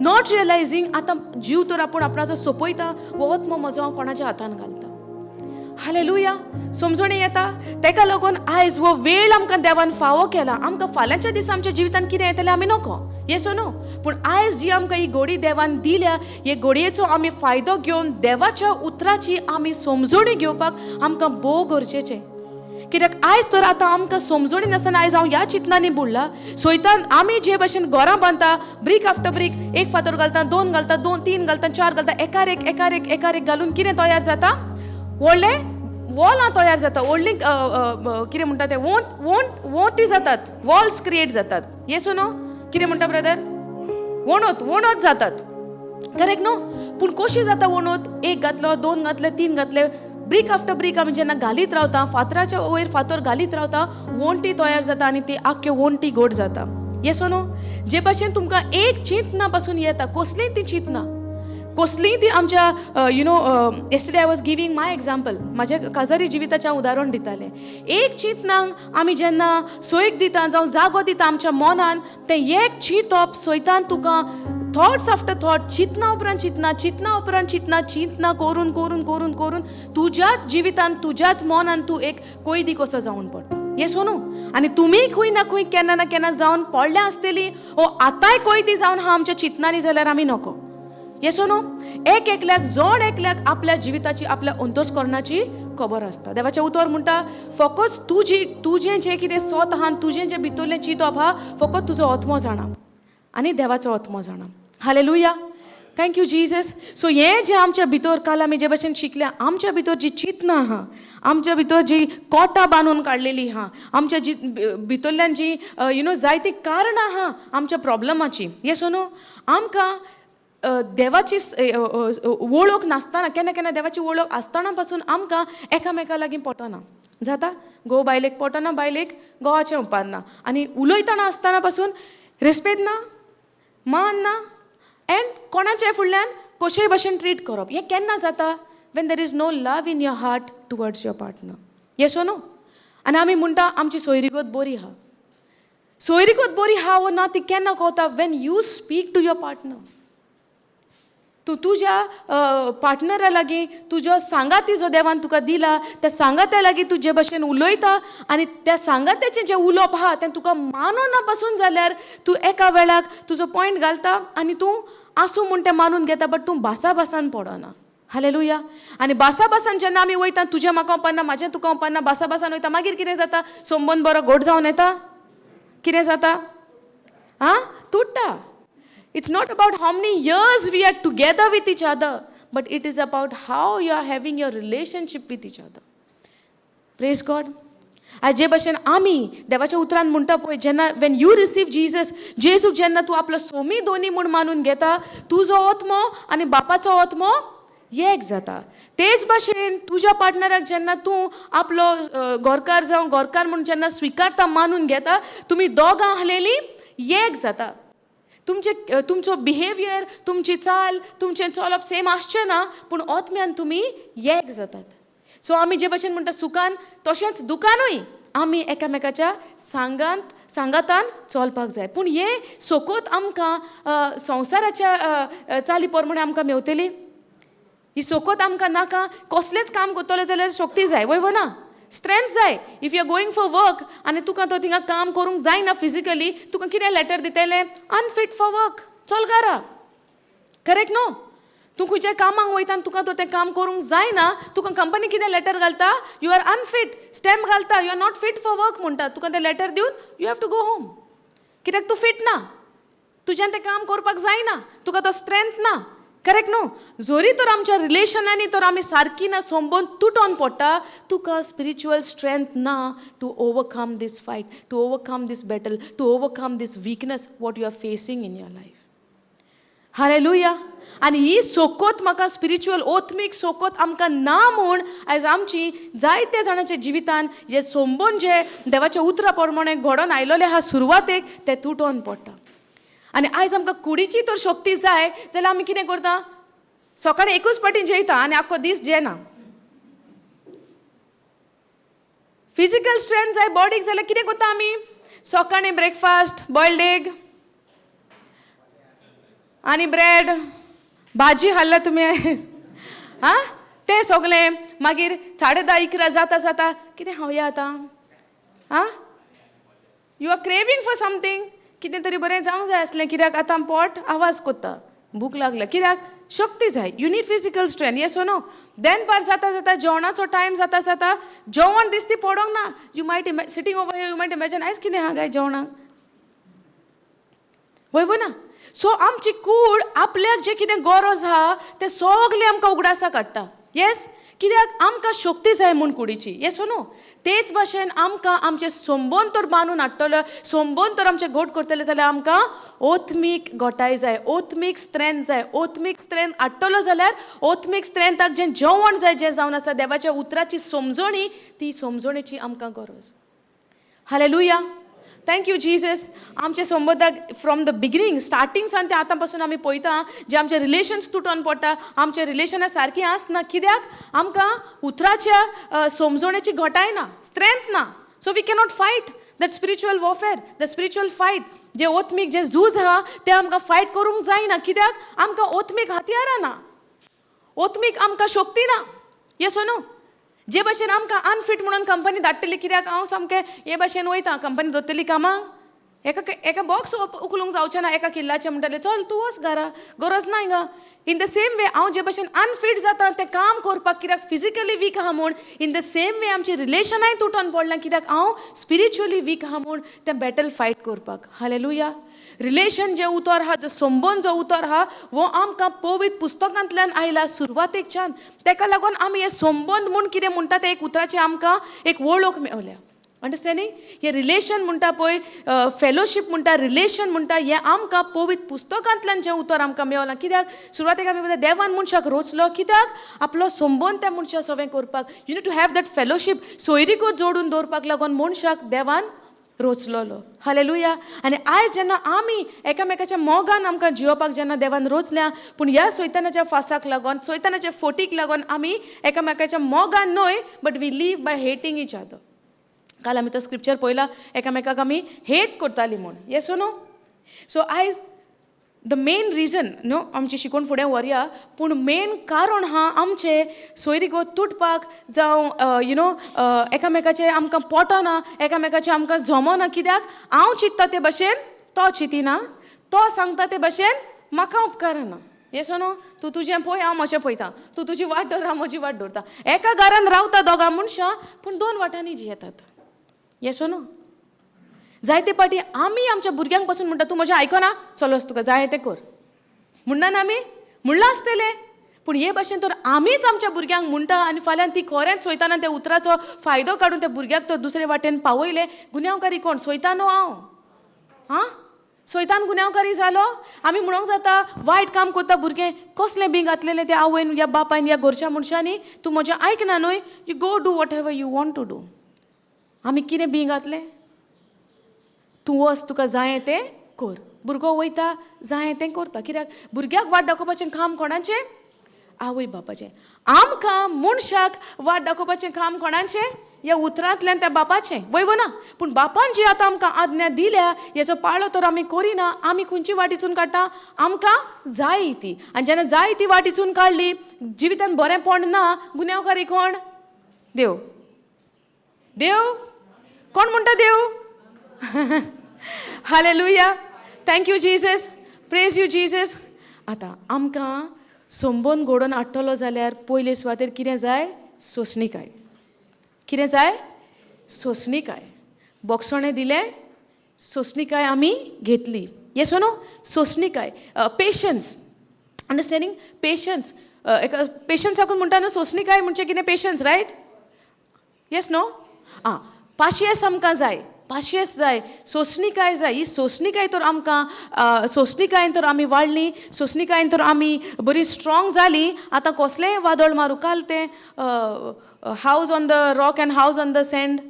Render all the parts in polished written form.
Not रियलायझींग आतां जीव तर आपूण आपणाचो सोंपयता, हो आत्मो म्हजो हांव कोणाच्या हातान घालता. हालेलुया. समजणी येता? तेका लागून आयज हो वेळ आमकां देवान फावो केला. आमकां फाल्यांच्या दिसा आमच्या जिवितान कितें येतलें आमी नको, येस नो? पूण आयज जी आमकां ही घोडी देवान दिल्या, हे घोडयेचो आमी फायदो घेवन देवाच्या उतराची आमी समजणी घेवपाक आमकां भोव गरजेचें. कित्याक आयज तर आतां आमकां समजणी नासतना आयज हांव ह्या चिंतनांनी बुडला. सोयतान आमी जे भशेन घरां बांदता, ब्रीक आफ्टर ब्रीक, एक फातर घालता, दोन घालता, दोन तीन घालता, चार घालता, एकार एक एकार एक एकार एक घालून कितें तयार जाता? व्हडलें वॉलां तयार जाता, व्हडलीं कितें म्हणटा तें, वोंत वोंत वोंती जातात, वॉल्स क्रिएट जातात. येस नो? कितें म्हणटा ब्रदर? वणत वणत जातात, करेक्ट न्हू? पूण कशी जाता वणत? एक घातलो, दोन घातले, तीन घातले, ब्रीक आफ्टर ब्रीक आमी जेन्ना घालीत रावता, फातराच्या वयर फातर घालीत रावता, वणटी तयार जाता आनी ती आख्ख्यो वणटी घट जाता. येस न्हू? जे भाशेन तुमकां एक चिंतना पासून येता, कसलीय ती चिंतना, कसलीय ती आमच्या, yesterday I was giving my example, म्हाज्या काजारी जिविताचें हांव उदाहरण दितालें. एक चिंतनाक आमी जेन्ना सोयीक दिता जावं जागो दिता आमच्या मनान, तें एक चिंतप सोयतान तुका थॉट्स आफ्टर थॉट, चिंतना उपरांत चिंतना, चिंतना उपरांत चिंतना, चिंतना करून करून करून करून तुज्याच जिवितान तुज्याच मनान तूं एक कैदी कसो जावन पडटा. येस न्हू? आनी तुमी खंय ना खंय केन्ना ना केन्ना जावन पडल्या आसतली, ओ आतांय कैदी जावन हा आमच्या चिंतनांनी जाल्यार आमी नको. येस न्हू? एक एकल्याक, जण एकल्याक आपल्या जिविताची, आपल्या अंतस्करणाची खबर आसता. देवाचें उतर म्हणटा, फकत तुजी तुजें जें कितें सोत आहा, तुजें जें भितरलें चिंतप आहा, फकत तुजो आत्मो जाणा आनी देवाचो आत्मो जाणा. Hallelujah. Thank you Jesus. So हें जें आमच्या भितर काल आमी जे भशेन शिकल्या, आमच्या भितर जी चिंतना आहा, आमच्या भितर जी कोटां बांदून काडलेली आहा, आमच्या जी भितरल्यान जी जायतीं कारणां आहा आमच्या प्रॉब्लमाची. येस न्हू? आमकां देवाची वळख नासतना, केन्ना केन्ना देवाची वळख आसतना पासून आमकां एकामेका लागीं पटना जाता. घोव बायलेक पटना, बायलेक घोवाचें उपारना, आनी उलयतना आसतना पासून रेस्पेद ना, मान ना, एंड कोणाच्या फुडल्यान कशेय भशेन ट्रीट करप. हें केन्ना जाता? When there is no love in your heart towards your partner. Yes no? आनी आमी म्हणटा आमची सोयरीगत बरी आहा. सोयरीगत बरी आहा वो ना ती केन्ना कळटा? When you speak to your partner. तूं तुज्या पार्टनरा लागीं तुजो सांगाती जो देवान तुका दिला त्या सांगात्या लागीं तूं जे भशेन उलयता आनी त्या सांगात्याचें जें उलोवप आहा तें तुका मानून पासून जाल्यार तूं एका वेळाक तुजो पॉयंट घालता आनी तूं आसूं म्हूण तें मानून घेता, बट तूं भासा भासान पडना. हालेलुया. आनी भासा भासान जेन्ना आमी वयता, तुजें म्हाका वपाना, म्हाजें तुका वपाना, भासा भासान वयता, मागीर कितें जाता? संबंद बरो घट जावन येता? कितें जाता? आं, तुट्टा. It's not about how many years we are together with each other, but it is about how you are having your relationship with each other. Praise God. आयज जे भशेन आमी देवाच्या उतरान म्हणटा पळय, जेन्ना when you receive Jesus, जेजूक जेन्ना तूं आपलो सोमी दोनी म्हूण मानून घेता, तुजो आत्मो आनी बापाचो आत्मो एक जाता. तेच भाशेन तुज्या पार्टनराक जेन्ना तूं आपलो घरकार जावं घरकार म्हूण जेन्ना स्विकारता, मानून घेता, तुमी दोगां आहलेलीं एक जाता. तुमचे तुमचो बिहेवियर, तुमची चाल, तुमचें चलप सेम आसचें ना, पूण आत्म्यान तुमी एक जातात. सो आमी जे भशेन म्हणटा सुखान तशेंच दुखानूय आमी एकामेकाच्या सांगांत सांगातान चलपाक जाय. पूण हे सोकोत आमकां संवसाराच्या चाली प्रमाणे आमकां मेवतली? ही सोकोत आमकां नाका. कसलेंच काम करतले जाल्यार शक्ती जाय, वय वो ना? स्ट्रेंथ जाय. If you are going for work आनी तुका तो थिंगा काम करूंक जायना फिजिकली, तुका कितें लेटर दितले? अनफीट फॉर वर्क, चल घरा. करेक्ट न्हू? तूं खंयच्या कामाक वयता आनी तुका तर तें काम करूंक जायना, तुका कंपनी कितें लेटर घालता? You are unfit. Stamp घालता, you are not fit for work म्हणटा. तुका तें लेटर दिवन you have to go home. कित्याक? तूं फिट ना, तुज्यान तें काम करपाक जायना, तुका तो स्ट्रेंथ ना. करेक्ट न्हू? जरी तर आमच्या रिलेशनांनी तर आमी सारकी ना, संबंद तुटोन पडटा, तुका स्पिरिच्युअल स्ट्रेंथ ना to overcome this fight, to overcome this battle, to overcome this weakness what you are facing in your life. Hallelujah. आनी ही सोकोत म्हाका स्पिरिच्युअल ओत्मीक सोकोत आमकां ना म्हूण आयज आमची जायत्या जाणांच्या जिवितान हे संबंद जे देवाच्या उतरा प्रमाणे घडोवन आयलोले आहा सुरवातेक, ते तुटोन पडटा. आनी आयज आमकां कुडीची तर शक्ती जाय जाल्यार आमी कितें करता? सकाळी एकूच पाटी जेयता आनी आख्खो दीस जेना. फिजिकल स्ट्रेंथ जाय बॉडीक जाल्यार कितें करता आमी? सकाळी ब्रेकफास्ट बॉयल्ड एग, आनी ब्रेड भाजी हाडल्या तुमी आं, तें सगलें. मागीर 10:30 11 जाता जाता कितें खावया आतां, आं, you are craving for something, कितें तरी बरें जावंक जाय आसलें, कित्याक आतां पोट आवाज कोत्ता, भूक लागल्या, कित्याक शक्ती जाय, you need physical strength, yes or no? दनपार जाता जाता जेवणाचो टायम जाता जाता जेवण दिसती पडोंक ना. You might sitting over you might imagine आयज कितें आहा काय जेवणाक, वय वय ना? सो आमची कूड आपल्याक जें कितें गरज आहा तें सगलें आमकां उगडासा काडटा, येस? कित्याक आमकां शक्ती जाय म्हूण कुडीची, येस न्हू? तेच भाशेन आमकां आमचे संबंद तर बांदून हाडटलो, संबंद तर आमचे घट करतले जाल्यार आमकां ओत्मीक गोटाय जाय, ओत्मीक स्ट्रेंथ जाय. ओत्मीक स्ट्रेंथ हाडटलो जाल्यार ओत्मीक स्ट्रेंथाक जें जेवण जाय, जें जावन आसा देवाच्या उतराची समजणी, ती समजणेची आमकां गरज. Hallelujah, thank you Jesus. आमचे संबंदाक फ्रॉम the beginning, starting सान ते आतां पासून आमी पळयता जे आमचे रिलेशन्स तुटोन पडटा, आमचे रिलेशनां सारकीं आसना, कित्याक आमकां उतराच्या समजणेची घटाय ना, स्ट्रेंथ ना. So we cannot fight that spiritual warfare, the spiritual fight, जे ओत्मीक जे झूज आहा तें आमकां फायट करूंक जायना, कित्याक आमकां ओत्मीक हत्यारां ना, ओत्मीक आमकां शक्ती ना, येस न्हू? जे भाशेन आमकां अनफीट म्हणून कंपनी धाडटली, कित्याक हांव सामकें हे भाशेन वयता, कंपनी दवरतली कामाक, एका एका बॉक्स उखलूंक जावचें ना एका किल्लाचें, म्हणटलें चल तूं वच घरा, गरज ना हिंगा. इन the same way हांव जे भाशेन अनफीट जाता तें काम करपाक, कित्याक फिजिकली वीक आहा म्हूण, इन the same way आमची रिलेशनाय तुटोन पडलां, कित्याक हांव स्पिरिच्युअली वीक आहा म्हूण तें बॅटल फायट करपाक. हालेलुया. रिलेशन जें उतर आहा, जो संबंद जो उतर आहा, वो आमकां पवित्र पुस्तकांतल्यान आयला सुरवातेकच्यान. तेका लागून आमी हे संबंद म्हूण कितें म्हणटा तें एक उतराची आमकां एक वळख मेवल्या, अंडरस्टँडींग? हें रिलेशन म्हणटा पळय, फेलोशीप म्हणटा, रिलेशन म्हणटा, हें आमकां पवित्र पुस्तकांतल्यान जें उतर आमकां मेवलां. कित्याक सुरवातेक आमी पळयता देवान मनशाक रोचलो, कित्याक आपलो संबंद त्या मनशा सवें करपाक. You need to have that fellowship. सोयरीको जोडून दवरपाक लागून मनशाक देवान रोचलोलो. हालेलुया. आनी आयज जेन्ना आमी एकामेकाच्या मोगान आमकां जियोवपाक जेन्ना देवान रोचल्या, पूण ह्या सैतानाच्या फासाक लागून, सैतानाच्या फोटीक लागून आमी एकामेकाच्या मोगान न्हय, but we live by hating each other. काल आमी तो स्क्रिप्चर पळयला, एकामेकाक आमी हेट करताली म्हूण, येस नो? सो आयज the main reason न्हू, आमची शिकवण फुडें व्हरया, पूण मेन कारण आहा आमचे सोयरीगो तुटपाक जावं, you know, एकामेकाचें आमकां पोटना, एकामेकाचें आमकां जमना, कित्याक हांव चिंत्ता ते भशेन तो चिंतिना, तो सांगता ते भशेन म्हाका उपकारना, येस न्हू? तूं तुजें पळय, हांव म्हजें पळयता, तूं तुजी वाट दवर, हांव म्हजी वाट दवरता. एका घरान रावता दोगां मनशां, पूण दोन वाटांनी जियेतात, येस न्हू? जायते पाटी आमी आमच्या भुरग्यांक पासून म्हणटा, तूं म्हजें आयकना, चलोस तुका जाय तें कर म्हणना ना आमी, म्हणलां आसतलें. पूण हे भाशेन तर आमीच आमच्या भुरग्यांक म्हणटा, आनी फाल्यां ती खरेंच सोयताना त्या उतराचो फायदो काडून त्या भुरग्याक तो दुसरे वाटेन पावयलें, गुन्यांवकारी कोण? सोयतानो हांव? आं, सोयतान गुन्यांवकारी जालो? आमी म्हणोंक जाता वायट काम करता भुरगें, कसलें बी घातलेलें त्या आवयन या बापायन या घरच्या मनशांनी, तूं म्हजें आयकना न्हय, you go do whatever you want to do. आमी कितें बी घातलें? तूं वच, तुका जाय तें कर. भुरगो वयता, जाय तें करता, कित्याक भुरग्याक वाट दाखोवपाचें काम कोणाचें? आवय बापाचें. आमकां मनशाक वाट दाखोवपाचें काम कोणाचें? ह्या उतरांतल्यान त्या बापाचें, वय वो ना? पूण बापान जी आतां आमकां आज्ञा दिल्या हेचो पाळो तर आमी करिना. आमी खंयची वाट इचून काडटा? आमकां जाय ती. आनी जेन्ना जाय ती वाट इचून काडली, जिवितान बरेंपण ना, गुन्यांवकारी कोण? देव. देव कोण म्हणटा? देव. Hallelujah, thank you Jesus, praise you Jesus. आतां आमकां संबंद घडोवन हाडटलो जाल्यार पयले सुवातेर कितें जाय? सोंसणीकाय. कितें जाय? सोंसणीकाय. बोगसणें दिलें, सोंसणीकाय आमी घेतली, येस न्हू? सोंसणीकाय, पेशन्स, अंडरस्टँडींग, पेशन्स. एका पेशन्साकून म्हणटा न्हू, सोंसणीकाय म्हणजे कितें? Patience, right? येस न्हू? आं, पाशियेस आमकां जाय, पाशियेस जाय, सोंसणीकाय जाय. ही सोंसणीकाय तर आमकां, सोंसणीकायेन तर आमी वाडलीं, सोंसणीकायेन तर आमी बरी स्ट्रॉंग जालीं. आतां कसलेंय वादळ मारूं, काल तें house on the rock and house on the sand.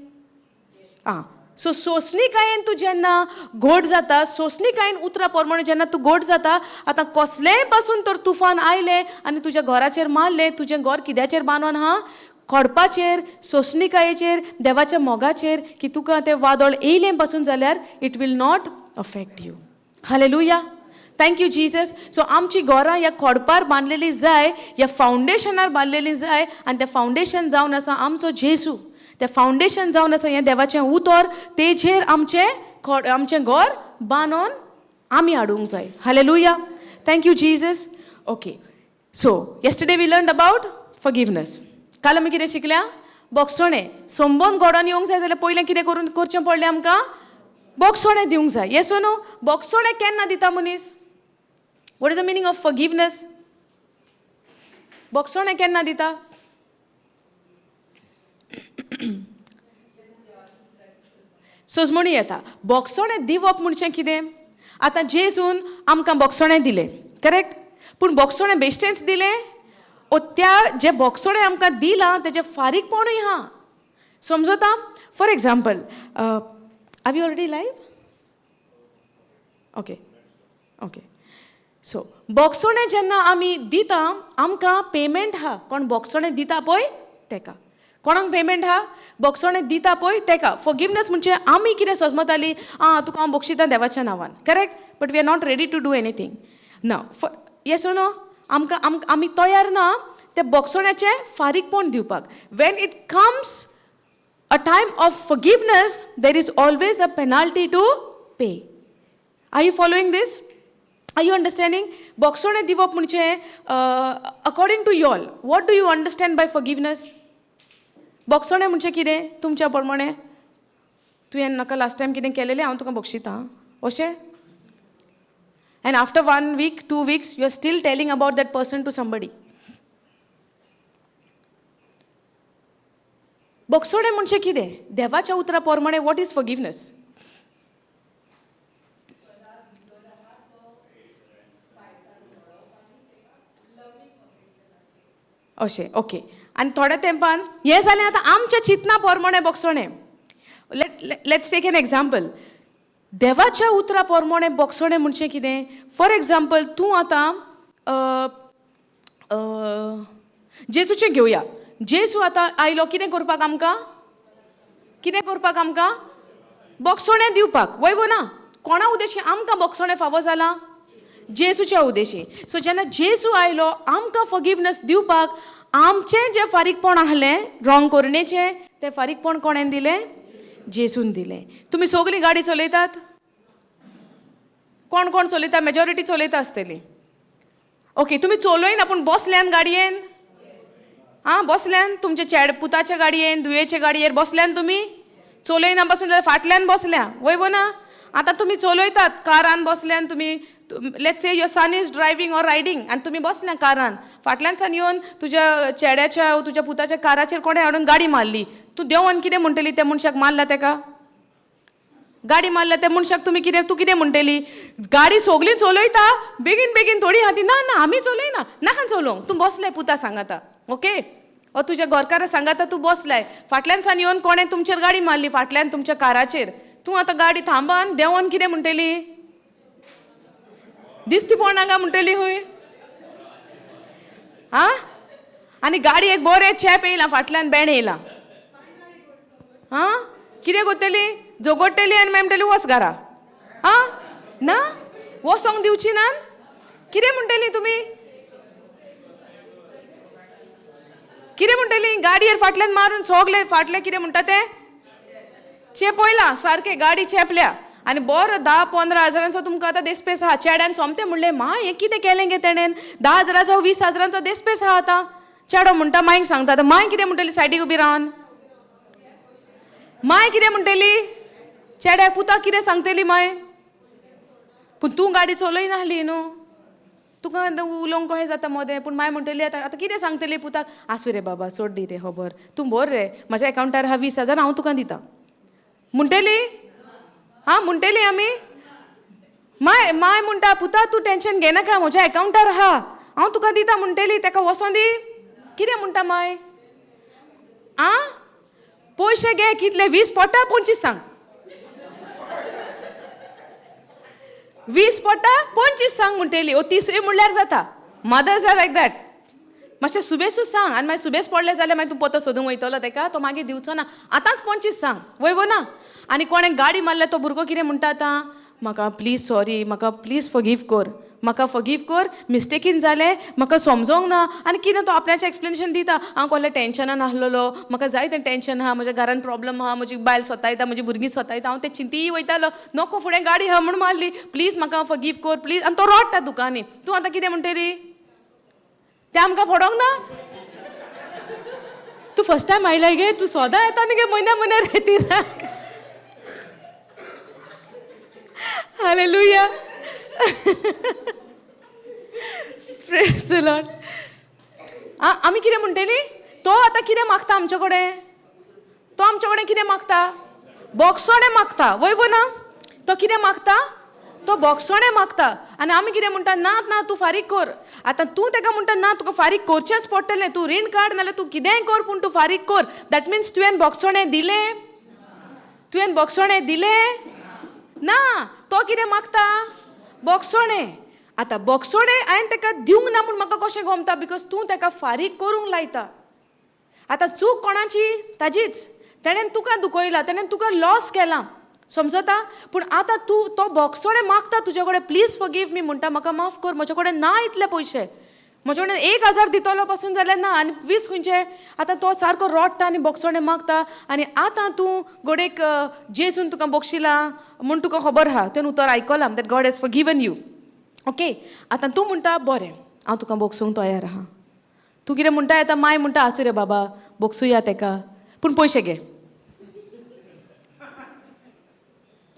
आं, सो सोंसणीकायेन तूं जेन्ना घट जाता, सोंसणीकायेन उतरां प्रमाणे जेन्ना तूं घट जाता, आतां कसलेंय पासून तर तुफान आयलें आनी तुज्या घराचेर मारलें, तुजें घर कित्याचेर बांदून आहा? कोडपाचेर, सोंसणीकायेचेर, देवाच्या मोगाचेर, की तुका तें वादळ येयलें पासून जाल्यार it will not affect you. Hallelujah, Thank you Jesus. So आमची घरां ह्या खोडपार बांदलेली जाय, ह्या फावंडेशनार बांदलेली जाय. आनी तें फावंडेशन जावन आसा आमचो जेजू. तें फावंडेशन जावन आसा हें देवाचें उतर. तेजेर आमचें आमचें घर बांदून आमी हाडूंक जाय. Hallelujah. Thank you Jesus. Okay, so yesterday we learn about forgiveness. काल आमी कितें शिकल्या? बोगसोणें. संबंद घडोवन येवंक जाय जाल्यार पयलें कितें करून करचें पडलें आमकां? बोगसोणें दिवंक जाय. येस नो? बोगसोणें केन्ना दिता मनीस? What is the meaning of forgiveness? बोगसोणें केन्ना दिता? सजमणी येता. बोगसोणें दिवप म्हणचें कितें? आतां जेजून आमकां बोगसोणें दिलें, करेक्ट? पूण बोगसोणें बेश्टेंच दिलें? ओ त्या जे बोगसोणें आमकां दिलां तेजें फारीकपणूय आहा. समजता? For example, are we already live? Okay okay. So बोगसोणें जेन्ना आमी दिता आमकां पेमेंट आहा. कोण बोगसोणें दिता पळय तेका. कोणाक पेमेंट आहा? बोगसोणें दिता पळय तेका. फॉरगिवनस म्हणजे आमी कितें सजमतालीं, आं तुका हांव बक्षिता देवाच्या नांवान, correct? But we are not ready to do anything ना. For yes no? आमकां आमी तयार ना ते बोगसोण्याचें फारीकपण दिवपाक. When it comes a time of forgiveness, there is always a penalty to pay. Are you following this? Are you understanding? बोगसोणें दिवप म्हणजे according to y'all, what do you understand by forgiveness? बोगसोणें म्हणजे कितें तुमच्या प्रमाणें? तुवें म्हाका लास्ट टायम कितें केलेलें हांव तुका बक्षिता अशें? And after 1 week, 2 weeks, you are still telling about that person to somebody. बोगसोणें म्हणजे कितें? देवाच्या उतरा प्रमाणें what is forgiveness? अशें. ओके. आनी थोड्या तेंपान हें जालें. आतां आमच्या चिंतना प्रमाणें बोगसोणें. Let's take an example. देवाच्या उतरा प्रमाणें बोगसोणें म्हणजे कितें? फॉर एग्जाम्पल, तूं आतां जेजूचें घेवया. जेजू आतां आयलो कितें करपाक आमकां? कितें करपाक आमकां? बोगसोणें दिवपाक. वय वो ना? कोणा उद्देशी आमकां बोगसोणें फावो जालां? जेजूच्या उद्देशी. सो जेन्ना जेजू आयलो आमकां फॉरगिवनस दिवपाक, आमचें जें फारीकपण आहलें रॉंग करणेचें, तें फारीकपण कोणें दिलें? जेजून दिलें. तुमी सगळीं गाडी चलयतात? कोण कोण चलयता? मेजॉरिटी चलयता आसतली. ओके, तुमी चलयना पूण बसल्यान गाडयेन? आं, बसल्यान तुमच्या चेड पुताच्या गाडयेन, दुयेच्या गाडयेर बसल्यान तुमी? चलयना बसून जाल्यार फाटल्यान बसल्या. वय वो ना? आतां तुमी चलयतात, कारान बसल्यान तुमी. Let's say your son is driving or riding आनी तुमी बसल्या कारान, फाटल्यान सान येवन तुज्या चेड्याच्या तुज्या पुताच्या काराचेर कोणें हाडून गाडी मारली. तूं देंवन कितें म्हणटली त्या मनशाक मारला तेका? गाडी मारल्या त्या मनशाक तुमी कितें, तूं कितें म्हणटली? गाडी सगळीं चलयता, बेगीन बेगीन थोडी आहा ती. ना ना, आमी चलयना, नाका चलोवंक. तूं बसलें पुता सांगाता, ओके? ओ तुज्या घरकारा सांगाता तूं बसलाय, फाटल्यान सान येवन कोणें तुमचेर गाडी मारली फाटल्यान तुमच्या काराचेर. तूं आतां गाडी थांबान देंवन कितें म्हणटली? दिसती पडना काय म्हणटली हूय? आं, आनी गाडी एक बरें चेप येयलां फाटल्यान, बेण येयलां. आं, कितें करतली? जोगोडटली आनी मागीर म्हणटली वच घरा. आं, ना वचोंक दिवची ना? कितें म्हणटली तुमी? कितें म्हणटली? गाडयेर फाटल्यान मारून सगळे फाटलें कितें म्हणटा तें चेपयलां सारकें, गाडी चेपल्या आनी बरो 10-15 हजारांचो तुमकां आतां देसपेस आहा. चेड्यान सोमतें म्हणलें, मा हें कितें केलें गे तेणेन? 10 हजाराचो 20 हजारांचो देसपेस आहा. आतां चेडो म्हणटा मायक सांगता. आतां माय कितें म्हणटली सायडीक उबी रावन? माय कितें म्हणटली चेड्याक? पुताक कितें सांगतली माय? पूण तूं गाडी चलयनासली न्हू, तुका उलोवंक कशें जाता मदें? पूण माय म्हणटली आतां आतां कितें सांगतली पुताक? आसूं रे बाबा, सोड दी रे खबर, तूं भर रे म्हज्या एकावंटार आहा 20 हजार, हांव तुका दिता म्हणटली. हां म्हणटली आमी? माय माय म्हणटा पुता तूं टेंशन घेनाका, म्हज्या एकावंटार आहा, हांव तुका दिता म्हणटली. तेका वचों दी. कितें म्हणटा माय? आं, पयशे घे कितले? 20 पडटा 25 सांग. 20 पडटा 25 सांग म्हणटली. ओ 30 म्हणल्यार जाता. Mothers are like that. मातशें सुबेसूच सांग आनी मागीर सुबेस पडलें जाल्यार मागीर तूं पतो सोदूंक वयतलो तेका, तो मागीर दिवचो ना. आतांच 25 सांग. वय वो ना? आनी कोणें गाडी मारल्या तो भुरगो कितें म्हणटा आतां? म्हाका प्लीज सॉरी, म्हाका प्लीज फॉरगीव कर. म्हाका फॉरगीव कर, मिस्टेकीन जालें, म्हाका समजोंक ना. आनी कितें तो आपल्याचें एक्सप्लेनेशन दिता, हांव कसलें टेंशनान आसलेलो, म्हाका जाय तें टेंशन आहा, म्हज्या घरान प्रॉब्लम आहा, म्हजी बायल सोतायता, म्हजी भुरगीं सोतायता, हांव तें चिंती वयतालो, नको फुडें गाडी आहा म्हूण मारली, प्लीज म्हाका फॉरगीव कर प्लीज. आनी तो रडटा दुकानी. तूं आतां कितें म्हणटली? तें आमकां पडोंक ना. तूं फर्स्ट टायम आयलाय गे, तूं सदां येता न्ही गे म्हयन्या म्हयन्या रेतिराक. Hallelujah, praise the Lord. आमी कितें म्हणटली? तो आतां कितें मागता आमचे कडेन? तो आमचे कडेन कितें मागता? बोगसोणें मागता, वय वो ना? तो कितें मागता? तो बोगसोणें मागता. आनी आमी कितें म्हणटा? ना ना, तूं फारीक कर. आतां तूं ताका म्हणटा ना, तुका फारीक करचेंच पडटलें, तूं रीण काड नाल्यार तूं कितेंय कर, पूण तूं फारीक कर. That means तुवें बोगसोणें दिलें? तुवें बोगसोणें दिलें ना. तो कितें मागता? बोगसोणें. आतां बोगसोणें हांवें ताका दिवंक ना म्हूण म्हाका कशें गमता? Because तूं ताका फारीक करूंक लायता. आतां चूक कोणाची? ताजीच. तेणेन तुका दुखयला, तेणेन तुका लॉस केला, समजता? पूण आतां तूं तो बोगसोणें मागता तुजे कडेन, प्लीज फॉरगीव मी म्हणटा, म्हाका माफ कर, म्हजे कडेन ना इतले पयशे, म्हजे कडेन 1000 दितलो पासून जाल्यार ना, आनी 20 खंयचे. आतां तो सारको रडटा आनी बोगसोणें मागता. आनी आतां तूं गोडेक जेजून तुका बक्षिला म्हूण तुका खबर आहा, तुवें उतर आयकलां that God has forgiven you. Okay, आतां तूं म्हणटा बरें, हांव तुका बोगसूंक तयार आहा. तूं कितें म्हणटा? आतां माय म्हणटा आसूं रे बाबा, बोगसुया तेका, पूण पयशे घे.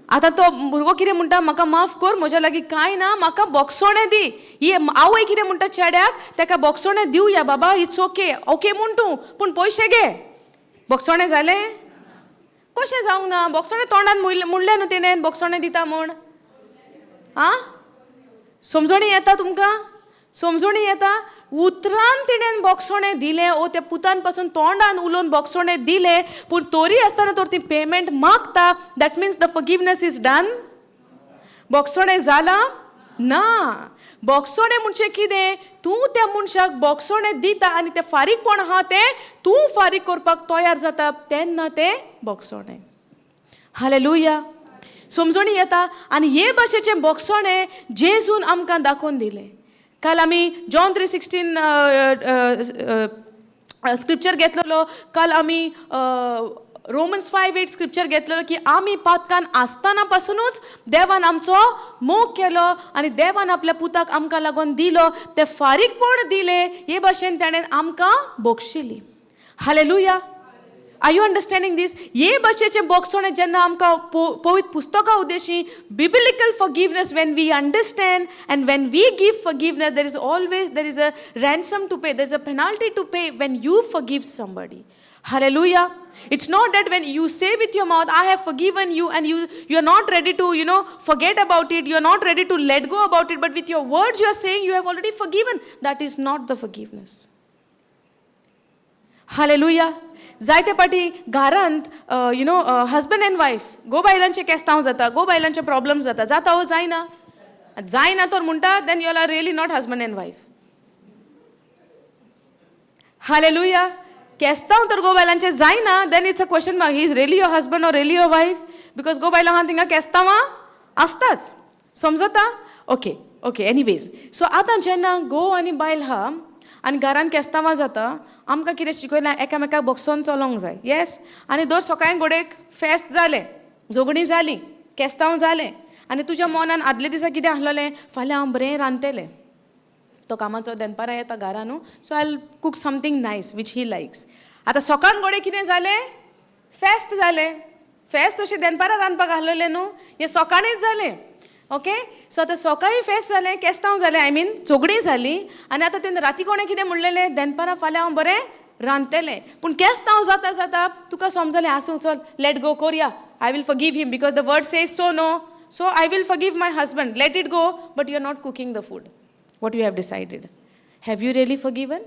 आतां तो भुरगो कितें म्हणटा? म्हाका माफ कर, म्हज्या लागीं कांय ना, म्हाका बोगसोणें दी. ही आवय कितें म्हणटा चेड्याक? तेका बोगसोणें दिवया बाबा, it's okay, okay म्हूण तूं, पूण पयशे घे. बोगसोणें जालें? कशें जावंक ना बोगसोणें? तोंडान म्हणलें न्हू तेणें बोगसोणें दिता म्हूण. आं, समजणी येता तुमकां? समजणी येता? उतरान तेणेन बोगसोणें दिलें, ओ त्या पुतान पासून तोंडान उलोवन बोगसोणें दिलें, पूण तोरी आसतना तर ती पेमेंट मागता. That means the forgiveness is done. बोगसोणें जालां ना. बोगसोणें म्हणजे कितें? तूं त्या मनशाक बोगसोणें दिता आनी तें फारीकपण आहा तें तूं फारीक करपाक तयार जाता, तेन्ना तें बोगसोणें. हालेलुया, समजणी येता? आनी हे भाशेचें बोगसोणें जेजून आमकां दाखोवन दिलें. काल आमी जॉन 3:16 स्क्रिप्चर घेतलेलो. काल आमी रोमन्स 5:8 स्क्रिप्चर घेतलेलो की आमी पातकान आसतना पासुनूच देवान आमचो मोग केलो आनी देवान आपल्या पुताक आमकां लागून दिलो, तें फारीकपण दिलें, हे भाशेन तेणें आमकां बक्षिली. Hallelujah, are you understanding this? हे भाशेचें बोगसोणें जेन्ना आमकां पवित्र पुस्तकां उद्देशी biblical forgiveness, when we understand and when we give forgiveness, there is always, there is a ransom to pay, there is a penalty to pay when you forgive somebody. Hallelujah. It's not that when you say with your mouth, I have forgiven you, and you are not ready to, forget about it, you are not ready to let go about it, but with your words you are saying you have already forgiven. That is not the forgiveness. Hallelujah. जायते पाटी घरांत husband and wife, गो बायलांचे केस्तांव जाता, गो बायलांचे problems जाता. जाता वो जायना? जायना तर म्हणटा, then you are really not husband and wife. Hallelujah. केस्तांव तर गो बायलांचे जायना, then it's a question mark, he is really your husband or really your wife? Because गो बायलां आहा थिंगा केस्तांवां आसताच, समजता? ओके ओके, एनिवेज, सो आतां जेन्ना घोव आनी बायल आहा आनी घरान केस्तांवां जाता, आमकां कितें शिकयलां? एकामेकाक बगसोन चलोंक जाय. येस. आनी दर सकाळीं घोडेक फेस्त जालें, झगडीं जालीं, केस्तांव जालें, आनी तुज्या मनान आदल्या दिसा कितें आसलेलें? फाल्यां हांव बरें रांदतलें, तो कामाचो दनपारां येता घरा न्हू, so I cook something nice which he likes. आतां सकाळ घोडे कितें जालें? फेस्त जालें. फेस्त अशें दनपारां रांदपाक आसलेलें न्हू, हें सकाळींच जालें. ओके, सो आतां सकाळीं फेस्त जालें, केस्तांव जालें, I mean झगडीं जालीं, आनी आतां तेन्ना राती कोणें कितें म्हणलेलें? दनपारां फाल्यां हांव बरें रांदतलें. पूण केस्तांव जाता जाता तुका समजलें, आसूं चल, let go करया, I will forgive him because the word says so, no, so I will forgive my husband, let it go, but you are not cooking the food what you have decided. Have you really forgiven?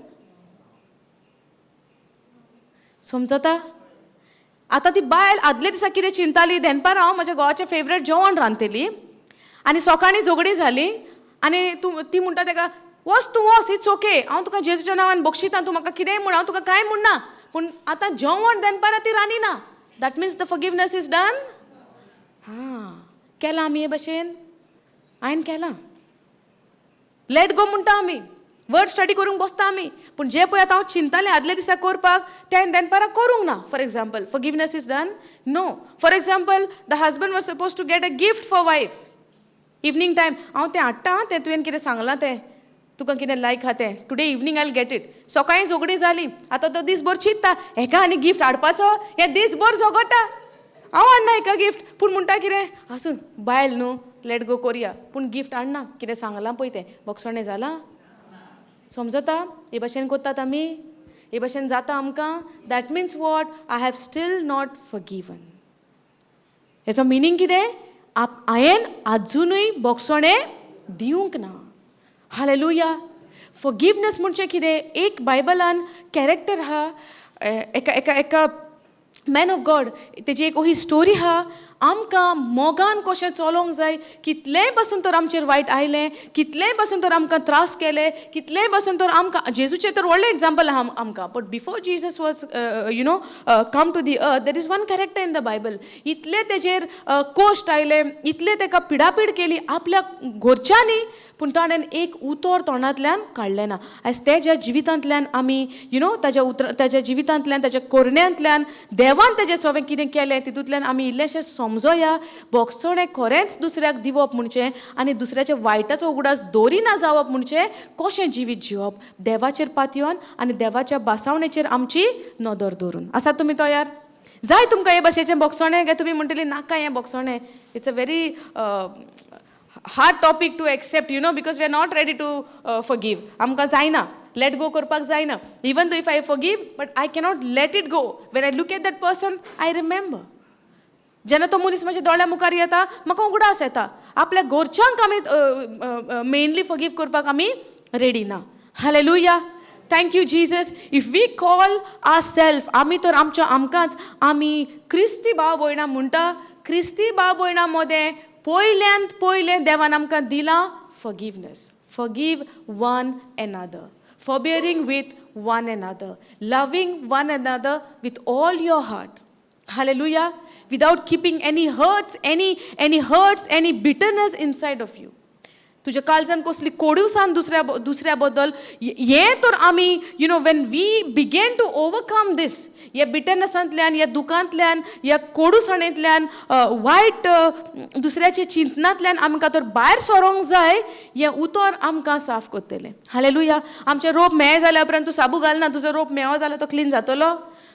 समजता? आतां ती बायल आदल्या दिसा कितें चिंताली? दनपारां हांव म्हज्या घोवाचें फेवरेट जेवण रांदतली. आनी सकाळीं झगडीं जालीं आनी तूं ती म्हणटा तेका, वच तूं वच, it's okay, हांव तुका जेजूच्या नांवान बक्षिता, तूं म्हाका कितेंय म्हण, हांव तुका कांय म्हणना. पूण आतां जेवण दनपारां ती रांदिना. That means the forgiveness is done. हां, केलां आमी हे भशेन? हांवें केलां. Let go म्हणटा आमी, वर्ड स्टडी करूंक बसता आमी, पूण जे पळय आतां हांव चिंतालें आदल्या दिसा करपाक, तें दनपारां करूंक ना. For example, forgiveness is done? No. For example, the husband was suppose to get a gift for wife evening time. हांव तें हाडटा, तें तुवें कितें सांगलां तें, तुका कितें लायक आहा तें, today evening I get it. सकाळीं झगडीं जालीं, आतां तो दीसभर चिंत्ता हेका आनी गिफ्ट हाडपाचो, हें दीसभर झगडटा, हांव हाडना हेका गिफ्ट. पूण म्हणटा कितें, आसूं, बायल न्हू, let go करया, पूण गिफ्ट हाडना कितें सांगलां पळय तें. भोगसणें जालां? समजता? हे भाशेन करतात आमी, हे भाशेन जाता आमकां. That means what? I have still not forgiven. हेचो मिनींग कितें? हांवें आजुनूय भोगसणें दिवंक ना. हालेलुया. फॉरगिवनस म्हणजे कितें? एक बायबलान कॅरेक्टर आहा, एका मॅन ऑफ गॉड, तेजी एक ही स्टोरी आहा. आमकां मोगान कशें चलोंक जाय. कितलेंय पासून तर आमचेर वायट आयलें, कितलेंय पासून तर आमकां त्रास केले, कितलेंय पासून तर आमकां, जेजूचें तर व्हडलें एग्जाम्पल आहा आमकां. But before Jesus was come to the earth, there is one character in the Bible. इतले तेजेर कोश्ट आयले, इतले तेका पिडापीड केली आपल्या घरच्यांनी, पूण ताणें एक उतर तोंडांतल्यान काडलें ना. आयज तेज्या जिवितांतल्यान आमी you know ताज्या उतर, ताज्या जिवितांतल्यान, ताज्या कोरण्यांतल्यान, देवान तेजें सगळें कितें केलें तितूंतल्यान आमी इल्लेशें समजोया, भोगसणें खरेंच दुसऱ्याक दिवप म्हणजे आनी दुसऱ्याच्या वायटाचो उगडास दवरिना जावप म्हणजे कशें जिवीत जिवप, देवाचेर पातयेवन आनी देवाच्या बासावणेचेर आमची नदर दवरून. आसा तुमी तयार? जाय तुमकां हे भाशेचें भोगसणें, काय तुमी म्हणटली नाका हें भोगसणें? It's a very hard topic to accept because we are not ready to forgive. आमकां जायना, let go करपाक जायना. Even though if I forgive, but I cannot let it go. When I look at that person, I remember. जेन्ना तो मनीस म्हज्या दोळ्या मुखार येता, म्हाका उगडास येता. आपल्या घरच्यांक आमी मेनली फॉरगीव करपाक आमी रेडी ना. Hallelujah. Thank you, Jesus. If we call our self, आमी तर आमच्या आमकांच आमी क्रिस्ती भाव भयणां म्हणटा, क्रिस्ती भाव भयणां मदें पयल्यांत पयलें देवान आमकां दिलां forgiveness. Forgive one another, forbearing with one another, loving one another with all your heart. Hallelujah. Without keeping any hurts, any bitterness inside of you. तुज्या काळजान कसली कोडूसान दुसऱ्या बद्दल, हें तर आमी when we begin to overcome this, ह्या बिटरनसांतल्यान, ह्या दुखांतल्यान, ह्या कोडूसाणेंतल्यान, वायट दुसऱ्याच्या चिंतनांतल्यान आमकां तर भायर सरोंक जाय. हें उतर आमकां साफ करतलें. हालेलुया. आमचें रोप म्हेळें जाल्या उपरांत तूं साबू घालना, तुजो रोप म्हेळो जालो तो क्लीन जातलो?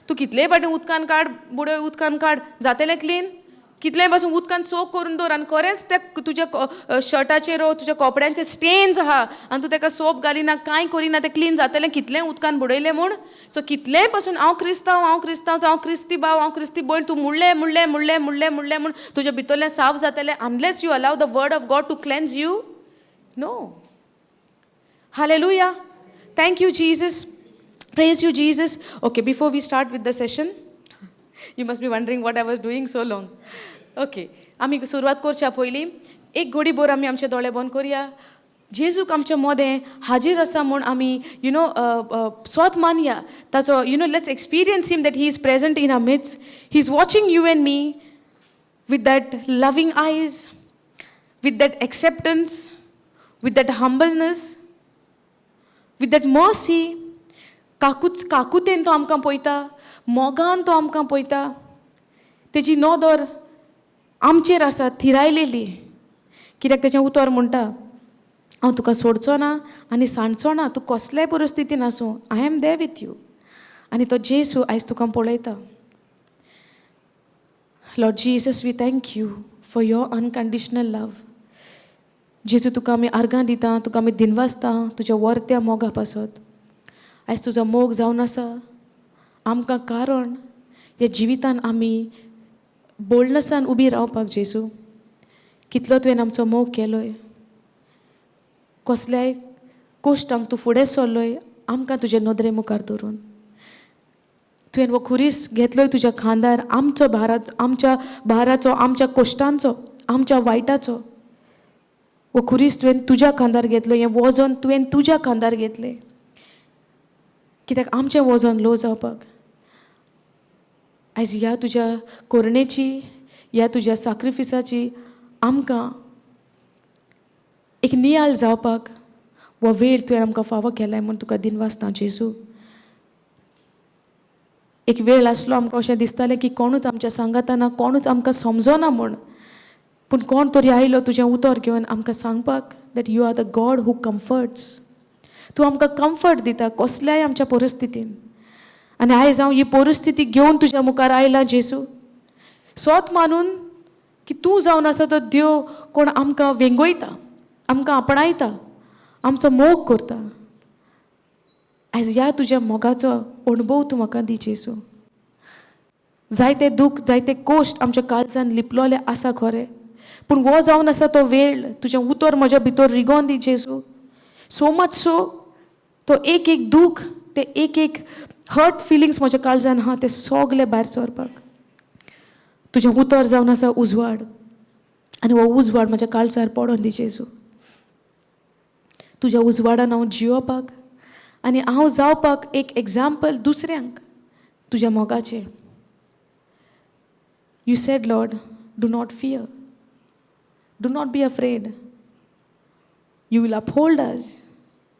तूं कितलेय फावटी उदकान काड, बुडय, उदकान काड, जातलें क्लीन? कितलेंय पासून उदकान सोक करून दवर आनी खरेंच त्या तुज्या शर्टाचेर, तुज्या कपड्यांचे स्टेन्स आहा आनी तूं ताका सोप घालिना, कांय करिना, तें क्लीन जातलें कितलेंय उदकान बुडयलें म्हूण? सो कितलेंय पासून हांव क्रिस्तांव, हांव क्रिस्तांव, हांव क्रिस्ती भाव, हांव क्रिस्ती भयण, तूं मुडलें मुडलें मुडलें मुडलें मुडलें म्हूण तुज्या भितरलें साफ जातलें, unless you allow the word of God to cleanse you? No. Hallelujah. Thank you, Jesus. Praise you, Jesus. Okay, before we start with the session, you must be wondering what I was doing so long. Okay, आमी सुरवात करच्या पयलीं एक घडी भर आमी आमचे दोळे बंद करया. जेजूक आमच्या मदें हाजीर आसा म्हूण आमी you know स्वत मानया ताचो. Let's experience him, that he is present in our midst. He is watching you and me with that loving eyes, with that acceptance, with that humbleness, with that mercy. काकूच काकुतेन तो आमकां पळयता, मोगान तो आमकां पळयता. तेजी नदर आमचेर आसा थिरायलेली, कित्याक तेचें उतर म्हणटा, हांव तुका सोडचो ना आनी सांडचो ना. तूं कसल्याय परिस्थितीन आसूं, I am there with you. आनी तो जेसू आयज तुका पळयता. Lord Jesus, we thank you for your unconditional love. जेजू, तुका आमी आर्गां दिता, तुका आमी दिनवासता तुज्या वर्त्या मोगा पासत. आयज तुजो मोग जावन आसा आमकां कारण ह्या जिवितान आमी बोल्डनसान उबी रावपाक. जेजू, कितलो तुवें आमचो मोग केलोय, कसल्याय कोश्टांक तूं फुडें सरलोय आमकां तुजे नदरे मुखार दवरून. तुवें हो खुरीस घेतलोय तुज्या खांदार आमचो भारा, आमच्या भाराचो, आमच्या कोश्टांचो, आमच्या वायटाचो. हो खुरीस तुवें तुज्या खांदार घेतलो, हें वजन तुवें तुज्या खांदार घेतलें, कित्याक आमचें वजन लो जावपाक. आयज ह्या तुज्या कोरणेची, ह्या तुज्या साक्रिफिसाची आमकां एक नियाळ जावपाक, हो वेळ तुवें आमकां फावो केलाय म्हूण तुका दिनवासता जेजू. एक वेळ आसलो आमकां अशें दिसतालें की कोणूच आमच्या सांगाताना, कोणूच आमकां समजोना म्हूण, पूण कोण तरी आयलो तुजें उतर घेवन आमकां सांगपाक that you are the God who comforts. तूं आमकां कम्फर्ट दिता कसल्याय आमच्या परिस्थितीन. आनी आयज हांव ही परिस्थिती घेवन तुज्या मुखार आयलां जेजू, सोत मानून की तूं जावन आसा तो देव कोण आमकां वेंगयता, आमकां आपणायता, आमचो मोग करता. आयज ह्या तुज्या मोगाचो अणभव तूं म्हाका दी जेजू. जायते दूख, जायते कोश्ट आमच्या काळजान लिपलोले आसा खरें, पूण हो जावन आसा तो वेळ तुजें उतर म्हज्या भितर रिगोन दी जेजू. सो मच सो तो एक एक दूख, ते एक एक हर्ट फिलिंग्स म्हज्या काळजान आहा ते सगले भायर सरपाक तुजें उतर जावन आसा उजवाड, आनी हो उजवाड म्हज्या काळजार पडोन दी जेजू. तुज्या उजवाडान हांव जियोपाक आनी हांव जावपाक एक एग्जाम्पल दुसऱ्यांक तुज्या मोगाचें. You said, Lord, do not fear, do not be afraid. You will uphold us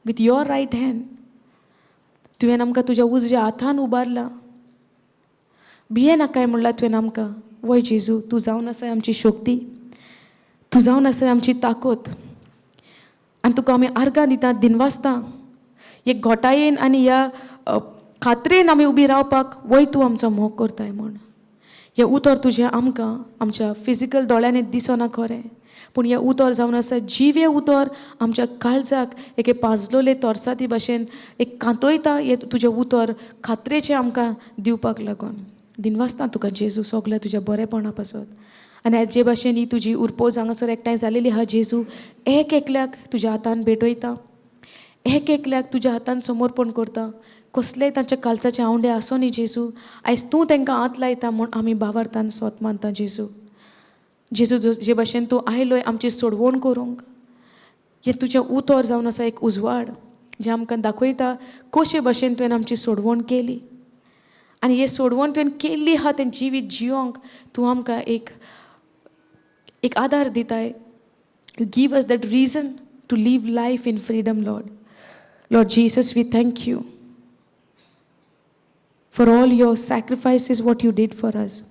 with your right hand. तुवें आमकां तुज्या उजव्या हातान उबारलां. भिये नाकाय म्हणलां तुवें आमकां. वय जेजू, तूं जावन आसाय आमची शक्ती, तूं जावन आसाय आमची ताकद, आनी तुका आमी आर्गां दिता, दिनवासता. एक घोटायेन आनी ह्या खात्रेन आमी उबी रावपाक वय तूं आमचो मोग करताय म्हूण. हें उतर तुजें आमकां आमच्या फिजिकल दोळ्यांनी दिसना खरें, पूण हें उतर जावन आसा जिवें उतर, आमच्या काळजाक एके पाजलोले तोरसाती भाशेन एक कांतोयता. हें तुजें उतर खात्रेचें आमकां दिवपाक लागून दिनवासता तुका जेजू सगळें तुज्या बरेपणा पासत. आनी आयज जे भाशेन ही तुजी उरपोज हांगासर एकठांय जालेली आहा जेजू, एक एकल्याक तुज्या हातान भेटयता, एक एकल्याक तुज्या हातान समर्पण करता. कसलेय तांच्या काळजाचे आवंडे आसूं न्ही जेजू, आयज तूं तांकां हात लायता म्हूण आमी भावार्थान सोत मानता जेजू. जेजू, जे भाशेन तूं आयलोय आमची सोडवण करूंक, हें तुजें उतर जावन आसा एक उजवाड जें आमकां दाखयता कशे भाशेन तुवें आमची सोडवण केली. आनी हे सोडवण तुवें केल्ली आहा तें जिवीत जियोंक तूं आमकां एक एक आदार दिताय. You give us that reason to live life in freedom, Lord. Lord Jesus, we thank you for all your sacrifices, what you did for us.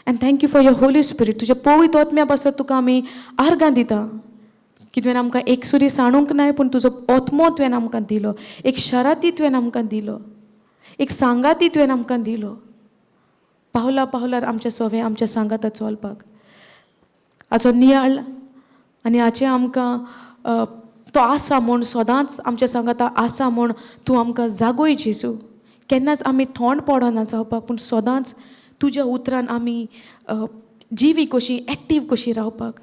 And thank you for your Holy Spirit. तुज्या पवित्र आत्म्या पासत तुका आमी आर्गां दिता की तुवें आमकां एकसुरी सांडूंक नाय, पूण तुजो आत्मो तुवें आमकां दिलो, एक शराती तुवें आमकां दिलो, एक सांगाती तुवें आमकां दिलो, पावला पावलार आमच्या सोवे आमच्या सांगाता चलपाक. हाचो नियाळ आनी हाचें आमकां तो आसा म्हूण, सदांच आमच्या सांगाता आसा म्हूण तूं आमकां जागोय जेजू. केन्नाच आमी थोंड पडना जावपाक, पूण सदांच तुज्या उतरान आमी जिवी कशी, एक्टीव कशी रावपाक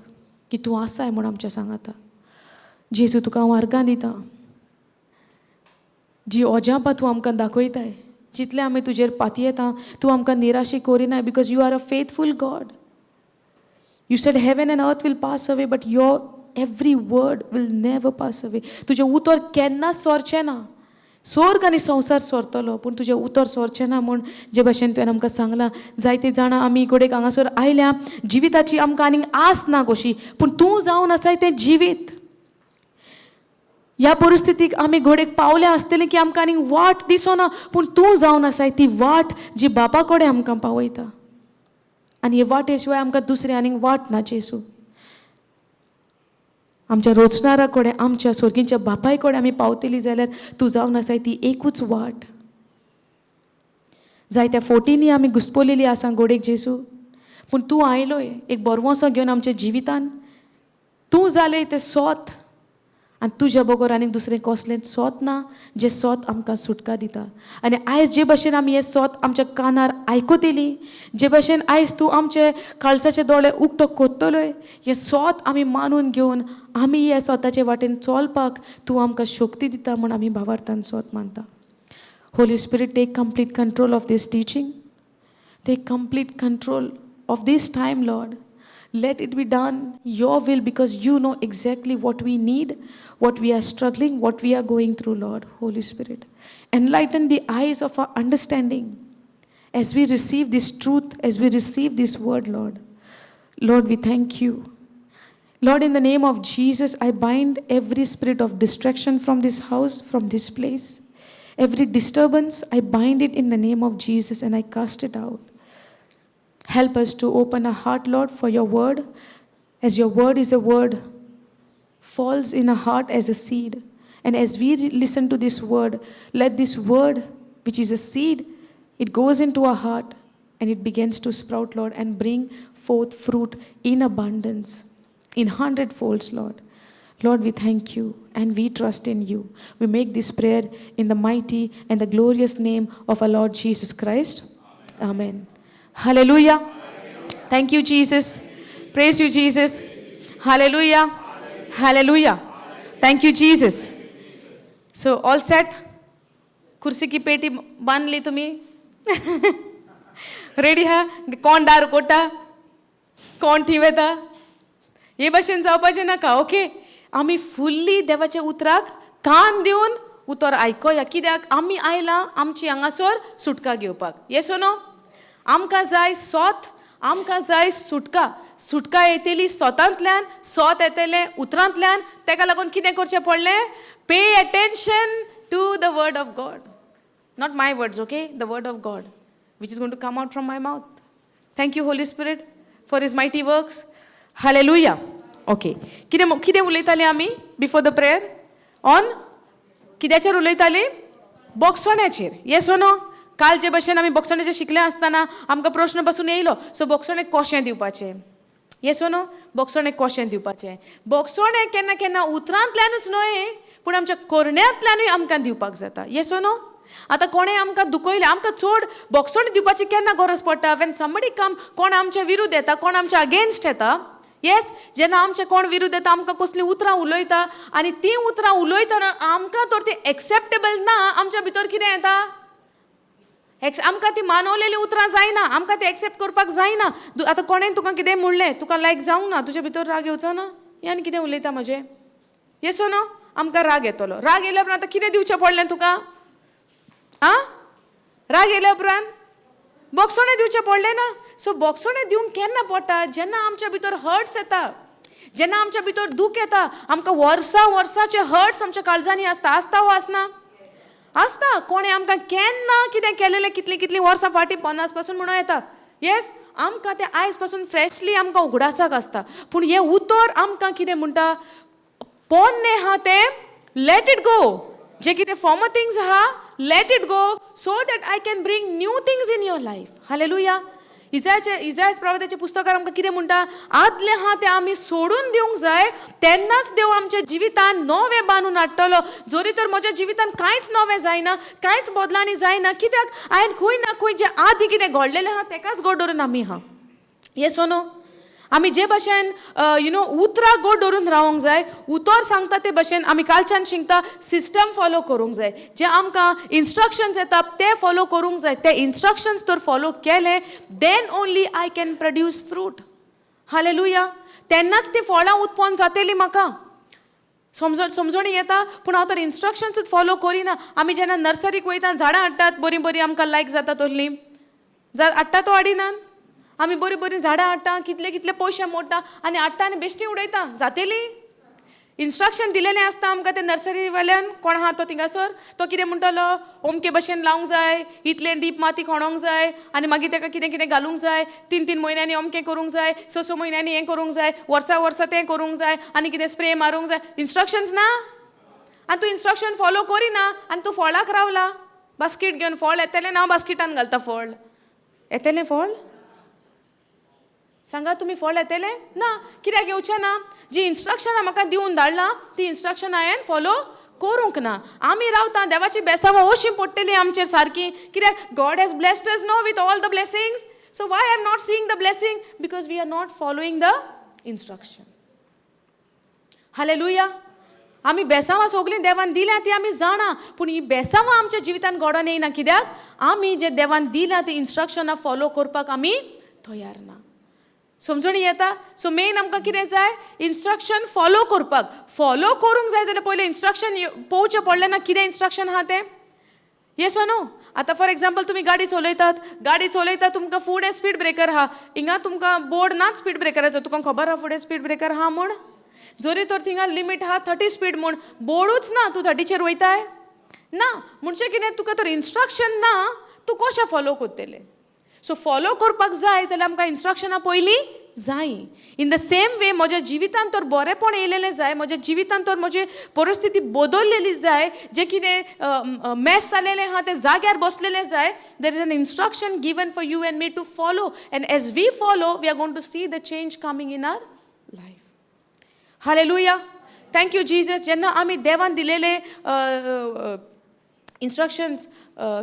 की तूं आसाय म्हूण आमच्या सांगाता. जेजू, तुका हांव आर्गां दितां. जी ओजापां तूं आमकां दाखयताय, जितलें आमी तुजेर पातयेता, तूं आमकां निराशी करिनाय, because you are a faithful God. You said heaven and earth will pass away, but your every word will never pass away. तुजें उतर केन्नाच सोरचें ना. स्वर्ग आनी संवसार सोरतलो, पूण तुजें उतर सोरचें ना म्हूण जे भाशेन तुवें आमकां सांगलां. जायते जाणां आमी घडयेक हांगासर आयल्या, जिविताची आमकां आनीक आस ना कशी, पूण तूं जावन आसाय तें जिवीत. ह्या परिस्थितीक आमी घडयेक पावल्या आसतली की आमकां आनीक वाट दिसना, पूण तूं जावन आसाय ती वाट जी बापा कडेन आमकां पावयता. आनी हे वाटे शिवाय आमकां दुसरी आनीक वाट ना जेजू. आमच्या रोचणारा कडेन, आमच्या सोर्गींच्या बापाय कडेन आमी पावतली जाल्यार तूं जावन आसाय ती एकूच वाट. जायत्या फोटींनी आमी घुसपलेली आसा घोडेक जेजू, पूण तूं आयलोय एक बरवसो घेवन आमच्या जिवितान. तूं जालें तें सोत, आनी तुज्या बगर आनीक दुसरें कसलेंच सोत ना जें सोत आमकां सुटका दिता. आनी आयज जे भाशेन आमी हें सोत आमच्या कानार आयकतली, जे भाशेन आयज तूं आमचे काळजाचे दोळे उक्तो कोत्तलोय, हें सोत आमी मानून घेवन आमी ह्या सोताचे वाटेन चलपाक तूं आमकां शक्ती दिता म्हूण आमी भावार्थान सोत मानता. Holy Spirit, take complete control of this teaching. Take complete control of this time, Lord. Let it be done your will, because you know exactly what we need, what we are struggling, what we are going through, Lord. Holy Spirit, enlighten the eyes of our understanding as we receive this truth, as we receive this word, Lord. Lord, we thank you. Lord, in the name of Jesus, I bind every spirit of distraction from this house, from this place. Every disturbance, I bind it in the name of Jesus and I cast it out. Help us to open our heart, Lord, for your word, as your word is a word, falls in our heart as a seed. And as we listen to this word, let this word, which is a seed, it goes into our heart and it begins to sprout, Lord, and bring forth fruit in abundance, in hundredfolds, Lord. Lord, we thank you and we trust in you. We make this prayer in the mighty and the glorious name of our Lord Jesus Christ. Amen. Hallelujah. Thank you, Jesus. Praise you, Jesus. Hallelujah. Hallelujah. Thank you, Jesus. So, all set? कुर्सी की पेटी बांधली तुम्ही? Ready हा? कोण दार कोटा, कोण थंय वेता, हे भशेन जावपाचें नाका. ओके, आमी फुल्ली देवाच्या उतराक कान दिवन उतर आयकोया, कित्याक आमी आयला आमची हांगासर सुटका घेवपाक. येस नो? आमकां जाय सोत, आमकां जाय सुटका. सुटका येतली सोतांतल्यान, सोत येतलें उतरांतल्यान. तेका लागून कितें करचें पडलें? Pay attention to the word of God. Not my words, okay? The word of God, which is going to come out from my mouth. Thank you, Holy Spirit, for His mighty works. Hallelujah. Okay. कितें कितें उलयताली आमी before the prayer on? कित्याचेर उलयताली? बोगसोण्याचेर. येस no? काल जे भशेन आमी बोगसण्याचेर शिकले आसतना आमकां प्रश्न पासून येयलो, सो बोगसणें कशें दिवपाचें? येस नो? बोगसणें कशें दिवपाचें? बोगसणें केन्ना केन्ना उतरांतल्यानूच न्हय, पूण आमच्या करण्यांतल्यानूय आमकां दिवपाक जाता. येस नो? आतां कोणें आमकां दुखयलें, आमकां चड बोगसणें दिवपाची केन्ना गरज पडटा? When somebody कम, कोण आमच्या विरुद्ध येता, कोण आमच्या अगेन्स्ट येता. येस, जेन्ना आमचे कोण विरुद्ध येता, आमकां कसलीं उतरां उलयता आनी तीं उतरां उलयतना आमकां तर ती एक्सेप्टेबल ना, आमच्या भितर कितें येता? एक्स आमकां ती मानवलेली उतरां जायना, आमकां ती एक्सेप्ट करपाक जायना. आतां कोणें तुका कितें म्हणलें, तुका लायक जावंक ना, तुज्या भितर राग येवचो ना? हे आनी कितें उलयता म्हजें? येस नो? आमकां राग येतलो. राग येयल्या उपरांत आतां कितें दिवचें पडलें तुका? आं, राग येयल्या उपरांत बोगसणें दिवचें पडलें ना? सो बोगसणें दिवंक केन्ना पडटा? जेन्ना आमच्या भितर हर्ट्स येता, जेन्ना आमच्या भितर दूख येता. आमकां वर्सां वर्साचे हर्ट्स आमच्या काळजांनी आसता. आसता वो आसना? आसता. कोणें आमकां केन्ना कितें केलेलें, कितलीं कितलीं वर्सां फाटीं, 50 पासून म्हणूं येता. येस, आमकां तें आयज पासून फ्रेशली आमकां उगडासाक आसता. पूण हें उतर आमकां कितें म्हणटा? पोन्नें आहा तें let it go. जे कितें फॉर्मर थिंग्स आहा, let it go, so that I can bring new things in your life. Hallelujah. इजायस प्रवादाच्या पुस्तकार आमकां कितें म्हणटा? आदलें आहा तें आमी सोडून दिवंक जाय, तेन्नाच देव आमच्या जिवितान नवें बांदून हाडटलो. जरी तर म्हज्या जिवितान कांयच नवें जायना, कांयच बदलांनी जायना, कित्याक हांवें खंय ना खंय जें आदीं कितें घडलेलें आहा तेकाच गोड धरून आमी आहा. येस नो? आमी जे भशेन you know उतरां गोड धरून रावंक जाय. उतर सांगता ते भशेन आमी कालच्यान शिकता, सिस्टम फॉलो करूंक जाय. जे आमकां इन्स्ट्रक्शन्स येता ते फॉलो करूंक जाय. ते इन्स्ट्रक्शन्स तर फॉलो केले, then only I can produce fruit. Hallelujah. तेन्नाच ती फळां उत्पन्न जातली म्हाका. समजणी येता? पूण हांव तर इन्स्ट्रक्शन्सूच फॉलो करिना. आमी जेन्ना नर्सरीक वयता, झाडां हाडटात बरीं बरीं, आमकां लायक जाता तसलीं जा हाडटा तो हाडिनात. आमी बरीं बरीं झाडां हाडटा, कितले कितले पयशे मोडटा आनी हाडटा आनी बेश्टी उडयता. जातली? इन्स्ट्रक्शन दिलेलें आसता आमकां ते नर्सरीवाल्यान. कोण आहा तो थिंगासर, तो कितें म्हणटलो? अमके भशेन लावंक जाय, इतलें डीप माती खणोंक जाय आनी मागीर ताका कितें कितें घालूंक जाय, 3-3 म्हयन्यांनी अमकें करूंक जाय, 6-6 म्हयन्यांनी हें करूंक जाय, वर्सा वर्सा तें करूंक जाय आनी कितें स्प्रे मारूंक जाय. इन्स्ट्रक्शन्स ना आनी तूं इन्स्ट्रक्शन फॉलो करिना आनी तूं फळाक रावला बास्कीट घेवन. फळ येतलें ना? हांव बास्किटान घालता, फळ येतलें? फळ सांगा तुमी, फळ येतलें ना? कित्याक येवचें ना? जी इन्स्ट्रक्शनां म्हाका दिवन धाडलां ती इन्स्ट्रक्शन हांवें फॉलो करूंक ना. आमी रावता, देवाची बेसांवां अशीं पडटलीं आमचेर सारकी, कित्याक God has blessed us, no, with all the blessings. So why I am not seeing the blessing? Because we are not following the instruction. Hallelujah. आमी बेसांवां सगळीं देवान दिल्या ती आमी जाणा, पूण ही बेसांवां आमच्या जिवितान घडोन येयना, कित्याक आमी जे देवान दिल्या ती इन्स्ट्रक्शनां फॉलो करपाक आमी तयार ना. समजणी येता? सो मेन आमकां कितें जाय? इन्स्ट्रक्शन फॉलो करपाक. फॉलो करूंक जाय जाल्यार पयलें इन्स्ट्रक्शन पळोवचें पडलें ना, कितें इन्स्ट्रक्शन आहा तें. येस नो? आतां फॉर एग्जाम्पल, तुमी गाडी चलयतात, गाडी चलयता, तुमकां फुडें स्पीड ब्रेकर आहा. हिंगा तुमकां बोर्ड नाच स्पीड ब्रेकराचो. तुका खबर आहा फुडें स्पीड ब्रेकर आहा म्हूण? जरी तर थिंगा लिमीट आहा 30 स्पीड म्हूण, बोर्डूच ना, तूं 30चेर वयताय ना, म्हणजे कितें तुका तर इन्स्ट्रक्शन ना, तूं कशें फॉलो करतलें? सो फॉलो करपाक जाय जाल्यार आमकां इन्स्ट्रक्शनां पयलीं जाय. इन the same way म्हज्या जिवितांत तर बरेंपण येयलेलें जाय, म्हज्या जिवितांत तर म्हजी परिस्थिती बदललेली जाय, जें कितें मॅस जालेलें आहा तें जाग्यार बसलेलें जाय. There is an instruction given for you and me to follow, and as we follow we are going to see the change coming in our life. Hallelujah, thank you Jesus. जेन्ना आमी देवान दिलेले instructions,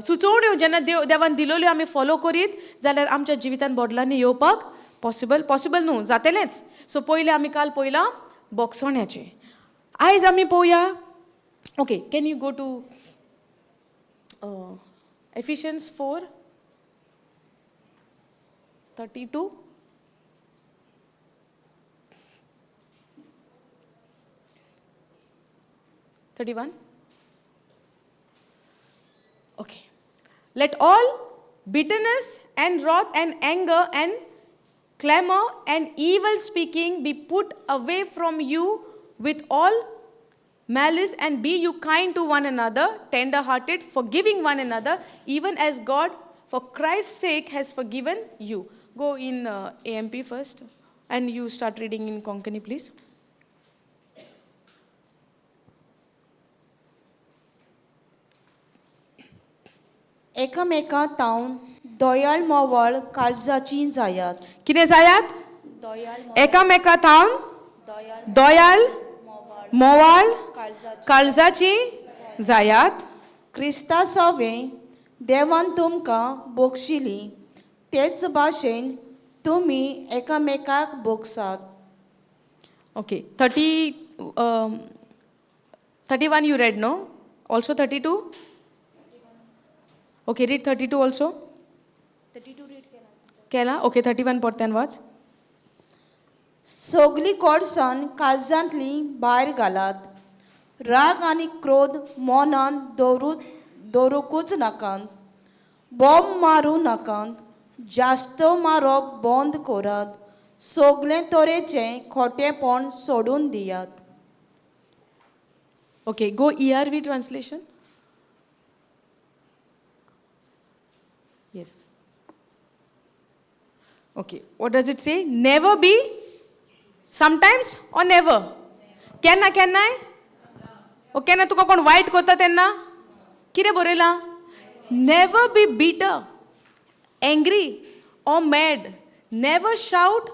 सुचोवण्यो जेन्ना देवान दिलेल्यो आमी follow करीत जाल्यार आमच्या जिवितांत बदलांनी येवपाक पॉसिबल, पॉसिबल न्हू, जातलेंच. सो पयलें आमी काल पळयलां बोगसोण्याचें, आयज आमी पळोवया. Okay, can you go to Ephesians 4:32? 31. Okay. Let all bitterness and wrath and anger and clamor and evil speaking be put away from you with all malice, and be you kind to one another, tender-hearted, forgiving one another, even as God for Christ's sake has forgiven you. Go in AMP first, and you start reading in Konkani, please. एकामेका तावन दोयाळ मोवाळ काळजाची जायात. कितें जायात? दोयाळ एकामेका थावन दोयाळ दोयाळ मोवाळ काळजाची काळजाची जायात. क्रिस्ता सवें देवान तुमकां बक्षिली तेच भाशेन तुमी एकामेकाक बोगसात. Okay, 31 you read, no? Also 32? Okay, read 32 also. केला? ओके, 31 परत्यान वाच. सगली कोडसाण काळजांतली भायर घालात. राग आनी क्रोध मनान दवरूकूच नाकात. बॉम्ब मारूं नाकात. जास्त मारप बंद करात. सगळे तरेचें खोटेपण सोडून दियात. Okay, go ERV translation. Yes. Okay, what does it say? Never be, sometimes or never? केन्ना केन्नाय? ओ केन्ना तुका कोण वायट करता तेन्ना कितें बरयलां? Never be bitter, angry or mad. Never shout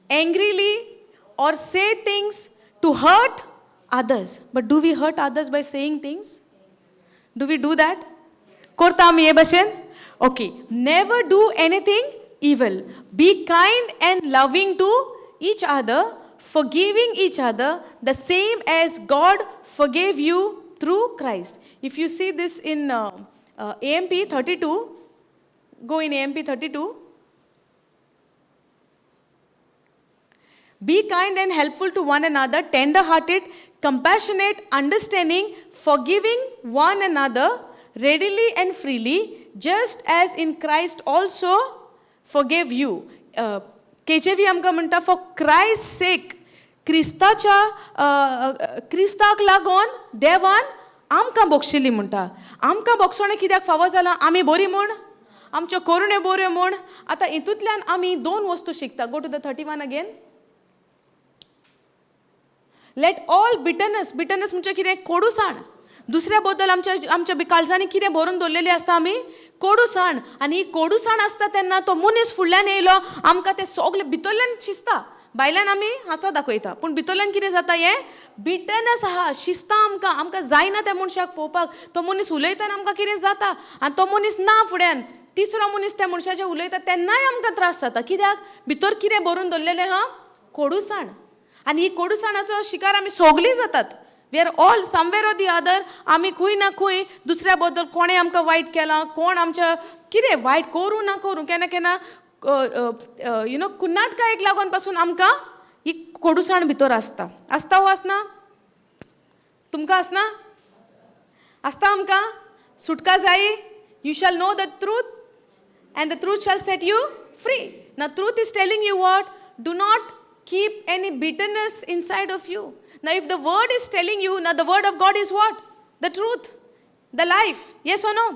angrily or say things to hurt others. But do we hurt others by saying things? Do we do that? करता आमी हे भशेन? Okay, never do anything evil. Be kind and loving to each other, forgiving each other, the same as God forgave you through Christ. If you see this in AMP 32, go in AMP 32. Be kind and helpful to one another, tender-hearted, compassionate, understanding, forgiving one another readily and freely, just as in Christ also forgave you. KJV आमकां म्हणटा, for Christ's sake, क्रिस्ताच्या क्रिस्ताक लागून देवान आमकां बक्षिली म्हणटा. आमकां बक्षोणें कित्याक फावो जालां? आमी बरी म्हूण, आमच्यो करुण्यो बऱ्यो म्हूण. आतां हितूंतल्यान आमी दोन वस्तू शिकता. Go to the 31 again. Let all bitterness, bitterness म्हणजे कितें? कोडूसाण. दुसऱ्या बद्दल आमच्या आमच्या काळजांनी कितें भरून दवरलेली आसता आमी? कोडूसाण. आनी ही कोडूसाण आसता तेन्ना तो मनीस फुडल्यान येयलो, आमकां तें सगलें भितरल्यान शिजता. भायल्यान आमी हांसो दाखयता, पूण भितरल्यान कितें जाता? हें बिटरनस आहा, शिजता आमकां. आमकां जायना त्या मनशाक पळोवपाक. तो मनीस उलयतना आमकां कितें जाता, आनी तो मनीस ना फुड्यान तिसरो मनीस त्या मनशाचेर उलयता तेन्नाय आमकां त्रास जाता. कित्याक? भितर कितें भरून दवरलेलें आहा? कोडूसाण. आनी ही कोडूसाणाचो शिकार आमी सगलीं जातात. We are all somewhere or the other, आमी खंय ना खंय दुसऱ्या बद्दल कोणें आमकां वायट केलां, कोण आमच्या कितें वायट करूं ना करूं, केन्ना केन्ना कुन्नाटकायेक लागून पासून आमकां ही कोडूसाण भितर आसता. आसता वो आसना? तुमकां आसना? आसता आमकां? सुटका जाय. You shall know the truth and the truth shall set you free. Now truth is telling you what? Do not keep any bitterness inside of you. Now, if the word is telling you, now the word of God is what? The truth, the life. Yes or no?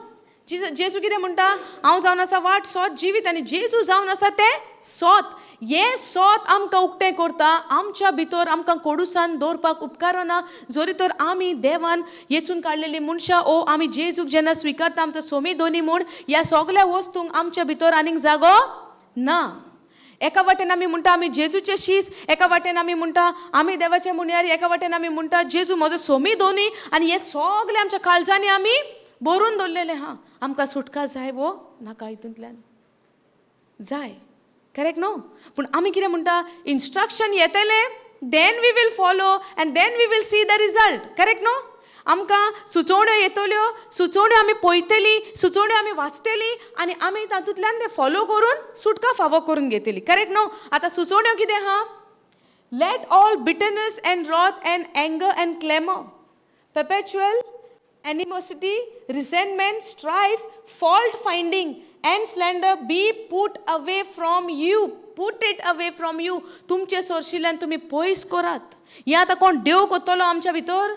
जेजू कितें म्हणटा? हांव जावन आसा वाट, सोत, जिवीत. आनी जेजू जावन आसा तें सोत. हें सोत आमकां उक्तें करता. आमच्या भितर आमकां कोडूसान दवरपाक उपकारना, जरी तर आमी देवान येचून काडलेली मनशां ओ आमी जेजूक जेन्ना स्विकारता आमचो सोमी दोनी म्हूण, ह्या सगल्या वस्तूंक आमच्या भितर आनीक जागो ना. एका वाटेन आमी म्हणटा आमी जेजूचे शीस, एका वाटेन आमी म्हणटा आमी देवाचे मुनयारी, एका वाटेन आमी म्हणटा जेजू म्हजो सोमी दोनी, आनी हे सगळे आमच्या काळजांनी आमी भरून दवरलेले आहा. आमकां सुटका जाय वो नाका हितूंतल्यान? जाय, करेक्ट न्हू? पूण आमी कितें म्हणटा? इन्स्ट्रक्शन येतलें, then we will follow and then we will see the result, correct न्हू? आमकां सुचोवण्यो येतल्यो, सुचोवण्यो आमी पळयतली, सुचोवण्यो आमी वाचतली आनी आमी तातूंतल्यान ते फॉलो करून सुटका फावो करून घेतली, करेक्ट न्हू? आतां सुचोवण्यो कितें आहा? Let all bitterness and wrath and anger and clamour, perpetual animosity, resentment, strife, fault finding, and slander be put away from you. Put it away from you. तुमचे सोरशिल्यान तुमी पयस करात. हें आतां कोण देव कोत्तलो आमच्या भितर?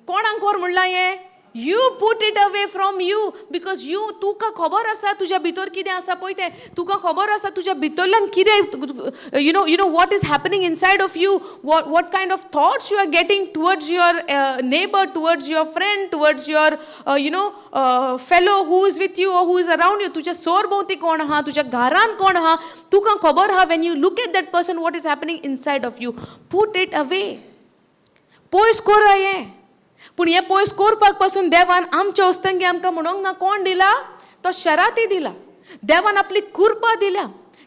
कोणाक कोर म्हणलां हें? You put it away from you because you, तुका खबर आसा तुज्या भितर कितें आसा पळय तें. तुका खबर आसा तुज्या भितरल्यान कितें, you know what is happening inside of you, what kind of thoughts you are getting towards your neighbour, towards your friend, towards your fellow who is with you, who is around you. तुज्या सोर भोंवती कोण आहा, तुज्या घरान कोण आहा, तुका खबर आहा. When you look at that person, what is happening inside of you? Put it away. पयस कोरा हें. पूण हें पयस करपाक पासून देवान आमच्या वस्तंगी आमकां म्हणोंक ना कोण दिला तो शराती दिला. देवान आपली कृपा दिल्या.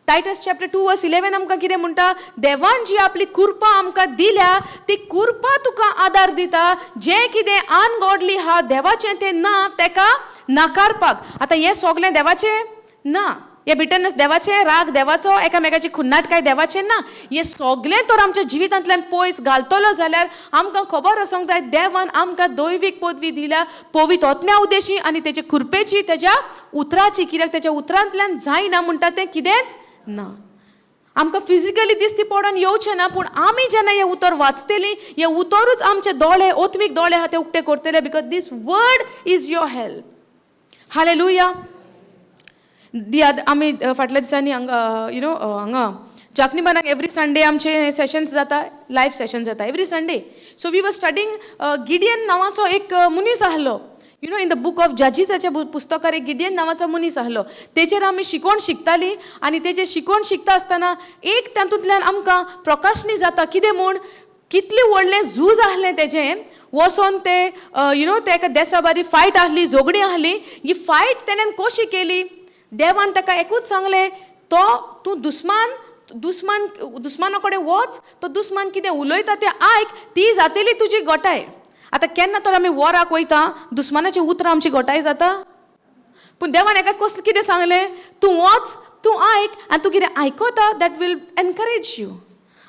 Titus chapter 2 verse 11 आमकां कितें म्हणटा? देवान जी आपली कृपा आमकां दिल्या, ती कृपा तुका आदार दिता जें कितें अनगॉडली आहा, देवाचें तें ना, तेका नाकारपाक. आतां हें सगलें देवाचें ना? हे बिटरनस देवाचें? राग देवाचो? एकामेकाची खुन्नाट काय देवाचें ना? हें सगलें तर आमच्या जिवितांतल्यान पयस घालतलो जाल्यार आमकां खबर आसूंक जाय, देवान आमकां दैवीक पदवी दिल्या पवित्र आत्म्या उद्देशी आनी तेजे कृपेची, तेज्या उतराची. कित्याक तेज्या उतरांतल्यान जायना म्हणटा तें कितेंच ना. आमकां फिजिकली दिसती पडोन येवचें ना, पूण आमी जेन्ना हें उतर वाचतलीं, हें उतरूच आमचे दोळे, ओत्मीक दोळे आहा ते उक्ते करतले, because this word is your help. Hallelujah. आमी फाटल्या दिसांनी हांगा you know हांगा जाकनीबानाक एवरी संडे आमचे सेशन्स जाता, लायव सेशन जाता every Sunday. So we were studying Gideon नांवाचो एक मनीस आहलो. In the book of जजीसाच्या पुस्तकार एक गिडियन नांवाचो मनीस आहलो. तेचेर आमी शिकोवन शिकतालीं आनी तेजेर शिकोवन शिकता आसतना एक तातूंतल्यान आमकां प्रकाशनी जाता कितें म्हूण, कितलें व्हडलें झूज आहलें तेजें. वचोन ते you know ते एका देसा बारी फायट आहली, झगडी आहली. ही फायट तेणेन कशी केली? देवान ताका एकूच सांगलें, तो तूं दुस्माना कडेन वच, तो दुस्मान कितें उलयता तें आयक, ती जातली तुजी गोटाय. आतां केन्ना तर आमी वराक वयता, दुस्मानाची उतरां आमची गोटाय जाता? पूण देवान एका कसलें कितें सांगलें? तूं वच, तूं आयक आनी तूं कितें आयकता, that will encourage you.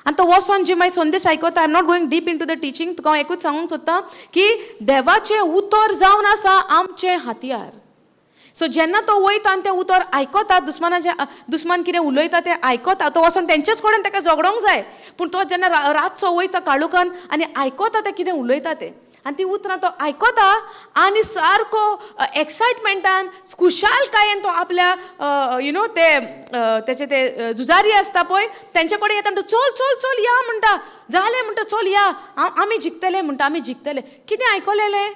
आनी तो वचोन जी मागीर संदेश आयकता. I am not going deep into the teaching. तुका हांव एकूच सांगूंक सोदता की देवाचें उतर जावन आसा आमचें हातयार. सो जेन्ना तो वयता आनी तें उतर आयकता, दुस्मानाचें, दुस्मान कितें उलयता तें आयकता, तो वचोन तेंचेच कडेन ताका झगडोंक जाय. पूण तो जेन्ना रातचो वयता काळोखान आनी आयकता तें कितें उलयता तें, आनी ती उतरां तो आयकता आनी सारको एक्सायटमेंटान, खुशालकायेन तो आपल्या you know ते तेचे ते झुजारी आसता पळय, तेंचे कडेन येता. म्हणटा, "चल चल चल या," म्हणटा, "जालें," म्हणटा, "चल या, आमी जिखतले," म्हणटा, "आमी जिखतले." कितें आयकलेलें?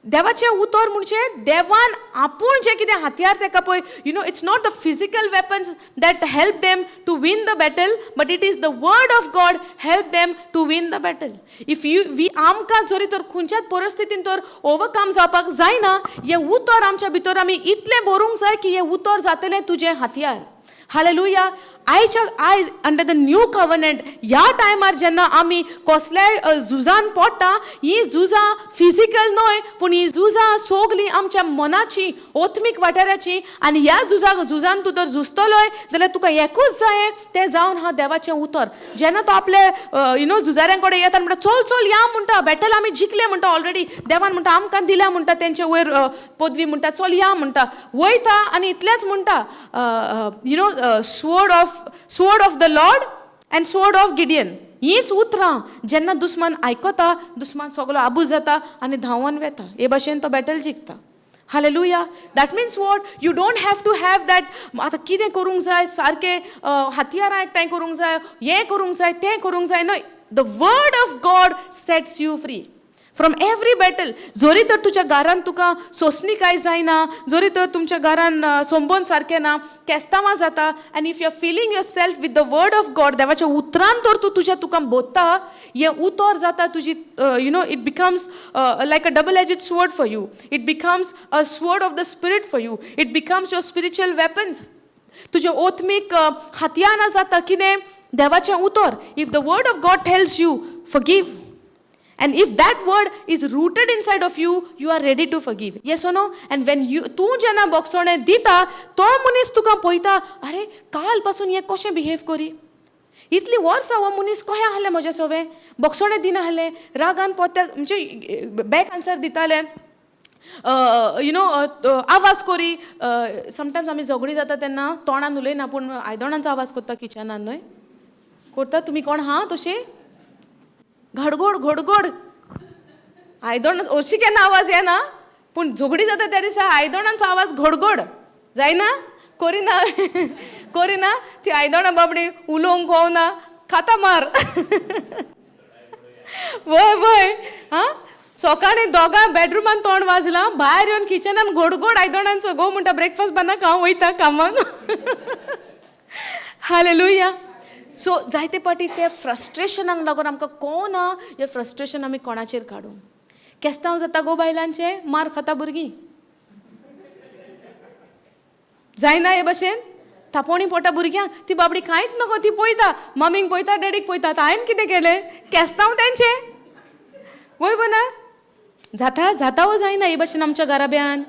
देवाचें उतर. म्हणजे देवान आपूण जें कितें हातयार तेका पळय, it's not the physical weapons that help them to win the battle, but it is the word of God help them to win the battle. If you we आमकां जरी तर खंयच्याच परिस्थितीन तर ओवरकम जावपाक जायना, हें उतर आमच्या भितर आमी इतलें बरोवंक जाय की हें उतर जातलें तुजें हातयार. हालेलुया. आयच्या आयज अंडर the new covenant, ह्या टायमार जेन्ना आमी कसल्याय झुजान पडटा, ही झुजां फिजिकल न्हय, पूण ही झुजां सगलीं आमच्या मनाची, ओत्मीक वाठाराची. आनी ह्या झुजान तूं जर झुजतलोय जाल्यार तुका एकूच जाय, तें जावन हा देवाचें उतर. जेन्ना तो आपले you know झुजाऱ्यां कडेन येता, म्हणटा, "चल चल या," म्हणटा, "बॅटल आमी जिखले," म्हणटा, "ऑलरेडी देवान," म्हणटा, "आमकां दिल्या," म्हणटा, "तेंचे वयर पदवी," म्हणटा, "चल या," म्हणटा. वयता आनी इतलेंच म्हणटा, sword of the Lord and and sword of Gideon. हीच उतरां जेन्ना दुस्मान आयकता, दुस्मान सगलो आबूज जाता आनी धांवन वेता. हे भाशेन तो battle जिखता. Hallelujah. That means what? You don't have to have that आतां कितें करूंक जाय, सारकें हत्यारां एकठांय करूंक जाय, हें करूंक जाय, तें करूंक जाय. न्हय, the word of God sets you free from every battle. जरी तर तुज्या घरान तुका सोंसणीकाय जायना, जरी तर तुमच्या घरान संबंद सारकें ना, केस्तांवां जाता, and if you are filling yourself with the word of God, देवाच्या उतरान तर तूं तुज्या तुका बोधता, हें उतर जाता तुजी, it becomes like a double edged sword for you. It becomes a sword of the spirit for you. It becomes your spiritual weapons. तुजें ओत्मीक हत्यारां जाता कितें? देवाचें उतर. If the word of God tells you forgive, and if that word is rooted inside of you, you are ready to forgive. Yes or no? And when you, तूं जेन्ना बोगसणें दिता, तो मनीस तुका पळयता, अरे काल पासून हें कशें बिहेव करी, इतलीं वर्सां हो मनीस कशें आहलें म्हज्या सवें, बोगसणें दिना आहलें, रागान पोत्याक म्हणजे बॅक आन्सर दितालें, you know आवाज करी. समटायम्स आमी झगडी जाता तेन्ना तोंडान उलयना, पूण आयदणांचो आवाज करता किचनान, न्हय करता? तुमी कोण हा तशी? घडघोड घडघोड आयदण हरशीं केन्ना आवाज येना, पूण झगडी जाता त्या दिसा आयदणांचो आवाज घडघोड जायना? करिना, करिना ती आयदणां बाबडी उलोवंक कोवना, खाता मार. वय वय, आं, सकाळीं दोगां बेडरुमान तोंड वाजलां, भायर येवन किचनान गोड आयदणांचो. गो म्हणटा, ब्रेकफास्ट बानाक, हांव वयता कामाक. हालेलुया. सो जायते पाटी ते फ्रस्ट्रेशनाक लागून आमकां कोण ना, हें फ्रस्ट्रेशन आमी कोणाचेर काडूं? केस्तांव जाता गो बायलांचें, मार खाता भुरगीं, जायना हे भशेन? थापोवणी पोटा भुरग्यांक, ती बाबडी कांयच नको, ती पळयता, मम्मीक पळयता, डॅडीक पळयता, आतां हांवें कितें केलें? केस्तांव तेंचें. वय ना जाता? जाता वो जायना हे भशेन आमच्या घराब्यान?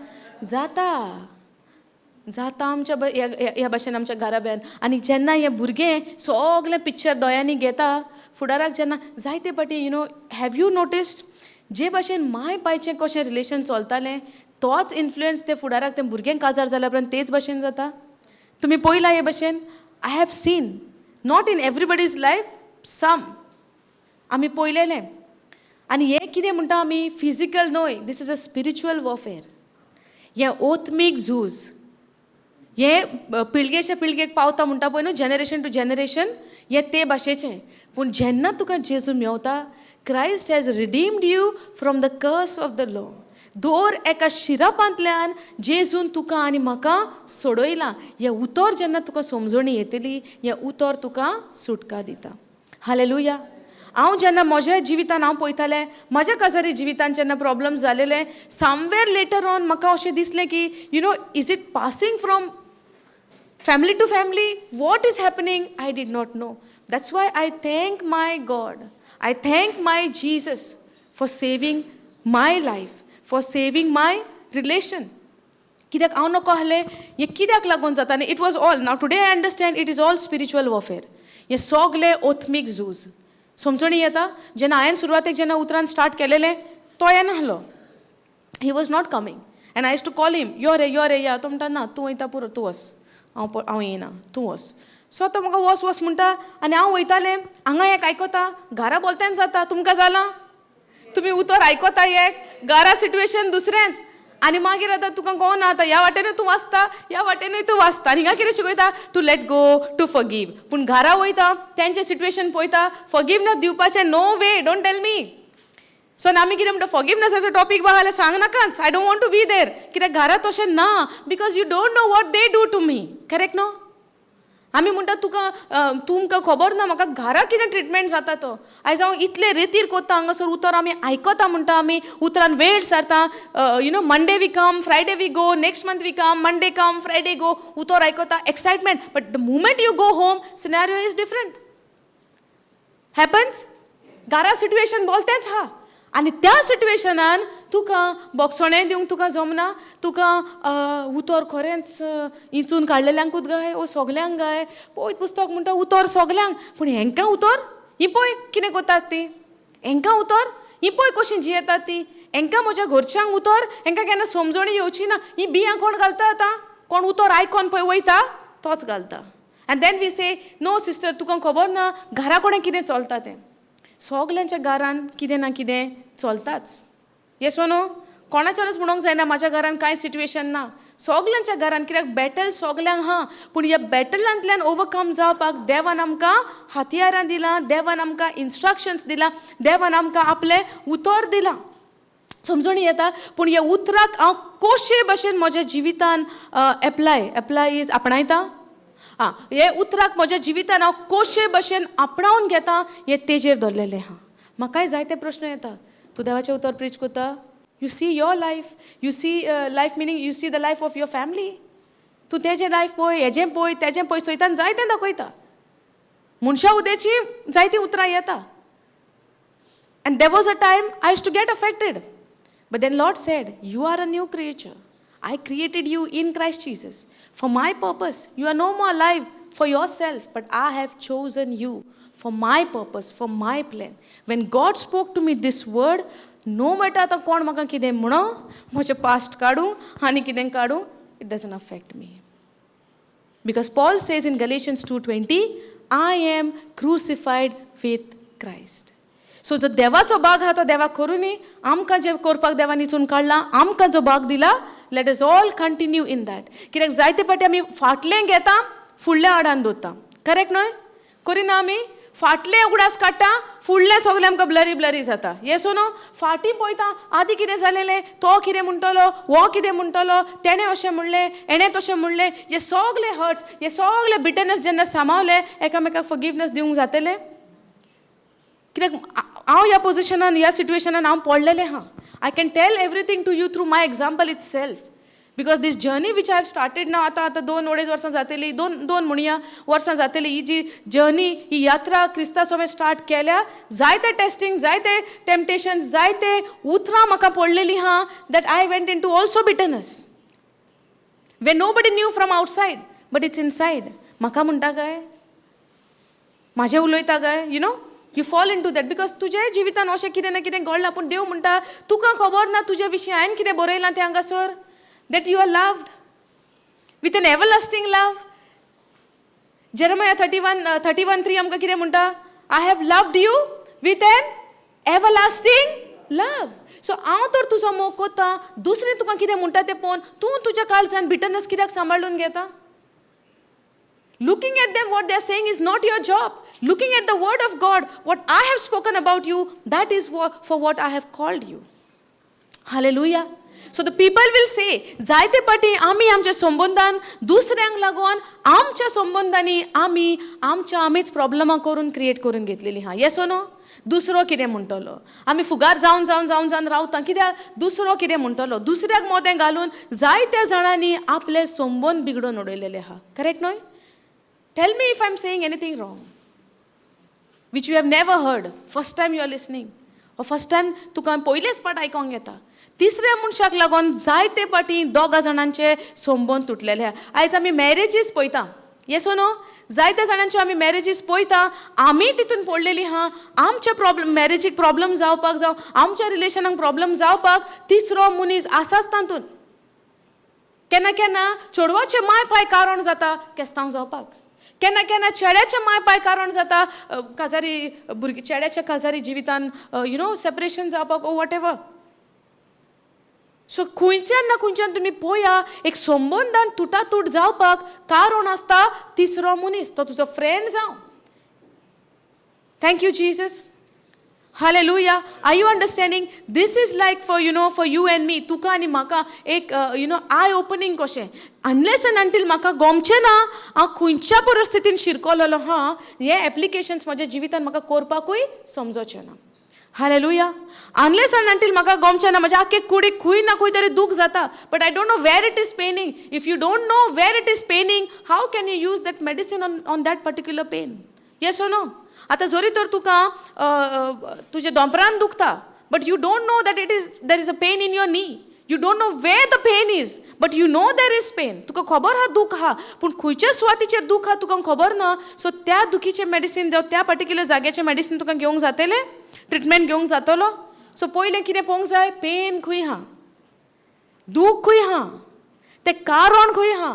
जाता, जाता आमच्या ह्या भशेन आमच्या घराब्यान. आनी जेन्ना हे भुरगें सगलें पिक्चर दोळ्यांनी घेता, फुडाराक जेन्ना जायते पाटी, have you noticed, जे भाशेन माय पायचें कशें रिलेशन चलतालें, तोच इन्फ्लुयन्स ते फुडाराक तें भुरगें काजार जाल्या उपरांत तेच भाशेन जाता? तुमी पळयलां हे भशेन? I have seen, not in everybody's life, some आमी पळयलेलें. आनी हें कितें म्हणटा आमी, फिजिकल न्हय, this is a spiritual warfare. हें ओत्मीक झूज, हें पिळगेच्या पिळगेक पावता म्हणटा पळय न्हू, जनरेशन टू जनरेशन, हें ते भाशेचें. पूण जेन्ना तुका जेजू मेवता, Christ has redeemed you from the curse of the law. दर एका शिरापांतल्यान जेजून तुका आनी म्हाका सोडयलां. हें उतर जेन्ना तुका समजणी येतली, हें उतर तुका सुटका दिता. हालेलुया. हांव जेन्ना म्हज्या जिवितान हांव पळयतालें, म्हज्या काजारी जिवितान जेन्ना प्रॉब्लम जालेले, समवेर लेटर ऑन म्हाका अशें दिसलें की is it passing from family to family? What is happening? I did not know. That's why I thank my God, I thank my Jesus for saving my life, for saving my relation. कित्याक हांव नको आहलें हें कित्याक लागून जाता. आनी it was all, now today I understand, it is all spiritual warfare. हें सगलें ओत्मीक झूज. समजणी येता? जेन्ना हांवें सुरवातेक जेन्ना उतरान स्टार्ट केलेलें, तो येनासलो. He was not coming and I used to call him, यो रे, यो रे, या. तो म्हणटा, ना, तूं वयता पुरो, तूं वच, हांव येना, तूं वच. सो तो म्हाका वच वच म्हणटा आनी हांव वयतालें. हांगा एक आयकता, घरा बोलतेंच जाता. तुमकां जालां? तुमी उतर आयकता एक, घरा सिट्युएशन दुसरेंच. आनी मागीर आतां तुका कोण ना, आतां ह्या वाटेनूय तूं वाचता, ह्या वाटेनूय तूं वाचता. आनी हिंगा कितें शिकयता? To let go, to forgive. पूण घरा वयता, तेंचें सिट्युएशन पळयता, फॉरगिवनस दिवपाचें no way, don't tell me. So आमी कितें म्हणटा, फॉरगिवनसाचो टॉपीक बा जाल्यार सांग नाकाच, I don't want to be there. कित्याक घरा तशें ना, because you don't know what they do to me, correct न्हू? आमी म्हणटा तुका, तुमकां खबर ना म्हाका घरा कितें ट्रिटमेंट जाता तो. आयज हांव इतले रेतीर कोत्ता हांगासर, उतर आमी आयकता म्हणटा, आमी उतरान वेळ सारता. Monday we come, Friday we go, next month we come, Monday come, Friday go. उतर आयकता, excitement, but the moment you go home, scenario is different happens. घरा सिट्युएशन बोलतेंच हा आनी त्या सिट्युएशनान तुका बोगसणें दिवंक तुका जमना. तुका उतर खरेंच इंचून काडलेल्यांकूच गाय ओ सगल्यांक गाय? पळय, पुस्तक म्हणटा उतर सगल्यांक, पूण हेंकां उतर, ही पळय कितें करतात ती. हेंकां उतर, ही पळय कशीं जियेतात ती. हेंकां, म्हज्या घरच्यांक उतर, हेंकां केन्ना समजणी येवची ना. ही बियां कोण घालता आतां? कोण उतर आयकोन पळय वयता तोच घालता. And then we say, no sister, तुका खबर ना घरा कडेन कितें चलता तें. सगल्यांच्या घरान कितें ना कितें चलताच. येस नो? कोणाच्यानूच म्हणूंक जायना म्हाज्या घरान कांय सिट्युएशन ना. सगल्यांच्या घरान, कित्याक बॅटल सगल्यांक आहा, पूण ह्या बॅटलांतल्यान ओवरकम जावपाक देवान आमकां हत्यारां दिलां, देवान आमकां इन्स्ट्रक्शन्स दिलां, देवान आमकां आपलें उतर दिलां. समजणी येता? पूण ह्या उतराक हांव कशे भशेन म्हज्या जिवितान एप्लाय, एप्लाय is आपणायता. आं, हे उतराक म्हज्या जिवितान हांव कशे भशेन आपणावन घेता हें तेजेर दवरलेलें आहा. म्हाकाय जायते प्रश्न येता. तूं देवाचें उतर प्रीच करता, you see your life, you see life meaning you see the life of your family. तूं तेजें लायफ पळय, हेजें पळय, तेजें पळय, सैतान जायतें दाखयता. मनशा उदेची जायतीं उतरां येता. And there was a time I used to get affected. But then Lord said, you are a new creature. I created you in Christ Jesus for my purpose. You are no more alive for yourself, but I have chosen you for my purpose, for my plan. When God spoke to me this word, no matter आतां कोण म्हाका कितें म्हणो, म्हजें past काडूं आनी कितें काडूं, it doesn't affect me. Because Paul says in Galatians 2:20, I am crucified with Christ. So जो देवाचो भाग आहा तो देवाक करूं. आमकां जें करपाक देवान निचून काडला, आमकां जो भाग दिला, let us all continue in that. कित्याक जायते फावटी आमी फाटलें घेता, फुडल्या आडान दवरता. करेक्ट न्हय? करिना आमी? फाटलें उगडास काडटा, फुडलें सगळें आमकां ब्लरी ब्लरी जाता. येस नो? फाटीं पळयता, आदी कितें जालेलें, तो कितें म्हणटलो, हो कितें म्हणटलो, तेणें अशें म्हणलें, हेणें तशें म्हणलें. हे सगळे हर्ट्स, हे सगळे बिटरनस जेन्ना सांबावले, एकामेकाक फॉरगिवनस दिवंक जातलें. कित्याक हांव ह्या पोजिशनान, ह्या सिट्युएशनान हांव पडलेलें आहा. I can tell everything to you through my example itself, because this journey which I have started ना, आतां आतां 2-2.5 वर्सां जातली, दोन दोन म्हणया वर्सां जातली. ही जी जर्नी, ही यात्रा क्रिस्ता सोमें स्टार्ट केल्या, जायते टेस्टींग, जायते टेम्पटेशन, जायते उतरां म्हाका पडलेलीं आहा, that I went into also bitterness when nobody knew from outside, but it's inside. म्हाका म्हणटा काय, म्हाजें उलयता काय, you fall into that, because तुज्या जिवितान अशें कितें ना कितें घडलां. पूण देव म्हणटा, तुका खबर ना तुजे विशीं हांवें कितें बरयलां तें हांगासर, that you are loved with an everlasting love. Jeremiah 31:3 आमकां कितें म्हणटा? I have loved you with an everlasting love. So हांव तर तुजो मोग कोत्ता, दुसरें तुका कितें म्हणटा तें पळोवन तूं तुज्या काळजान बिटरनस कित्याक सांबाळून घेता? Looking at them, what they are saying is not your job. Looking at the word of God, what I have spoken about you, that is for what I have called you. Hallelujah. So the people will say, जायते पाटी आमी आमच्या संबंदान दुसऱ्यांक लागून आमच्या संबंदांनी आमी आमच्या आमीच प्रॉब्लमां करून क्रिएट करून घेतलेली आहा. येस नो? दुसरो कितें म्हणटलो? आमी फुगार जावन जावन जावन जावन रावता. कित्याक? दुसरो कितें म्हणटलो? दुसऱ्याक मोदें घालून जायत्या जाणांनी आपले संबंद बिगडोवन उडयलेले आहा. करेक्ट न्हय? Tell me if I am saying anything wrong which you have never heard, first time you are listening, first time तुका पयलेच पाट आयकोंक येता. तिसऱ्या मनशाक लागून जायते पाटी दोगा जाणांचे संबंद तुटलेले आहा. आयज आमी मॅरेजीस पळयता. येस नो? जायत्या जाणांच्यो आमी मॅरेजीस पळयता. आमी तितून पडलेली आहा. आमच्या प्रॉब्लम, मॅरेजीक प्रॉब्लम जावपाक जावं आमच्या रिलेशनाक प्रॉब्लम जावपाक तिसरो मनीस आसाच तातूंत. केन्ना केन्ना चेडवाचे माय पाय कारण जाता केस्तांव जावपाक. केन्ना केन्ना चेड्याचे माय पाय कारण जाता काजारी भुरगे, चेड्याच्या काजारी जिवितान you know separation जावपाक ओ what ever. सो खंयच्यान ना खंयच्यान तुमी पळया, एक संबंदान तुटातूट जावपाक कारण आसता तिसरो मनीस, तो तुजो फ्रेंड जावं. Thank you, Jesus. Hallelujah. Are you understanding? This is like for you and me. तुका आनी म्हाका एक I opening कशें. अनलेस एंड अंटील म्हाका गोमचें ना हांव खंयच्या परिस्थितीन शिरकलेलो आहा, हे एप्लिकेशन्स म्हज्या जिवितान म्हाका करपाकूय समजोचें ना. हालेलुया. अनलेस एंड अंटील म्हाका गोमचें ना, म्हज्या आख्खे कुडीक खंय ना खंय तरी दूख जाता, but I don't know where it is paining. If you don't know where it is paining, how can you use that medicine on that particular pain? Yes or no? आतां जरी तर तुका तुज्या दोंपरान दुखता, but you don't know that it is there is a pain in your knee. You don't know where the pain is, but you know there is pain. तुका खबर आहा दूख आहा, पूण खंयच्या सुवातीचेर दूख आहा तुका खबर ना. सो त्या दुखीचें मेडिसीन जावं त्या पर्टिक्युलर जाग्याचें मेडिसीन तुका घेवंक जातलें, ट्रिटमेंट घेवंक जातलो? सो पयलें कितें पळोवंक जाय? पेन खंय आहा, दूख खंय आहा, तें कारण खंय आहा.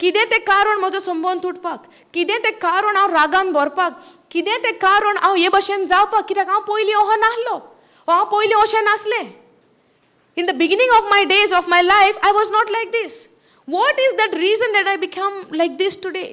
कितें तें कारण म्हजो संबंद तुटपाक, कितें तें कारण हांव रागान भरपाक, कितें तें कारण हांव हे भशेन जावपाक, कित्याक हांव पयलीं अहो नासलो, हांव पयलीं अशें नासलें. In the beginning of my days of my life I was not like this. What is that reason that I become like this today?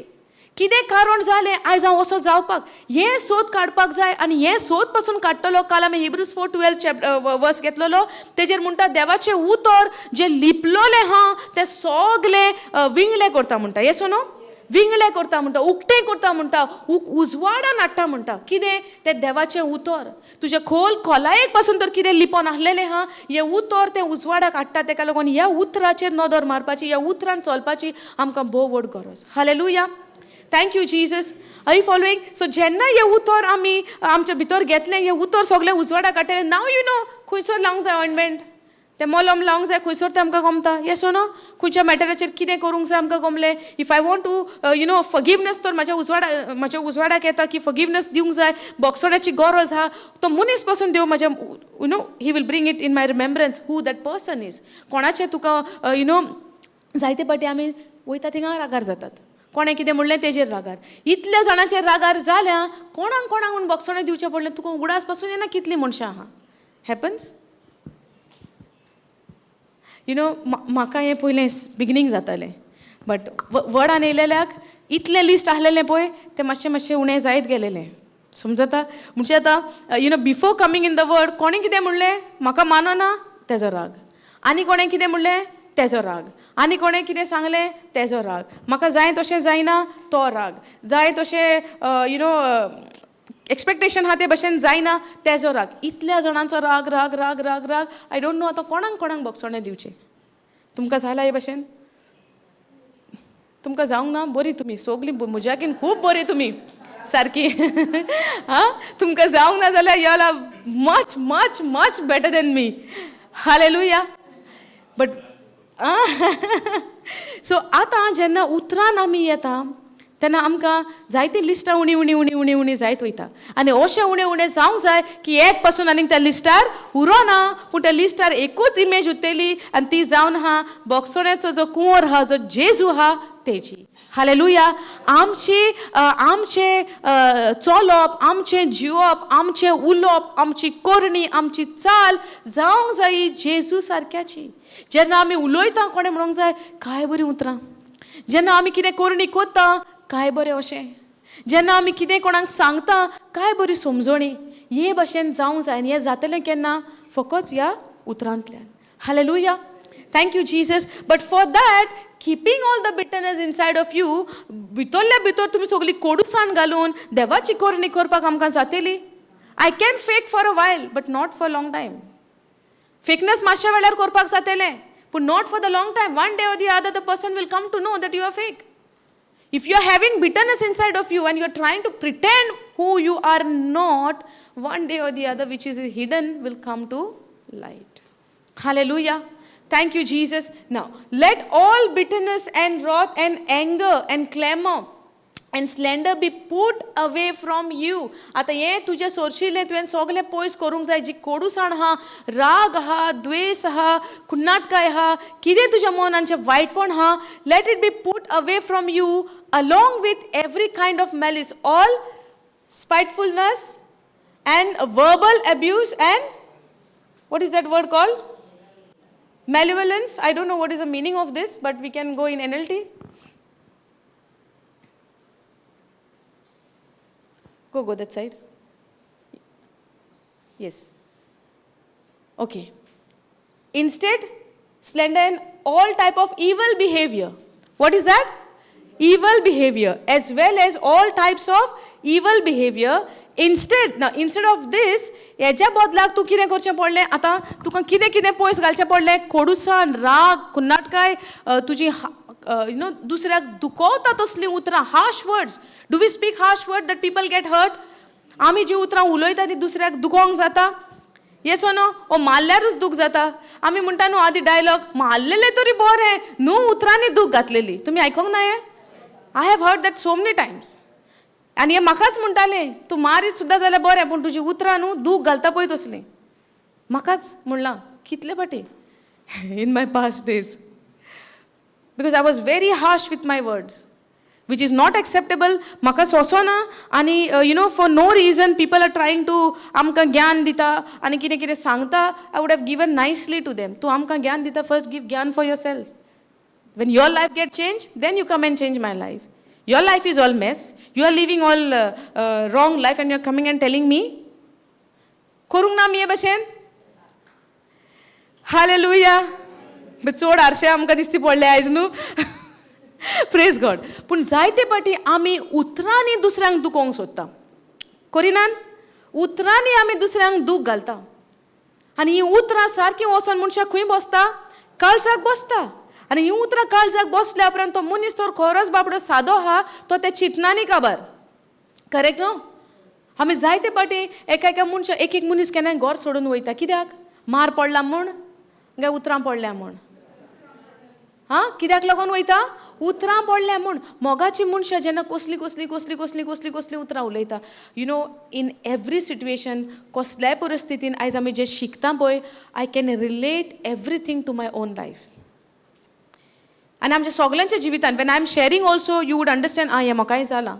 कितें कारण जालें आयज हांव असो जावपाक? हें सोद काडपाक जाय आनी हें सोद पासून काडटलो. काल आमी हिब्रूज 4:12 चॅप्टर वर्स घेतलेलो, तेजेर म्हणटा देवाचें उतर जें लिपलोलें आहा तें सगलें विंगलें करता म्हणटा. येस नो? विंगलें करता म्हणटा, उक्तें करता म्हणटा, उजवाडान हाडटा म्हणटा. कितें तें देवाचें उतर तुज्या खोल खोलायेक पासून तर कितें लिपोन आसलेलें आहा, हें उतर तें उजवाडाक हाडटा. तेका लागून ह्या उतराचेर नदर मारपाची, ह्या उतरान चलपाची आमकां भोव व्हड गरज. Hallelujah, thank you Jesus. Are you following? So जेन्ना हें उतर आमी आमच्या भितर घेतलें, हें उतर सगळें उजवाडाक हाडटलें. नाव you know खंयसर लावंक जाय ऑयंटमेंट, तें मलम लावंक जाय खंयसर तें आमकां गमता. येस नो? खंयच्या मॅटराचेर कितें करूंक जाय आमकां गमलें. If I want to you know forgiveness, तर म्हाज्या उजवाडाक येता की फॉरगिवनस दिवंक जाय, बोगसोण्याची गरज आहा, तो मनीस पासून देव म्हाज्या you know he will bring it in my remembrance who that person is. कोणाचें तुका you know जायते फावटी आमी वयता थिंगा रागार जातात, कोणें कितें म्हणलें तेजेर रागार, इतल्या जाणांचेर रागार जाल्या कोणाक कोणाक म्हूण बोगसोणें दिवचें पडलें. तुका उगडास पासून येना कितलीं मनशां आहा. Happens you know. म्हाका हें पयलें बिगनींग जातालें, बट व्हडान येयलेल्याक इतलें लिस्ट आसलेलें पळय तें मातशें मातशें उणें जायत गेलेलें. समजता? म्हणजे आतां you know before coming in the word कोणें कितें म्हणलें म्हाका मानना तेजो राग, आनी कोणें कितें म्हणलें तेजो राग, आनी कोणें कितें सांगलें तेजो राग, म्हाका जाय तशें जायना तो राग, जाय तशें you know expectation आहा ते भशेन जायना तेजो राग, इतल्या जाणांचो राग राग राग राग राग. I don't know आतां कोणाक कोणाक बोगसोणें दिवचें. तुमकां जालां हे भशेन? तुमकां जावंक ना? बरी तुमी सगलीं म्हज्याकीन खूब बरी तुमी सारकी. आं, तुमकां जावंक ना जाल्यार you all are much much much better than me. Hallelujah. But so आतां जेन्ना उतरान आमी येता तेन्ना आमकां जायतीं लिस्टां उणी उणी उणी उणी उणी जायत वयता, आनी अशें उणें उणें जावंक जाय की एक पासून आनीक त्या लिस्टार उरोना, पूण त्या लिस्टार एकूच इमेज उरतली आनी ती जावन आहा बोगसोण्याचो जो कुंवर आहा, जो जेजू आहा तेजी. हालेलुया. आमची आमचें चलप, आमचें जिवप, आमचें उलोवप, आमची करणी, आमची चाल जावंक जाय जेजू सारक्याची. जेन्ना आमी उलयता कोणें म्हणूंक जाय काय बरीं उतरां, जेन्ना आमी कितें करणी करता काय बरें अशें, जेन्ना आमी कितें कोणाक सांगता काय बरी समजणी, हे भशेन जावंक जाय. आनी हें जातलें केन्ना? फकत ह्या उतरांतल्यान. Hallelujah, thank you Jesus. But for that keeping all the bitterness inside of you, भितरल्या भितर तुमी सगळी कोडूसाण घालून देवाची करणी करपाक आमकां जातली. I can fake for a while but not for long time. Fakeness मातशा वेळार करपाक जातलें पूण not for the long time. One day or the other the person will come to know that you are fake. If you are having bitterness inside of you and you are trying to pretend who you are not, one day or the other which is hidden will come to light. Hallelujah. Thank you, Jesus. Now, let all bitterness and wrath and anger and clamor and slander be put away from you. आतां हें तुजें सोरशिल्लें तुवें सगलें पयस करूंक जाय. जी कोडूसाण आहा, राग आहा, द्वेस आहा, कुन्नाटकाय आहा, कितें तुज्या मनांचें वायटपण आहा, let it be put away from you along with every kind of malice, all spitefulness and verbal abuse and what is that word called? Malevolence. I don't know what is the meaning of this, but we can go in NLT. Go that side. Yes. Okay. Instead, slander and all type of evil behavior. What is that? Evil behavior, as well as all types of evil behavior. Instead, now instead of this, हेज्या बदलाक तूं कितें करचें पडलें? आतां तुका कितें कितें पयस घालचें पडलें? कोडूसाण, राग, कुन्नाटकाय, तुजी you know दुसऱ्याक दुखवता तसलीं उतरां, harsh words. Do we speak harsh word that people get hurt? आमी जीं उतरां उलयता तीं दुसऱ्याक दुखोवंक जाता. येस ओ नो? ओ मारल्यारूच दूख जाता. आमी म्हणटा न्हू आदी डायलॉग, मारलेलें तरी बरें न्हू उतरांनी दूख घातलेली. तुमी आयकोंक ना हें? I have heard that so many times. आनी हें म्हाकाच म्हणटालें, तूं मारीत सुद्दां जाल्यार बरें पूण तुजी उतरां न्हू दूख घालता पळय तसलीं. म्हाकाच म्हणलां कितले फाटी in my past days. Because I was very harsh with my words, which is not acceptable. म्हाका सोंसना. आनी for no reason people are trying to आमकां ज्ञान दिता आनी कितें कितें सांगता. I would have given nicely to them. तूं आमकां ज्ञान दिता, first give ज्ञान for yourself. When your life get change, then you come and change my life. Your life is all mess. You are living all wrong life and you are coming and telling me. करूंक ना आमी हे भशेन? Hallelujah. चड आरशे आमकां दिसती पडले आयज न्हू. Praise God. पूण जायते फावटी आमी उतरांनी दुसऱ्यांक दुखोवंक सोदता. करिनान? उतरांनी आमी दुसऱ्यांक दूख घालता आनी हीं उतरां सारकीं वचोन मनशाक खंय बसता? काळजाक बसता. आनी हीं उतरां काळजाक बसल्या उपरांत तो मनीस तर खरोच बाबडो सादो आहा, तो त्या चिंतनांनी काबार. करेक्ट न्हू? आमी जायते फावटी एका एका मनशा, एक एक मनीस केन्नाय घर सोडून वयता. कित्याक? मार पडला म्हूण काय उतरां पडल्या म्हूण? आं, कित्याक लागून वयता? उतरां पडल्या म्हूण. मोगाची मनशां जेन्ना कसली कसली कसली कसली कसली कसली उतरां उलयता, in every situation, कसल्याय परिस्थितीन आयज आमी जें शिकता पळय, I can relate everything to my own life. आनी आमच्या सगल्यांच्या जिवितान, when I am sharing also, you would understand, आं, हें म्हाकाय जालां.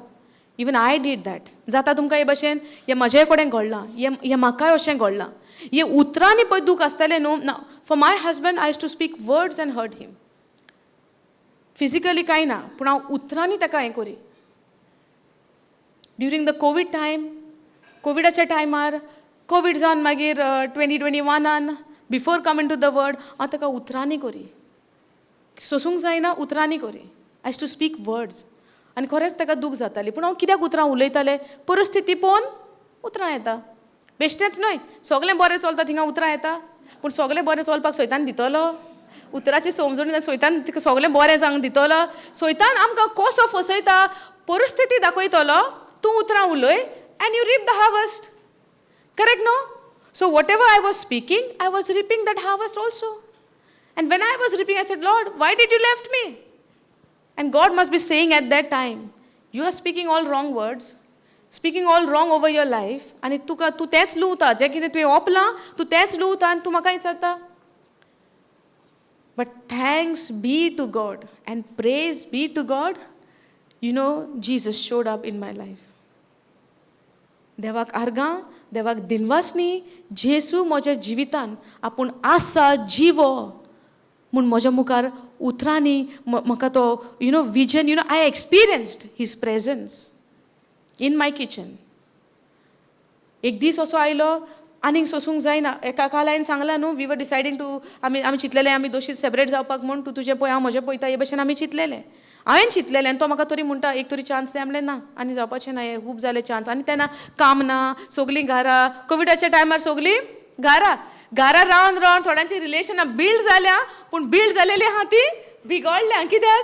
Even I did that. जाता तुमकां हे भशेन? हें म्हज्याय कडेन घडलां, हें हें म्हाकाय अशें घडलां. हें उतरांनी पळय दूख आसतालें न्हू. ना, for my husband, I used to speak words and hurt him. Physically कांय ना, पूण हांव उतरांनी ताका हें करी. ड्युरींग the Covid time, कोविडाच्या टायमार, कोवीड जावन मागीर 2021आन, before coming to the word, हांव ताका उतरांनी करी. सोसूंक जायना, उतरांनी करी. I used to speak words आनी खरेंच ताका दूख जाताली. पूण हांव कित्याक उतरां उलयतालें? परिस्थिती पळोवन उतरां येता. बेश्टेंच न्हय. सगळें बरें चलता थिंगा उतरां येता? पूण सगळें बरें चलपाक सैतान दितलो? उतराची समजणी सैतान तुका सगळें बरें जावंक दितलो? सैतान आमकां कसो फसयता? परिस्थिती दाखयतलो, तूं उतरां उलय and you reap the harvest. Correct न्हू? So whatever I was speaking, I was reaping that harvest also. And when I was reaping, I said, "Lord, why did you left me?" And God must be saying at that time, "You are speaking all wrong words, speaking all wrong over your life, आनी तुका तूं तेंच लुवता. जें कितें तुवें ओंपलां, तूं तेंच लुवता आनी तूं म्हाका विचारता." But thanks be to God and praise be to God, Jesus showed up in my life. देवाक आर्गां, देवाक दिनवासनी. जेसू म्हज्या जिवितान आपूण आसा जिवो म्हूण म्हज्या मुखार उतरांनी म्हाका तो vision, I experienced his presence in my kitchen. एक दीस असो आयलो, आनीक सोसूंक जायना. एका काल हांवें सांगलां न्हू, we were deciding to आमी चिंतलेलें आमी दोशी सेपरेट जावपाक म्हूण. तूं तुजें पळय, हांव म्हजें पळयता, हे भशेन आमी चिंतलेलें. हांवें चिंतलेलें आनी तो म्हाका तरी म्हणटा, एक तरी चान्स दी. म्हणलें, ना, आनी जावपाचें ना, हें खूब जालें चान्स. आनी तेन्ना काम ना, सगलीं घरा. कोविडाच्या टायमार सगलीं घरा घरा रावन रावन थोड्यांची रिलेशनां बिल्ड जाल्या, पूण बिल्ड जालेली आहा ती बिगडल्या. कित्याक?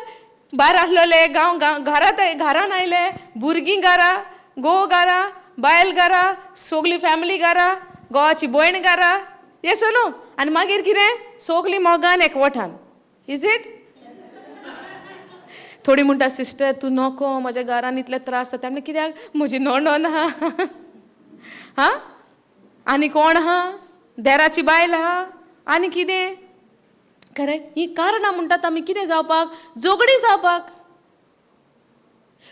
भायर आसलेले गांव गांव घरात घरान आयले, भुरगीं घरा, घोव घरा, बायल घरा, सगली फॅमिली घरा, घोवाची भयण घरा. येस न्हू? आनी मागीर कितें? सगलीं मोगान एकवटान. Is it? थोडी म्हणटा, सिस्टर, तूं नको, म्हज्या घरान इतले त्रास जाता. म्हणलें, कित्याक? म्हजी नणन आहा, हां, आनी कोण आहा, देराची बायल आहा, आनी कितें. करेक्ट? ही कारणां म्हणटात आमी कितें जावपाक? झगडीं जावपाक.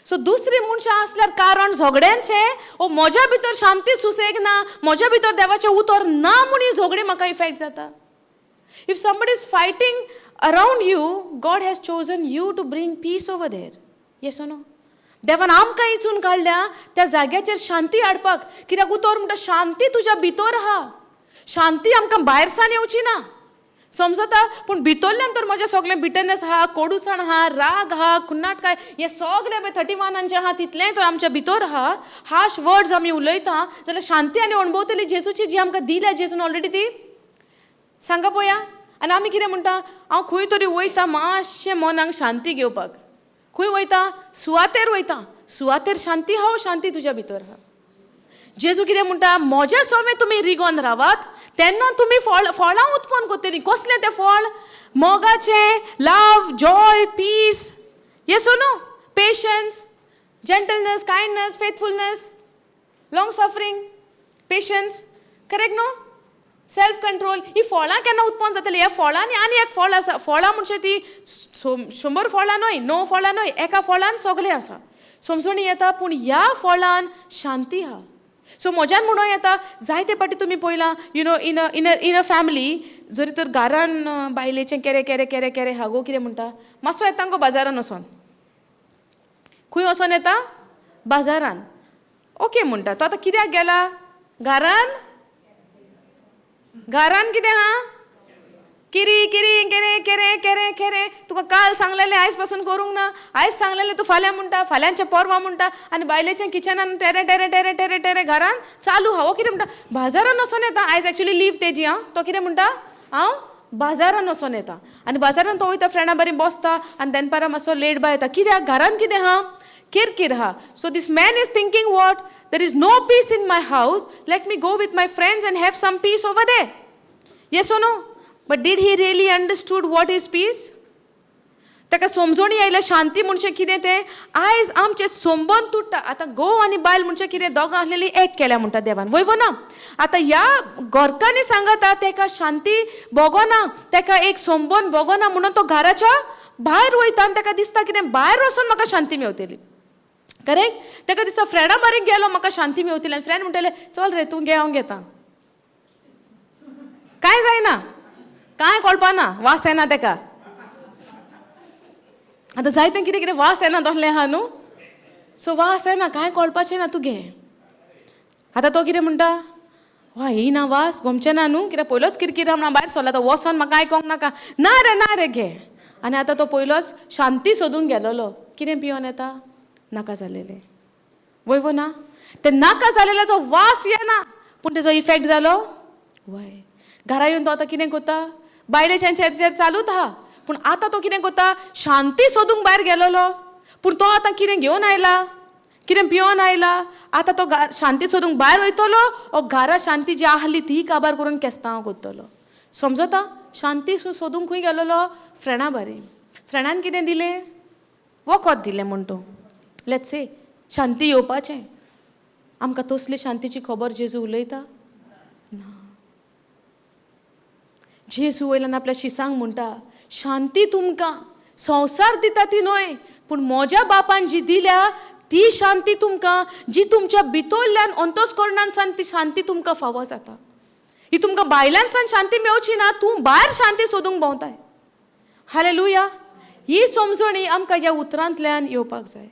सो दुसरी मनशां आसल्यार कारण झगड्यांचें ओ म्हज्या भितर शांती सुसेग ना, म्हज्या भितर देवाचें उतर ना म्हूण ही झगडीं म्हाका इफेक्ट जाता. If somebody is fighting around you, God has chosen you to bring peace over there. Yes or no? देवान आमकां इचून काडल्या त्या जाग्याचेर शांती हाडपाक. कित्याक उतर म्हणटा, शांती तुज्या भितर आहा. शांती आमकां भायरसान येवची ना, समजता? पूण भितरल्यान तर म्हजें सगळें बिटरनेस आहा, कोडूसाण आहा, राग आहा, खुन्नाटकाय, हें सगळें पळय 31आन जें आहा तितलेंय तर आमच्या भितर आहा. हार्श वर्ड्स आमी उलयता जाल्यार शांती आनी अणभवतली जेजूची, जी आमकां दिल्या जेजून ऑलरेडी ती? सांगा पळोवया. आनी आमी कितें म्हणटा? हांव खंय तरी वयता मातशें मनाक शांती घेवपाक. खंय वयता? सुवातेर वयता. सुवातेर शांती आहा? शांती तुज्या भितर आहा. जेजू कितें म्हणटा? म्हज्या सवें तुमी रिगोन रावात, तेन्ना तुमी फळ फळां उत्पन्न करतलीं. कसलें तें फळ? मोगाचें, love, joy, peace, yes no, patience, gentleness, kindness, faithfulness, long suffering, patience. Correct न्हू? सेल्फ कंट्रोल ही फळां केन्ना उत्पन्न जातली? ह्या फळांनी आनी एक फळ आसा. फळां म्हणजे ती 100 फळां न्हय, 9 फळां न्हय, एका फळान सगळें आसा. समजणी येता? पूण ह्या फळान शांती आहा. सो म्हज्यान म्हणून येता, जायते पाटी तुमी पळयलां, you know in a in a in a family जरी तर घरान बायलेचें केरे केरे केरे केरे हागो कितें म्हणटा, मातसो येता गो बाजारान वचोन. खंय वचोन येता? बाजारान. ओके म्हणटा तो आतां कित्याक गेला घरान? घरान कितें आहा? किरी किरी केरे केरे केरे केरे, तुका काल सांगलेलें आयज पासून करूंक ना, आयज सांगलेलें तूं फाल्यां म्हणटा, फाल्यांचें परवां म्हणटा, आनी बायलेचें किचनान टेरे टेरे टेरे टेरे टेरे घरान चालू आहा. हो कितें म्हणटा, बाजारान वचोन येता. आयज एक्चुली लीव तेजी. आं, तो कितें म्हणटा, हांव बाजारान वचोन येता. आनी बाजारान तो वयता, फ्रेंडा बरी बसता आनी दनपारां मातसो लेट बाय येता. कित्याक? घरान कितें आहा? किरकिर आहा. So this man is thinking what? There is no peace in my house, let me go with my friends and have some peace over there. Yes or no? But did he really understood what is peace? ताका समजणी आयल्या शांती म्हणजे कितें तें? आयज आमचें संबंद तुट्टा. आतां घोव आनी बायल म्हणजे कितें, दोगां आसलेलीं एक केल्या म्हणटा देवान, वय वो ना? आतां ह्या घरकान्नी सांगता तेका शांती भोगना, तेका एक संबंद भोगना, म्हणून तो घराच्या भायर वयता आनी ताका दिसता कितें, भायर वचून म्हाका शांती मेवतली. करेक्ट? ताका दिसता फ्रेंडा बारीक गेलो म्हाका शांती मेवतली. आनी फ्रेंड म्हणटले, चल रे तूं घे, हांव घेता, कांय जायना, कांय कळपाना, वास येना तेका. आतां जायते कितें कितें वास येना तसलें आहा न्हू, सो वास येना, कांय कळपाचें ना, तूं घे. आतां तो कितें म्हणटा, वा येना वास, गोमचें ना न्हू, कित्याक पयलोच किरकिर आहा म्हणून भायर सरला, आतां वचोन म्हाका आयकोंक नाका, ना रे ना रे घे. आनी आतां तो पयलोच शांती सोदूंक गेलोलो, कितें पिवन येता? नाका जालेलें. वय वो ना? तें नाका जालेल्याचो वास येना, पूण तेजो इफेक्ट जालो वय. घरा येवन तो आतां कितें करता, बायलेच्यान चेर चेर चालूच आहा, पूण आतां तो कितें करता, शांती सोदूंक भायर गेलोलो, पूण तो आतां कितें घेवन आयला, कितें पिवन आयला. आतां तो शांती सोदूंक भायर वयतलो, ओ घरा शांती जी आहली ती काबार करून केस्तांव करतलो. समजता? शांती सोदूंक खंय गेलोलो? फ्रेंडा बारी. फ्रेंडान कितें दिलें? वखद दिलें म्हण तूं, let's say शांती येवपाचें. आमकां तसली शांतीची खबर जेजू उलयता ना. जेजू वयल्यान आपल्या शिसांक म्हणटा, शांती तुमकां संवसार दिता ती न्हय, पूण म्हज्या बापान जी दिल्या ती शांती तुमकां, जी तुमच्या भितरल्यान अंतस्करणान सान ती शांती तुमकां फावो जाता. ही तुमकां भायल्यान सान शांती मेवची ना, तूं भायर शांती सोदूंक भोंवताय. हालेलुया. ही समजणी आमकां ह्या उतरांतल्यान येवपाक जाय.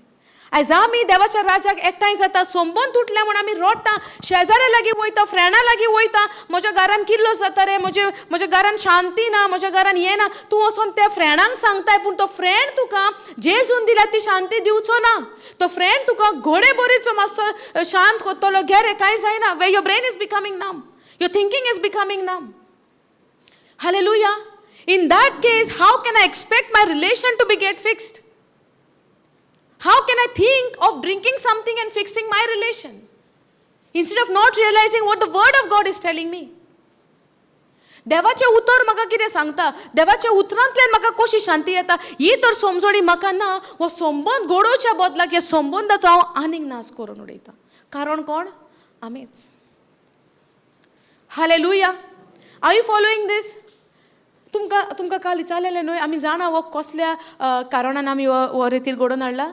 आयज आमी देवाच्या राजाक एकठांय जाता, संबंद तुटल्या म्हूण आमी रडटा, शेजाऱ्या लागीं वयता, फ्रेंडा लागीं वयता, म्हज्या घरान किल्लो जाता रे, म्हज्या घरान शांती ना, म्हज्या घरान येना. तूं वचोन त्या फ्रेंडांक सांगताय, पूण तो फ्रेंड तुका जेजून दिल्या ती शांती दिवचो ना. तो फ्रेंड तुका घोडे बोरीचो मातसो शांत करतलो, घे रे कांय जायना. Way your brain is becoming numb, your thinking is becoming numb. Hallelujah. In that case, how can I expect my relation to be get fixed? How can I think of drinking something and fixing my relation? Instead of not realizing what the word of God is telling me. देवाचें उतर म्हाका कितें सांगता, देवाच्या उतरांतल्यान म्हाका कशी शांती येता, ही तर समजणी म्हाका ना. हो संबंद घडोवच्या बदलाक ह्या संबंदाचो हांव आनीक नाश करून उडयता. कारण कोण? आमीच. Hallelujah. Are you following this? तुमकां तुमकां काल विचारलेलें न्हय, आमी जाणा हो कसल्या कारणान आमी हो रेतीर घडोवन हाडला?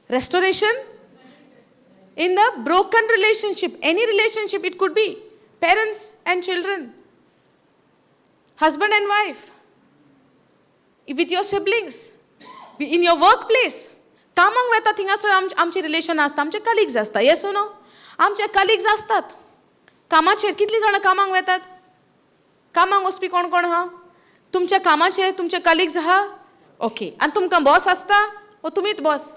Restoration in the broken relationship, any relationship, it could be parents and children, husband and wife, with your siblings, in your work place. कामाक वता थिंगासर आमचे रिलेशन आसता, आमचे कलिग्स आसता. येस नो? आमचे कलिग्स आसतात कामाचेर. कितलीं जाणां कामाक वेतात? कामाक वचपी कोण कोण आहा? तुमच्या कामाचेर तुमचे कलिग्स आहा? ओके. आनी तुमकां बॉस आसता ओ तुमीच बॉस?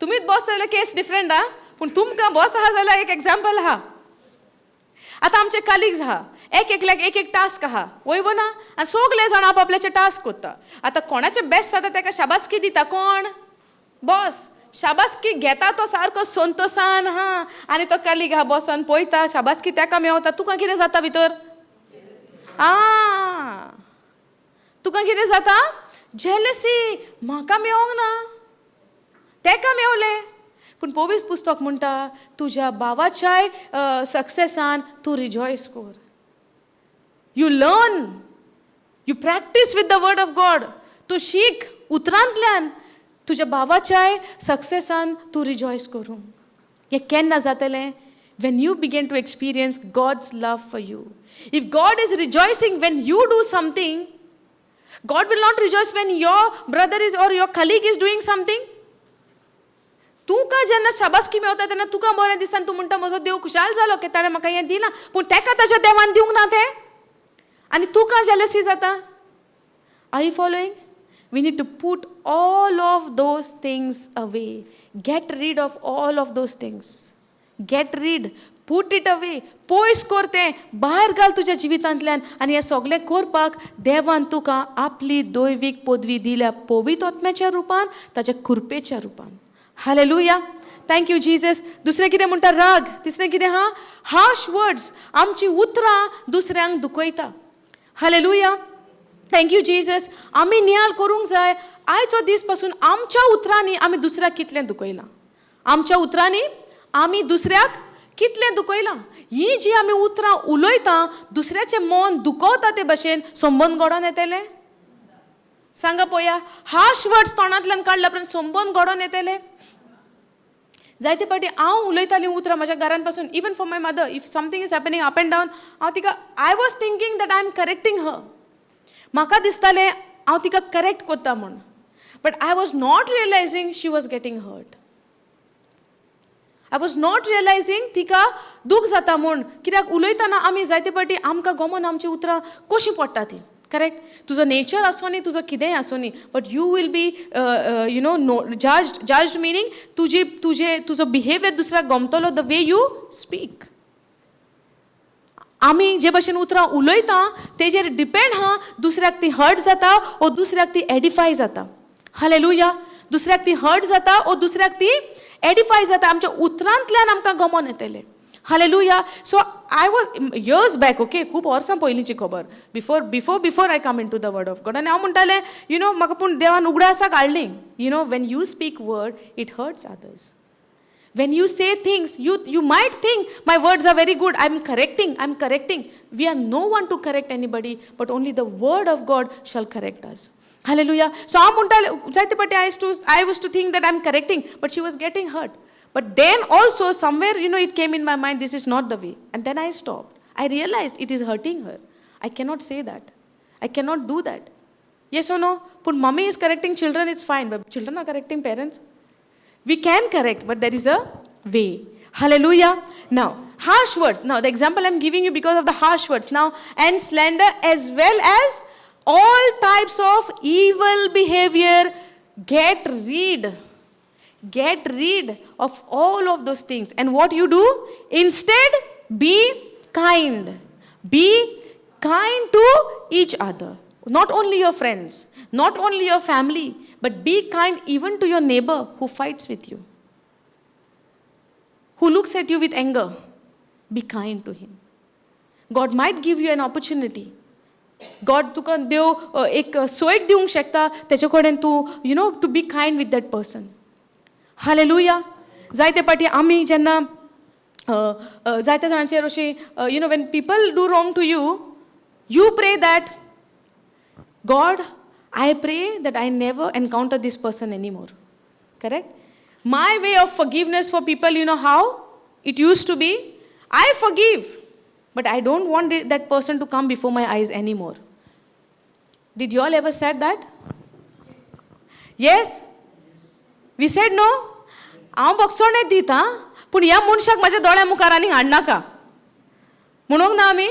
तुमीच बॉस जाल्यार केस डिफरंट आहा, पूण तुमकां बॉस आहा जाल्यार एक एग्जाम्पल आहा. आतां आमचे कलिग्स आहा, एक एकल्याक एक एक टास्क आहा, वय वो ना? आनी सगळे जाण आप आपल्याचे टास्क करता. आतां कोणाचें बेस्ट जाता तेका शाबासकी दिता कोण? बॉस. शाबासकी घेता तो सारको संतोसान हा, आनी तो कलीग आहा बॉसान पळयता, शाबासकी तेका मेवता. तुका कितें जाता भितर? आ तुका कितें जाता? जेलसी. म्हाका मेवोंक ना, तेका मेवलें. पूण पवित्र पुस्तक म्हणटा तुज्या भावाच्याय सक्सेसान तूं रिजॉयस कर. You learn, you practice with the word of God. तूं शीक उतरांतल्यान, तुज्या भावाच्याय सक्सेसान तूं रिजॉयस करूं. हें केन्ना जातलें? When you begin to experience God's love for you. If God is rejoicing when you do something, God will not rejoice when your brother is or your colleague is doing something. तुका जेन्ना शाबासकी मेवता तेन्ना तुका बरें दिसता आनी तूं म्हणटा म्हजो देव खुशाल जालो की ताणें म्हाका हें दिलां, पूण तेका ताच्या देवान दिवंक ना तें, आनी तुका जेलसी जाता. Are you following? We need to put all of those things away. Get rid of all of those things. Get rid, put it away. पयस कर तें, भायर घाल तुज्या जिवितांतल्यान. आनी हें सगळें करपाक देवान तुका आपली दैवीक पदवी दिल्या, पवित्र आत्म्याच्या रुपान, ताच्या कृपेच्या रुपान. Hallelujah, thank you Jesus. दुसरें कितें म्हणटा? राग. तिसरें कितें आहा? Harsh words. आमची उतरां दुसऱ्यांक दुखयता. Hallelujah, thank you Jesus. आमी नियाळ करूंक जाय आयचो दीस पासून आमच्या उतरांनी आमी दुसऱ्याक कितलें दुखयलां, आमच्या उतरांनी आमी दुसऱ्याक कितलें दुखयलां. ही जी आमी उतरां उलयता दुसऱ्याचें मन दुखवता ते भशेन संबंद घडोवन येतले? सांगा पळोवया. हार्श वर्ड्स तोंडांतल्यान काडल्या उपरांत संबंद घडोवन येतले? जायते फावटी हांव उलयतालीं उतरां म्हज्या घरान पासून, even for my mother, if something is happening up and down, हांव तिका, I was thinking that I am correcting her. म्हाका दिसतालें हांव तिका करेक्ट करता म्हूण, but I was not realizing she was getting hurt. I was not realizing तिका दूख जाता म्हूण. कित्याक उलयतना आमी जायते फावटी आमकां गोमोन आमची उतरां कशीं पडटा ती. करेक्ट? तुजो नेचर आसूं न्ही, तुजो कितेंय आसूं न्ही, but you will be you know no judged. Judged meaning तुजी तुजे तुजो बिहेवियर दुसऱ्याक गमतलो, the way you speak. आमी जे भशेन उतरां उलयता तेजेर डिपेंड आहा दुसऱ्याक ती हर्ट जाता ओ दुसऱ्याक ती एडिफाय जाता. हालेलुया. दुसऱ्याक ती हर्ट जाता ओ दुसऱ्याक ती एडिफाय जाता. आमच्या उतरांतल्यान आमकां गमोन येतलें. Hallelujah. So I was years back, okay, खूब वर्सां पयलींची खबर, before before before I come into the word of God. आनी हांव म्हणटालें, you know, म्हाका पूण देवान उगडासाक हाडली, you know, when you speak word it hurts others. When you say things, you might think my words are very good, I'm correcting, I'm correcting. We are no one to correct anybody, but only the word of God shall correct us. Hallelujah. So हांव म्हणटालें जायते फावटी I was to think that I am correcting, but she was getting hurt. But then also somewhere, you know, it came in my mind, this is not the way. And then I stopped. I realized it is hurting her. I cannot say that. I cannot do that. Yes or no? But mommy is correcting children, it's fine. But children are correcting parents. We can correct, but there is a way. Hallelujah. Now, harsh words. Now, the example I'm giving you because of the harsh words. Now, and slander as well as all types of evil behavior, get rid. Get rid of all of those things. And what you do? Instead, be kind. Be kind to each other. Not only your friends, not only your family, but be kind even to your neighbor who fights with you, who looks at you with anger. Be kind to him. God might give you an opportunity. God तुका देव एक सोयक दिवंक शकता, तेचे कडेन तूं, you know, to be kind with that person. Hallelujah. जायते फावटी आमी जेन्ना जायत्या जाणांचेर अशी, you know, when people do wrong to you, you pray that God, I pray that I never encounter this person anymore. Correct? My way of forgiveness for people, you know how it used to be? I forgive, but I don't want that person to come before my eyes anymore. Did you all ever said that? Yes? We said no? हांव बक्षोणें दिता, पूण ह्या मनशाक म्हज्या दोळ्या मुखार आनी हाडनाका म्हणूंक ना आमी.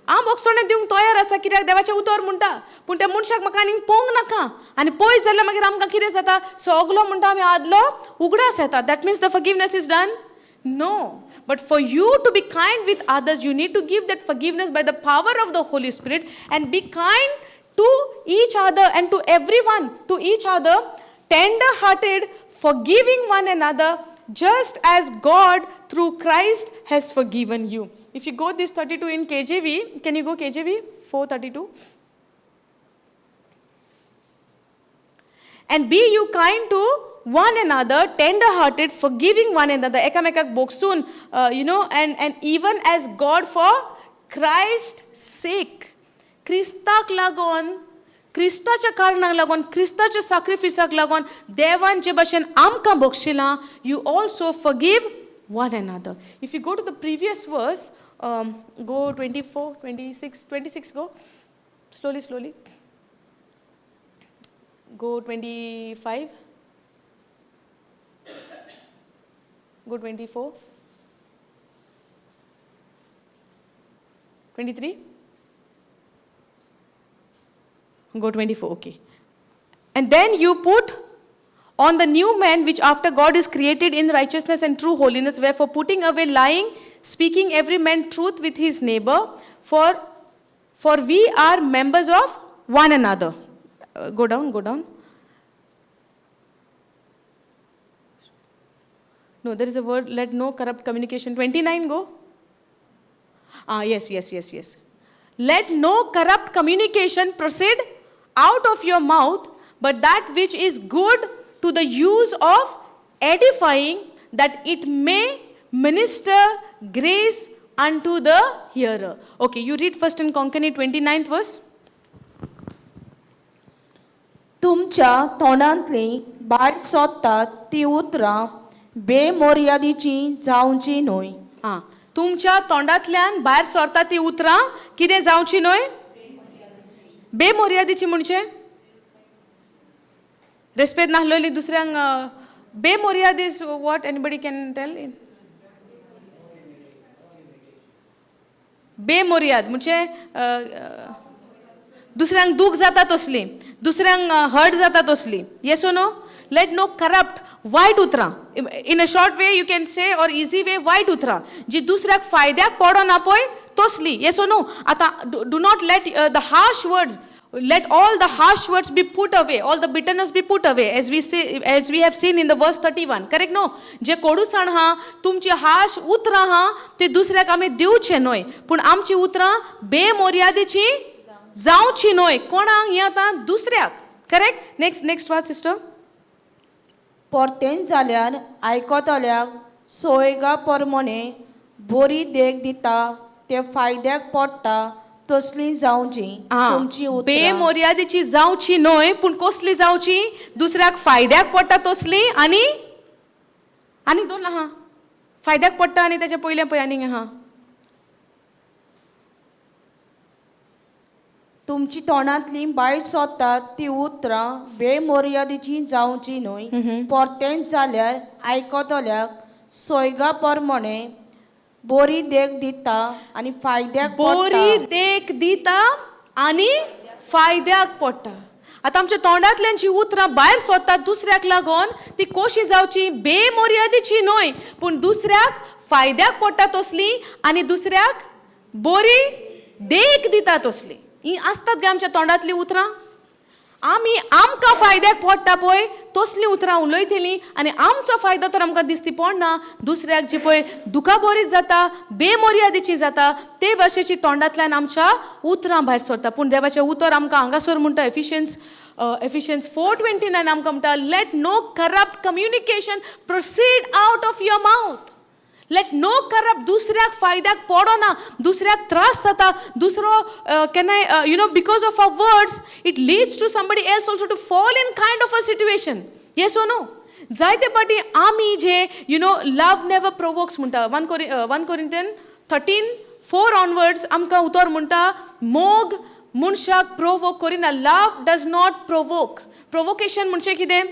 हांव बक्षोणें दिवंक तयार आसा, कित्याक देवाचें उतर म्हणटा, पूण त्या मनशाक म्हाका आनीक पळोवंक नाका. आनी पळयत जाल्यार मागीर आमकां कितें जाता, सगलो म्हणटा आमी आदलो उगडास येता. That means the forgiveness is done? No. But for you to be kind with others, you need to give that forgiveness by the power of the Holy Spirit and be kind to each other and to everyone, to each other, tender-hearted, forgiving one another, just as God through Christ has forgiven you. If you go this 32 in KJV, can you go KJV 432? And be you kind to one another, tender hearted, forgiving one another, एकामेकाक बोगसून, and even as God for Christ sake, क्रिस्ताक लागून, क्रिस्ताच्या कारणाक लागून, क्रिस्ताच्या साक्रिफिसाक लागून देवान जे भाशेन आमकां बक्षिलां, you also forgive one another. If you go to the previous verse, go 24, 26, 26, go slowly, slowly. Go 25, go 24, 23, go 24, okay. And then you put on the new man, which after God is created in righteousness and true holiness. Wherefore, putting away lying, speaking every man truth with his neighbor, for we are members of one another. Go down, go down. No, there is a word, let no corrupt communication. 29, go. Ah, yes. Let no corrupt communication proceed out of your mouth, but that which is good to the use of edifying, that it may minister grace unto the hearer. Okay, you read first in Konkani 29th verse. तुमच्या तोंडांतलीं भायर सोदतात ती उतरां बेमर्यादीचीं जावचीं न्हय. आं, तुमच्या तोंडांतल्यान भायर सरता ती उतरां कितें जावची न्हय? बेमर्यादीची म्हणजे रेस्पेद नासलेली दुसऱ्यांक. बेमर्याद is what? Anybody can tell? बेमर्याद म्हणजे दुसऱ्यांक दूख जाता तसली, दुसऱ्यांक हर्ट जाता तसली. Yes, no? Let no corrupt, वायट उतरां, in a short way you can say, or easy way, वायट उतरां जी दुसऱ्याक फायद्याक पडना पळय तसली. येस नो? आतां do not let the harsh words, let all the harsh words be put away, all the bitterness be put away, as we say, as we have seen in the verse 31, correct, no? जे कोडूसाण हा, तुमची harsh उतरां हा, ते दुसऱ्याक आमी दिवचे न्हय, पूण आमची उतरां बेमर्यादेची जावची न्हय. कोणाक हें आतां? दुसऱ्याक. करेक्ट? नेक्स्ट, नेक्स्ट वाच सिस्टर. परतेन जाल्यार आयकतल्याक सोयगा परमणे बरी देख दिता, ते फायद्याक पडटा तसलीं जावची तुमची उतरां. बेमर्यादेची जावची न्हय, पूण कसली जावची? दुसऱ्याक फायद्याक पडटा तसली. आनी आनी दोन आहा, फायद्याक पडटा आनी तेच्या पयलें पळय आनी आहा. तुमची तोंडांतलीं भायर सोदतात ती उतरां बेमर्यादेची जावची न्हय, परतेंच जाल्यार आयकतल्याक सोयगा परमणे बरी देख दिता आनी फायद्याक बरी पडटा. देख दिता आनी फायद्याक पडटा. आतां आमच्या तोंडांतल्यान जी उतरां भायर सोदतात दुसऱ्याक लागून, ती कशी जावची? बेमर्यादेची न्हय, पूण दुसऱ्याक फायद्याक पडटा तसली आनी दुसऱ्याक बरी देख दिता तसली. ही आसतात गे आमच्या तोंडांतलीं उतरां? आमी आमकां फायद्याक पडटा पळय तसलीं उतरां उलयतलीं आनी आमचो फायदो तर आमकां दिसती पडना, दुसऱ्याक जी पळय दुखाबरीत जाता, बेमर्यादेची जाता, ते भाशेची तोंडांतल्यान आमच्या उतरां भायर सरता. पूण देवाचें उतर आमकां हांगासर म्हणटा, Ephesians 4:29 आमकां म्हणटा, let no corrupt communication proceed out of your mouth. Let no corrupt, दुसऱ्याक फायद्याक पडना, दुसऱ्याक त्रास जाता, दुसरो केन्नाय because of our words it leads to somebody else also to fall in kind of a situation. Yes or no? जायते फावटी आमी जे love never provokes म्हणटा, 1 Corinthian 13:4 onwards आमकां उतर म्हणटा, मोग मनशाक प्रोवोक करिना. Love does not provoke. Provocation म्हणजे कितें?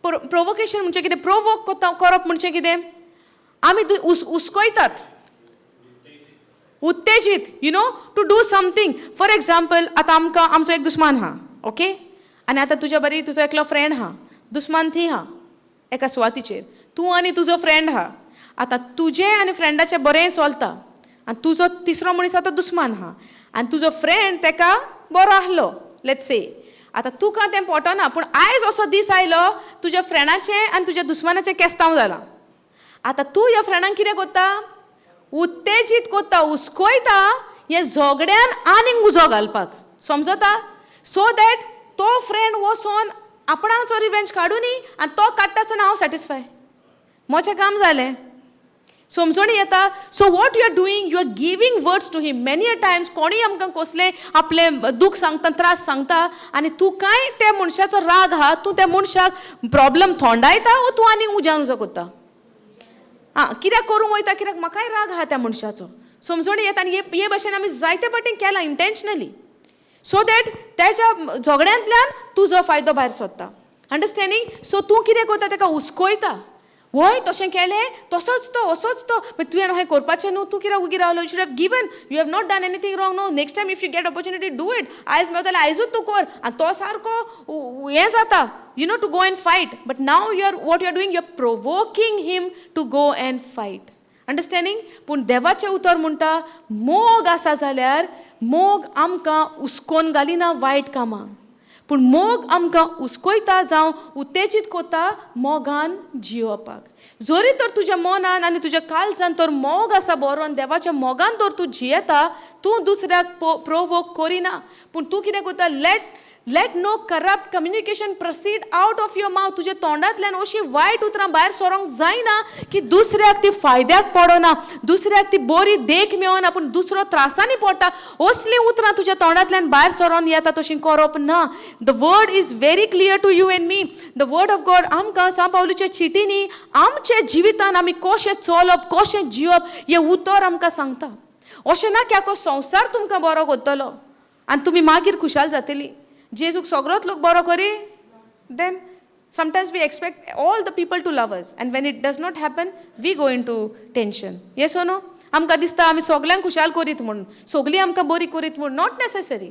प्रोवोकेशन म्हणजे कितें? प्रोवोक करप म्हणजे कितें? आमी उस्कयतात, उत्तेजीत, to do something. For example, आतां आमकां आमचो एक दुस्मान आहा, ओके, आनी आतां तुज्या बरी तुजो एकलो फ्रेंड आहा, दुस्मान थंय आहा एका सुवातीचेर, तूं आनी तुजो फ्रेंड आहा. आतां तुजें आनी फ्रेंडाचें बरें चलता आनी तुजो तिसरो मनीस आतां दुस्मान आहा आनी तुजो फ्रेंड तेका बरो आहलो, let's say. आतां तुका तें पटना, पूण आयज असो दीस आयलो, तुज्या फ्रेंडाचें आनी तुज्या दुस्मानाचें केस्तांव जालां. आतां तूं ह्या फ्रेंडांक कितें करता? उत्तेजीत करता, हुस्कोयता हे झगड्यान आनीक उजो घालपाक, समजता? सो that तो फ्रेंड वचोन आपणाचो रिवेंज काडूनी आनी तो काडटा आसतना हांव सॅटिस्फाय, म्हजें काम जालें. समजणी येता? So what you are doing, you are giving words to him. Many a times कोणीय आमकां कसलें आपलें दूख सांगता, त्रास सांगता आनी तूं कांय त्या मनशाचो राग आहा, तूं त्या मनशाक प्रॉब्लम थोंडायता वो तूं आनी उज्यान उजो कोत्ता. आं, कित्याक करूंक वयता? कित्याक म्हाकाय राग आहा त्या मनशाचो. समजणी येता? आनी हे भशेन आमी जायते फावटी केलां इंटेन्शनली, सो that तेच्या झगड्यांतल्यान तुजो फायदो भायर सोदता. अंडरस्टँडींग? सो तूं कितें करता? ताका हुस्कोयता. वय, तशें केलें, तसोच तो, असोच तो, मागीर तुवें अशें करपाचें न्हू, तूं कित्याक उगी रावलो? You should have given, you have not done anything wrong. No, next time if you get opportunity, do it. आयज मेवता जाल्यार आयजूच तूं कर. आनी तो सारको हें जाता to go and fight. But now you are, what you are doing, you are provoking him to go and fight. Understanding? पूण देवाचें उतर म्हणटा, मोग आसा जाल्यार मोग आमकां हुस्कोन घालिना वायट कामां, पूण मोग आमकां हुस्कोयता जावं उत्तेजीत कोता मोगान जियोवपाक. जरी तर तुज्या मनान आनी तुज्या काळजान तर मोग आसा बरो आनी देवाच्या मोगान तर तूं जियेता, तूं दुसऱ्याक प्रोवोक करिना. पूण तूं कितें करता? Let no corrupt communication proceed out of your mouth. तुज्या तोंडांतल्यान अशीं वायट उतरां भायर सरोंक जायना की दुसऱ्याक ती फायद्याक पडना, दुसऱ्याक ती बरी देख मेळना, पूण दुसरो त्रासांनी पडटा. असलीं उतरां तुज्या तोंडांतल्यान भायर सरोन येता, तशें करप ना. The word is very clear to you and me. The word of God आमकां सांत पावलूच्या चिटींनी आमच्या जिवितान आमी कशें चलप, कशें जिवप, हें उतर आमकां सांगता. अशें ना की आखो संवसार तुमकां बरो करतलो आनी तुमी मागीर खुशाल जातली. जेजूक सगळोच लोक बरो करी? Then sometimes we expect all the people to love us, and when it does not happen, we go into tension. Yes or no? आमकां दिसता आमी सगल्यांक खुशाल करीत म्हूण, सगळीं आमकां बरी करीत म्हूण. Not necessary.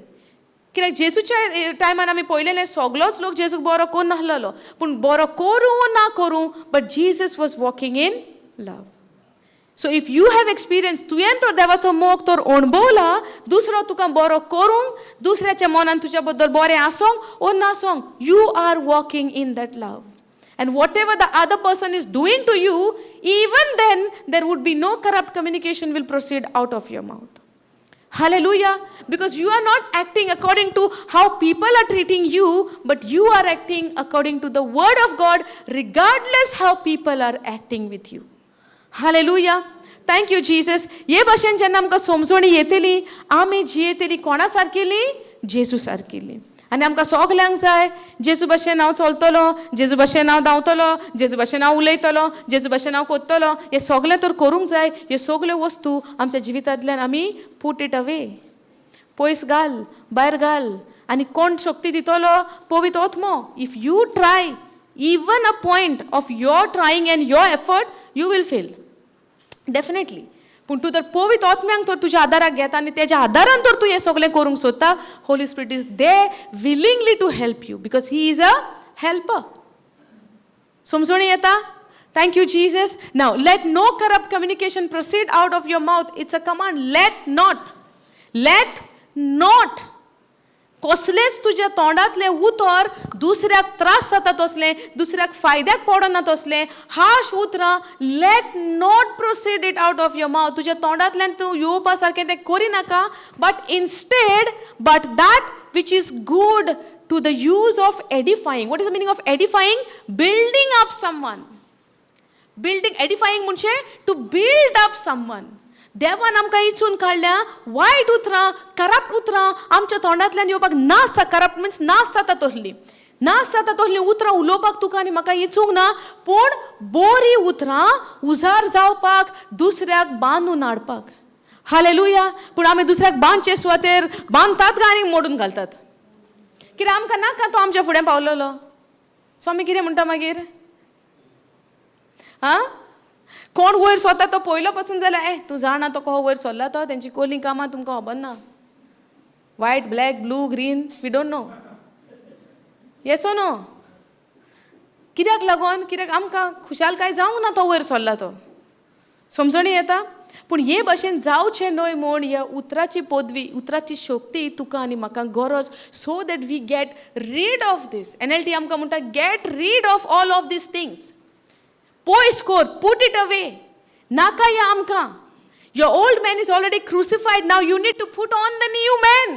कित्याक जेजूच्या टायमान आमी पळयलेलें, सगलोच लोक जेजूक बरो करून नासलेलो, पूण बरो करूं ना करूं, but Jesus was walking in love. So if you have experience, तुवें तर देवाचो मोग तर अणभवला, दुसरो तुका बरो करूंक, दुसऱ्याच्या मनान तुज्या बद्दल बरें आसोंक ओ नासोंक, you are walking in that love, and whatever the other person is doing to you, even then there would be no corrupt communication will proceed out of your mouth. Hallelujah. Because you are not acting according to how people are treating you, but you are acting according to the word of God, regardless how people are acting with you. Hallelujah. Thank you, Jesus. हे भाशेन जेन्ना आमकां समजणी येतली, आमी जियेतली कोणा सारकेली? जेजू सारकेली. आनी आमकां सगल्यांक जाय, जेजू भाशेन हांव चलतलो, जेजू भाशेन हांव धांवतलो, जेजू भाशेन हांव उलयतलो, जेजू भाशेन हांव कोत्तलो. हें सगलें तर करूंक जाय. ह्यो सगल्यो वस्तू आमच्या जिवितांतल्यान आमी put it away, पयस घाल, भायर घाल. आनी कोण शक्ती दितलो? पवित्र आत्मो. If you try, even a point of your trying and your effort, you will fail definitely. पूण तूं तर पवित्र आत्म्यांक तर तुज्या आदाराक घेता आनी तेज्या आदारान तर तूं हें सगळें करूंक सोदता, Holy Spirit is there willingly to help you because he is a helper. समजणी येता? Thank you, Jesus. Now let no corrupt communication proceed out of your mouth. It's a command. Let not, let not. कसलेच तुज्या तोंडांतलें उतर दुसऱ्याक त्रास जाता तसलें, दुसऱ्याक फायद्याक पडना तसलें हार्श उतरां, let not proceed it out of your mouth. तुज्या तोंडांतल्यान तूं येवपा सारकें तें करिनाका, but instead, but that which is good to the use of edifying. What is the meaning of edifying? Building up someone. Building, edifying म्हणजे two build up someone. देवान आमकां इचून काडल्या, वायट उतरां, करप्ट उतरां आमच्या तोंडांतल्यान येवपाक नास. करप्ट मिन्स नास जाता तसलीं, नास जाता तसलीं उतरां उलोवपाक तुका आनी म्हाका इचूंक ना, पूण बरीं उतरां उजार जावपाक, दुसऱ्याक बांदून हाडपाक. हालेलुया. पूण आमी दुसऱ्याक बांदचे सुवातेर बांदतात काय आनी मोडून घालतात. कित्याक आमकां नाका तो आमच्या फुडें पावलेलो. सो आमी कितें म्हणटा मागीर? आं, कोण वयर सरता तो पयलो पसून जाल्यार, ए, तूं जाणा तो कसो वयर सरला तो? तेंची कोली कामां तुमकां खबर ना. White, black, blue, green, we don't know. Yes or no? कित्याक लागून? कित्याक आमकां खुशालकाय जावंक ना तो वयर सरला तो. समजणी येता? पूण हे भशेन जावचें न्हय म्हूण ह्या उतराची पदवी, उतराची शक्ती तुका आनी म्हाका गरज, so that we get rid of this. NLT आमकां म्हणटा, get rid of all of these things. पयस कर, put it away. नाका या आमकां. Your old man is already crucified. Now you need to put on the new man.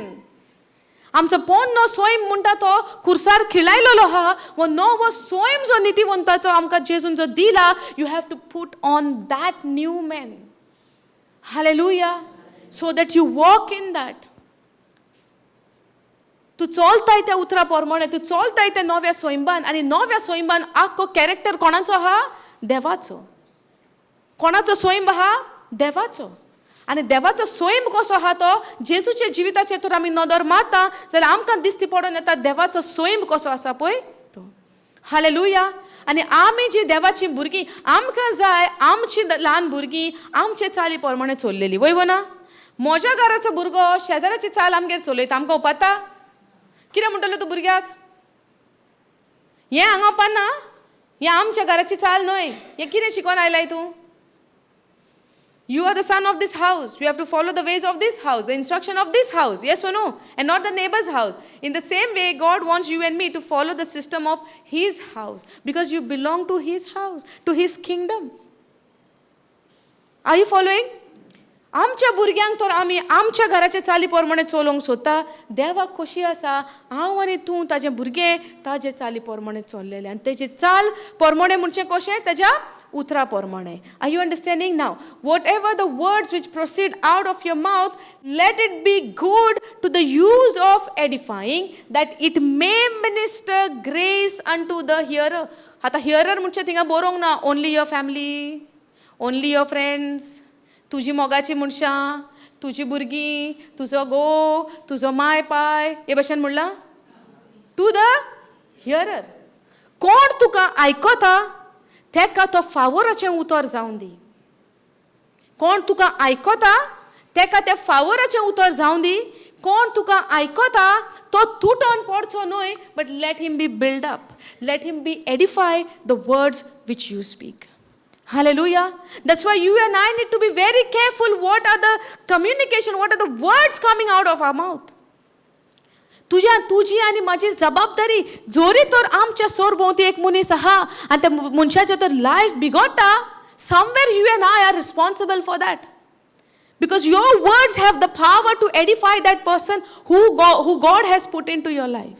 आमचो पोन्नो सोयम म्हणटा तो खुर्सार खिळायलेलो आहा. हो नवो सोयम जो नितीवंताचो आमकां जेजून जो दिला, you have to put on that new man. Hallelujah. So that you walk in that. तूं चोलताय त्या उतरा प्रमाणे, तूं चोलताय त्या नव्या सोयंबान. आनी नव्या सोयंबान आख्खो कॅरेक्टर कोणाचो आहा? देवाचो. कोणाचो सोयंब आहा? देवाचो. आनी देवाचो सोयंब कसो आहा तो जेजूच्या जिविताचेर तर आमी नदर मारता जाल्यार आमकां दिसती पडून येता देवाचो सोयंब कसो आसा पळय तो. हालेलुया. आनी आमी जी देवाची भुरगीं, आमकां जाय आमची ल्हान भुरगीं आमचे चाली प्रमाणे चल्लेली. वय वो ना? म्हज्या घराचो भुरगो शेजाराची चाल आमगेर चलयता, आमकां उपाता कितें म्हणटलो तूं भुरग्याक? हें हांगा वपाना, हें आमच्या घराची चाल न्हय, हें कितें शिकोन आयलाय तूं? You are the son of this house. You have to follow the ways of this house, the instruction of this house. Yes or no? And not the neighbor's house. In the same way, God wants you and me to follow the system of His house because you belong to His house, to His kingdom. Are you following? आमच्या भुरग्यांक तर आमी आमच्या घराचे चाली प्रमाणे चलोवंक सोदता. देवाक खोशी आसा हांव आनी तूं ताजें भुरगें ताजे चाली प्रमाणे चल्लेलें. आनी तेजी चाल प्रमाणे म्हणचें कशें? तेज्या उतरा प्रमाणे. Are you understanding now? Whatever the words which proceed out of your mouth, let it be good to the use of edifying, that it may minister grace unto the hearer. आतां हियरर म्हणचें थिंगा बरोवंक ना only your family, only your friends, तुजी मोगाची मनशां, तुजी भुरगीं, तुजो घोव, तुजो माय पाय, हे भशेन म्हणलां. To the hearer. कोण तुका आयकता तेका तो फावोराचें उतर जावन दी. कोण तुका आयकता तेका तें फावोराचें उतर जावन दी. कोण तुका आयकता तो तुटोन पडचो न्हय, but let him be build up, let him be edify the words which you speak. Hallelujah. That's why you and I need to be very careful what are the communication, what are the words coming out of our mouth. तुज्या तुजी आनी म्हाजी जबाबदारी. जोरी तर आमच्या सोरभोंवती एक मनीस आहा आनी त्या मनशाचें तर लायफ बिगडटा, somewhere you and I are responsible for that, because your words have the power to edify that person who God has put into your life.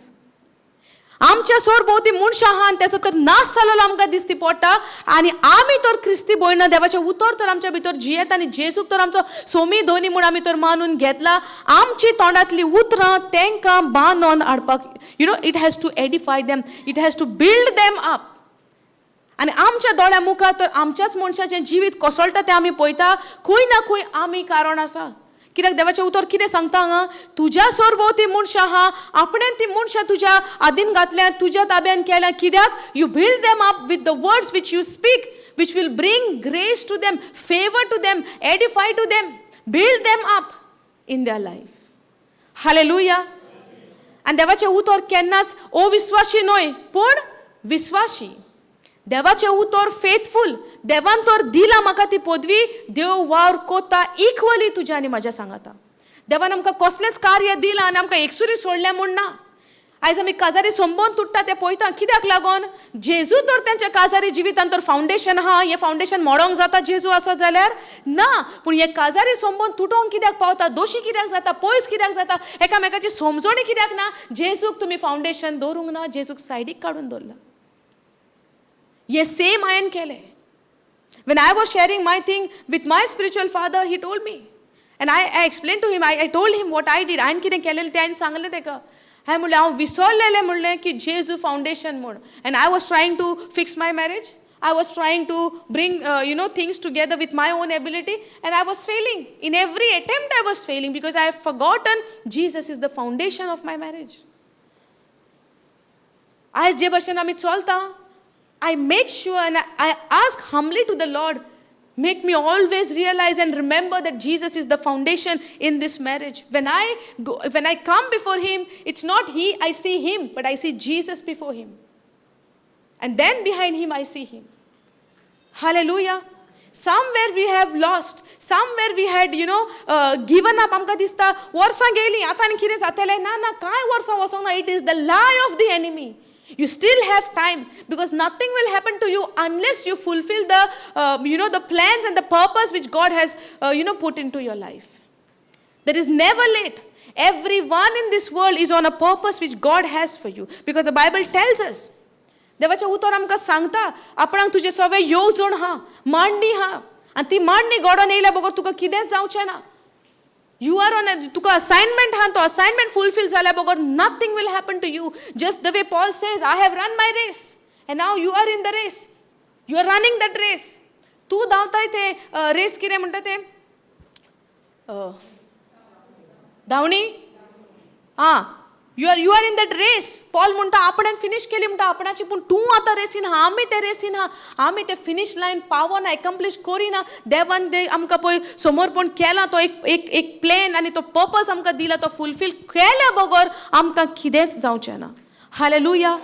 आमच्या सोरभोंवती मनशां आहा आनी तेचो तर नाश जालेलो आमकां दिसती पडटा. आनी आमी तर क्रिस्ती भयणा, देवाचें उतर तर आमच्या भितर जियेता आनी जेजूक तर आमचो सोमी धोनी म्हूण आमी तर मानून घेतला. आमची तोंडांतली उतरां तांकां बांदोन हाडपाक, it has to edify them, it has to build them up. आनी आमच्या दोळ्या मुखार तर आमच्याच मनशाचें जिवीत कोसळटा तें आमी पळयता. खंय ना खंय आमी कारण आसा. कित्याक देवाचें उतर कितें सांगता हांगा? तुज्या सोरभोंवती मनशां आहा, आपणें ती मनशां तुज्या आदीन घातल्या, तुज्या ताब्यान केल्या. कित्याक? You build them up with the words which you speak, which will bring grace to them, favour to them, edify to them, build them up in their life. Hallelujah. आनी देवाचें उतर केन्नाच अविस्वाशी न्हय, पूण विस्वाशी. देवाचें उतर फेथफूल. देवान तर दिला म्हाका ती पदवी, देव वावर कोता इक्वली तुज्या आनी म्हाज्या सांगाता. देवान आमकां कसलेंच कार्य दिलां आनी आमकां एकसुरी सोडलें म्हूण ना. आयज आमी काजारी संबंद तुट्टा तें पळयता. कित्याक लागून? जेजू तर तेंच्या काजारी जिवितान तर फावंडेशन आहा. हें फावंडेशन मोडोंक जाता जेजू आसत जाल्यार ना. पूण हे काजारी संबंद तुटोंक कित्याक पावता? दोशी कित्याक जाता? पयस कित्याक जाता? एकामेकाची समजणी कित्याक ना? जेजूक तुमी फावंडेशन दवरूंक ना, जेजूक सायडीक काडून दवरला. हे सेम हांवें केलें. When I was sharing my thing with my spiritual father, he told me. And I explained to him, I told him what I did. हांवें कितें केलेलें तें हांवें सांगलें ताका. हांवें म्हणलें हांव विसरलेलें म्हणलें की जेजू फावंडेशन म्हूण. And I was trying to fix my marriage. I was trying to bring things together with my own ability, and I was failing. In every attempt I was failing because I have forgotten Jesus is the foundation of my marriage. आयज जे भशेन आमी चलता, I make sure and I ask humbly to the Lord, make me always realize and remember that Jesus is the foundation in this marriage. When I come before Him, it's not He, I see Him, but I see Jesus before Him. And then behind Him, I see Him. Hallelujah. Somewhere we have lost. Somewhere we had, given up. आमकां दिसता वर्सां गेलीं आतां आनी कितें जातलें? ना ना, कांय वर्सां वचोंक ना. It is the lie of the enemy. You still have time because nothing will happen to you unless you fulfill the, the plans and the purpose which God has, put into your life. There is never late. Everyone in this world is on a purpose which God has for you, because the Bible tells us. देवाचें उतर आमकां सांगता आपणाक तुजें सगळें येवजण आहा, मांडणी आहा, आनी ती मांडणी घडोवन येयल्या बगर तुका कितेंच जावचें ना. You are on तुका असायनमेंट आहा, तो असायनमेंट फुलफील जाल्या बगर nothing will happen to you. Just the way Paul says, I have run my race and now you are in the race, you are running that race. तूं धांवताय तें race, कितें म्हणटा तें, धांवणी. आं, you are in that race. Paul म्हणटा आपणें finish केली म्हणटा आपणाची, पूण तूं आतां रेसीन आहा, आमी ते रेसीन आहा, आमी ते फिनीश लायन पावना, एकम्प्लीश करिना. देवान ते आमकां पळय समर्पण केलां, तो एक एक एक प्लॅन आनी तो पर्पज आमकां दिला, तो फुलफील केल्या बगर आमकां कितेंच जावचें ना. Hallelujah,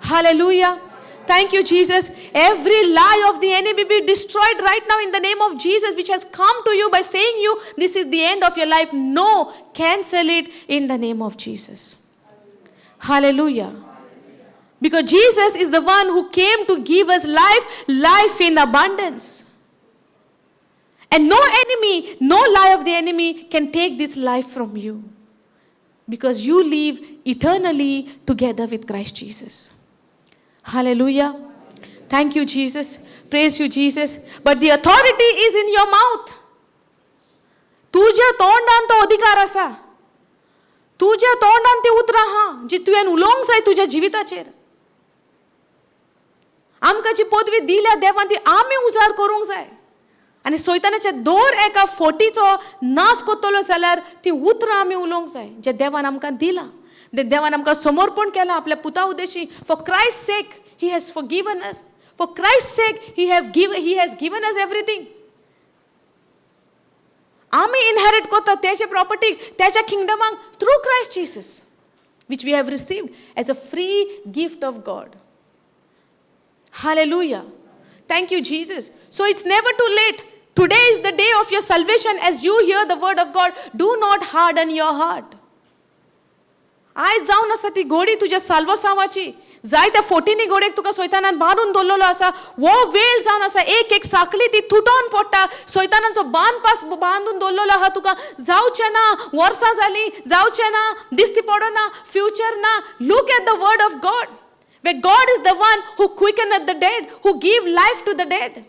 hallelujah. Thank you, Jesus. Every lie of the enemy be destroyed right now in the name of Jesus, which has come to you by saying you, this is the end of your life. No, cancel it in the name of Jesus. Hallelujah. Because Jesus is the one who came to give us life, life in abundance. And no enemy, no lie of the enemy can take this life from you. Because you live eternally together with Christ Jesus. Hallelujah. Thank you, Jesus. Praise you, Jesus. But the authority is in your mouth. तुज्या तोंडान तो अधिकार आसा, तुज्या तोंडान ती उतरां आहा जी तुवें उलोवंक जाय तुज्या जिविताचेर. आमकां जी पदवी दिल्या देवान ती आमी उजार करूंक जाय. आनी सैतानाच्या दर एका फोटीचो नाश करतलो जाल्यार ती उतरां आमी उलोवंक जाय जे देवान आमकां दिलां, देवान आमकां समर्पण केलां आपल्या पुता उद्देशी. For Christ sake he has forgiven us, for Christ sake he has given us everything. आमी इनहेरीट करता तेजे प्रॉपर्टी, तेच्या किंगडमाक through Christ Jesus, which we have received as a free gift of God. Hallelujah. Thank you, Jesus. So it's never too late. Today is the day of your salvation. As you hear the word of God, do not harden your heart. आयज जावन आसा ती घोडी तुज्या साल्वसांवाची, जाय त्या फोटीनी घोडयेक तुका सैतानान बांदून दवरलेलो आसा. हो वेळ जावन आसा, एक एक साखळी ती तुटोन पडटा. सैतानाचो बांदपास बांदून दवरलेलो आहा तुका, जावचें ना, वर्सां जालीं जावचें ना, दिसती पडना, फ्युचर ना. Look at the word of God, where God is the one who quickeneth the dead, who give life to the dead.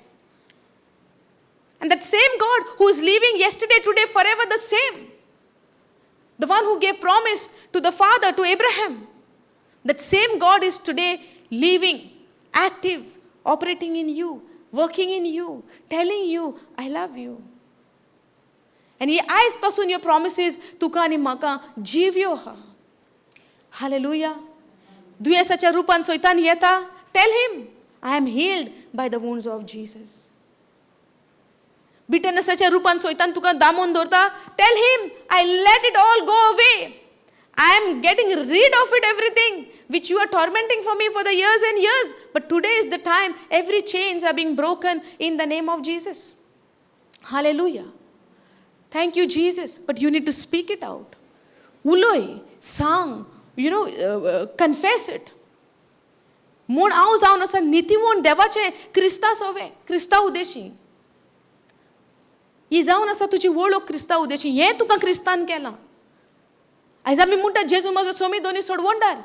And that same God who is living yesterday, today, forever the same. The one who gave promise to the father, to Abraham. That same God is today living, active, operating in you, working in you, telling you, I love you. And he आयज पासून your promises तुका आनी म्हाका जिव्यो आहा. Hallelujah. दुयेंसाच्या रुपान सैतान येता, tell him, I am healed by the wounds of Jesus. बिटरनेसाच्या रुपान सैतान तुका दामून दवरता, tell him, I let it all go away. I am getting rid of it, everything which you are tormenting for me for the years and years. But today is the time, every chains are being broken in the name of Jesus. Hallelujah. Thank you, Jesus. But you need to speak it out. उलय, सांग, you know, confess it. म्हूण हांव जावन आसा नितीवण देवाचें क्रिस्ता सोवे, क्रिस्ता उदेशी. ही जावन आसा तुजी वळख क्रिस्ता उदेशी, हें तुका क्रिस्तान केलां. आयज आमी म्हणटा जेजू म्हजो सोमी दोनी सोडवणदार,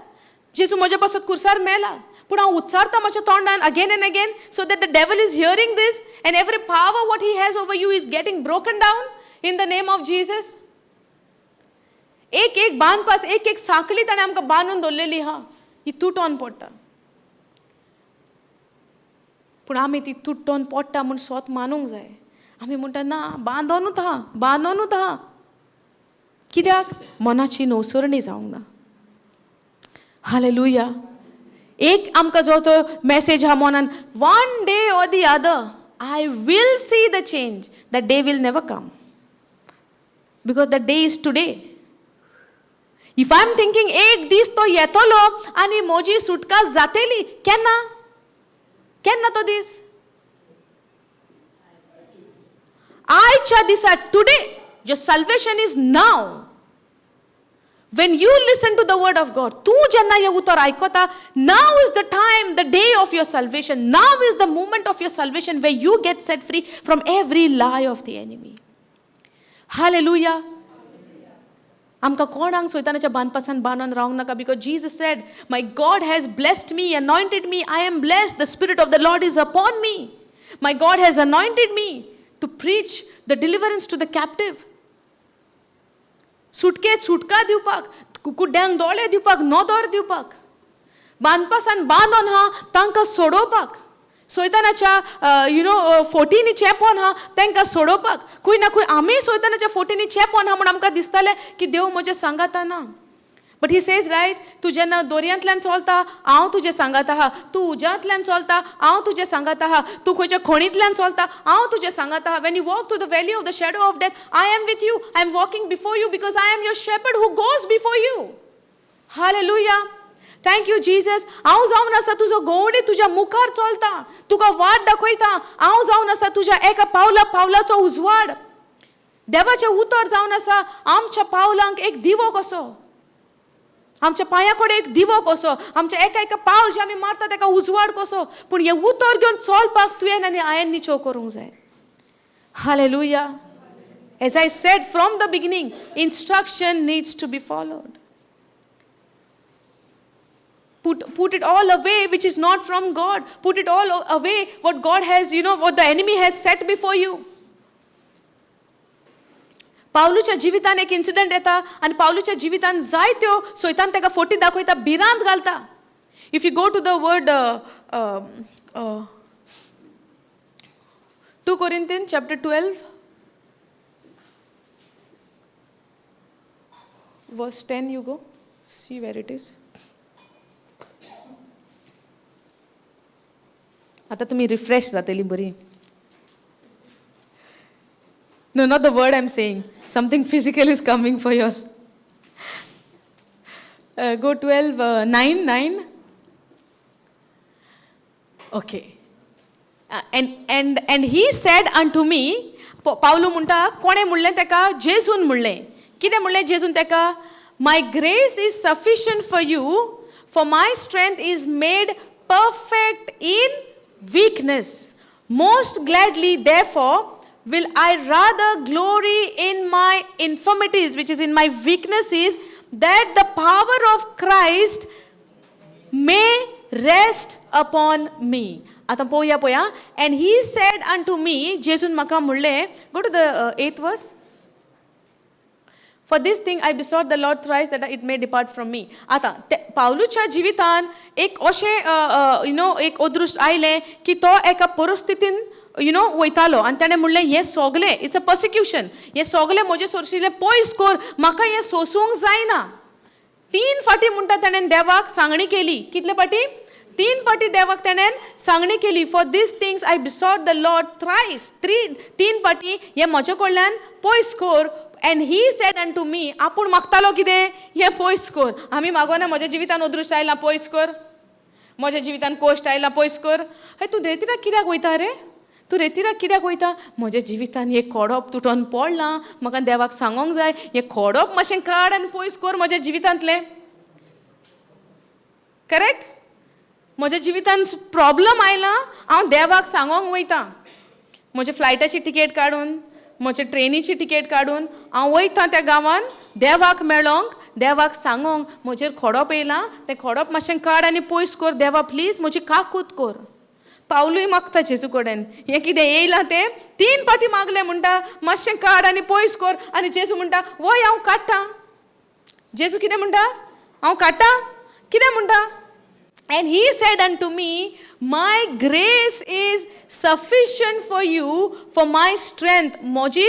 जेजू म्हज्या पासत कुर्सार मेला, पूण हांव उच्चारता म्हज्या तोंडान again and again, so that the devil is hearing this and every power what he has over you is getting broken down in the name of Jesus. एक एक बांदपास, एक एक सांखळी ताणें आमकां बांदून दवरलेली आहा, ही तुटोन पडटा. पूण आमी ती तुटोन पडटा म्हूण स्वत मानूंक जाय. आमी म्हणटा ना, बांदोनूच आहा, बांदोनूच आहा. कित्याक? मनाची नवसरणी जावंक ना. हालेलुया. एक आमकां जो तो मॅसेज आहा मनान, one day or the other I will see the change. The day will never come, because the day is today. If I am thinking एक दीस तो येतलो आनी म्हजी सुटका जातली, केन्ना केन्ना तो दीस? आयच्या दिसा, today. Your salvation is now. When you listen to the word of God, तूं जेन्ना हें उतर आयकता, now is the time, the day of your salvation. Now is the moment of your salvation where you get set free from every lie of the enemy. Hallelujah. आमकां कोणाक सैतानाच्या बांदपासान बांदून रावंक नाका, because Jesus said, my God has blessed me, anointed me, I am blessed, the spirit of the Lord is upon me, my God has anointed me to preach the deliverance to the captive. सुटके सुटका दिवपाक, कुड्ड्यांक दोळे दिवपाक, नदर दिवपाक, बांदपासान बांदोन हा तांकां सोडोवपाक, सैतानाच्या you know फोटीनी चेपोन हा तांकां सोडोवपाक. खंय ना खंय आमी सैतानाच्या फोटीनी चेपोन हा म्हूण आमकां दिसतालें की देव म्हजें सांगात ना. बट he says right, तूं जेन्ना दोरयांतल्यान चलता हांव तुजें सांगात आहा, तूं उज्यांतल्यान चलता हांव तुजें सांगात आहा, तूं खंयच्या खणींतल्यान चलता हांव तुजें सांगात आहा. When you walk through the valley of the shadow of death, I am with you, I am walking before you, because I am your shepherd who goes before you. Hallelujah, thank you Jesus. हांव जावन आसा तुजो गवणी, तुज्या मुखार चलता, तुका वाट दाखयता. हांव जावन आसा तुज्या एका पावला पावलाचो उजवाड. देवाचें उतर जावन आसा आमच्या पावलांक एक दिवो कसो, आमच्या पांया कडेन एक दिवो कसो, आमच्या एका एका पावल जें आमी मारता तेका उजवाड कसो. पूण हें उतर घेवन चलपाक तुवें आनी हांवें निचो करूंक जाय. Hallelujah. As I said from the beginning, instruction needs to be followed. Put it all away which is not from God. Put it all away what God has, you know, what the enemy has set before you. पावलूच्या जिवितान एक incident येता आनी पावलूच्या जिवितान जायत्यो सैतान ताका forty दाखयता, भिरांत घालता. If you go to the word 2 Corinthian chapter 12 verse 10, you go see where it is. आतां तुमी रिफ्रेश जातली बरी. No, not the word I am saying, something physical is coming for your. Go 12 9 9. Okay. And he said unto me, Pavlu म्हणटा, कोणें म्हणलें तेका? जेजून म्हणलें. कितें म्हणलें जेजून तेका? My grace is sufficient for you, for my strength is made perfect in weakness. Most gladly therefore will I rather glory in my infirmities, which is in my weaknesses, that the power of Christ may rest upon me. आतां पळोवया पळया. And he said unto me, जेजून म्हाका म्हणलें, go to the 8th verse. For this thing I besought the Lord thrice that it may depart from me. आतां ते पावलूच्या जिवितान एक अशें you know एक अदृश्ट आयलें की तो एका परिस्थितीन you know वयतालो आनी ताणें म्हणलें, हें सोगलें, it's a persecution, हें सोगलें म्हजें सोरशिल्लें पयस कर, म्हाका हें सोसूंक जायना. 3 फावटी म्हणटा ताणें देवाक सांगणी केली. कितले फावटी? 3 फावटी देवाक ताणें सांगणी केली. For these things I besought the Lord thrice. 3 फावटी हें म्हजे कडल्यान पयस कर. And he said unto me, आपूण मागतालो कितें? हें पयस कर. आमी मागोना, म्हज्या जिवितान अदृश्ट आयलां पयस कर, म्हज्या जिवितान कश्ट आयलां पयस कर. हय, तूं रेतिराक कित्याक वयता रे? तूं रेतिराक कित्याक वयता? म्हज्या जिवितान हें खोडप तुटोन पडलां, म्हाका देवाक सांगोंक जाय, हें खोडप मातशें काड आनी पयस कर म्हज्या जिवितांतलें. करेक्ट? म्हज्या जिवितान प्रॉब्लम आयला, हांव देवाक सांगोंक वयता. म्हज्या फ्लायटाची तिकेट काडून, म्हजे ट्रेनीची तिकेट काडून हांव वयता त्या गांवान देवाक मेळोंक, देवाक सांगोंक म्हजेर खोडप येयलां, तें खोडप मातशें काड आनी पयस कर देवा, प्लीज म्हजी काकूत कर. पावलूय मागता जेजू कडेन, हें कितें येयलां तें 3 फावटी मागलें म्हणटा, मातशें काड आनी पयस कर. आनी जेजू म्हणटा, वय हांव काडटा. जेजू कितें म्हणटा? हांव काडटा. कितें म्हणटा? And he said unto me, my grace is sufficient for you, for my strength, moji,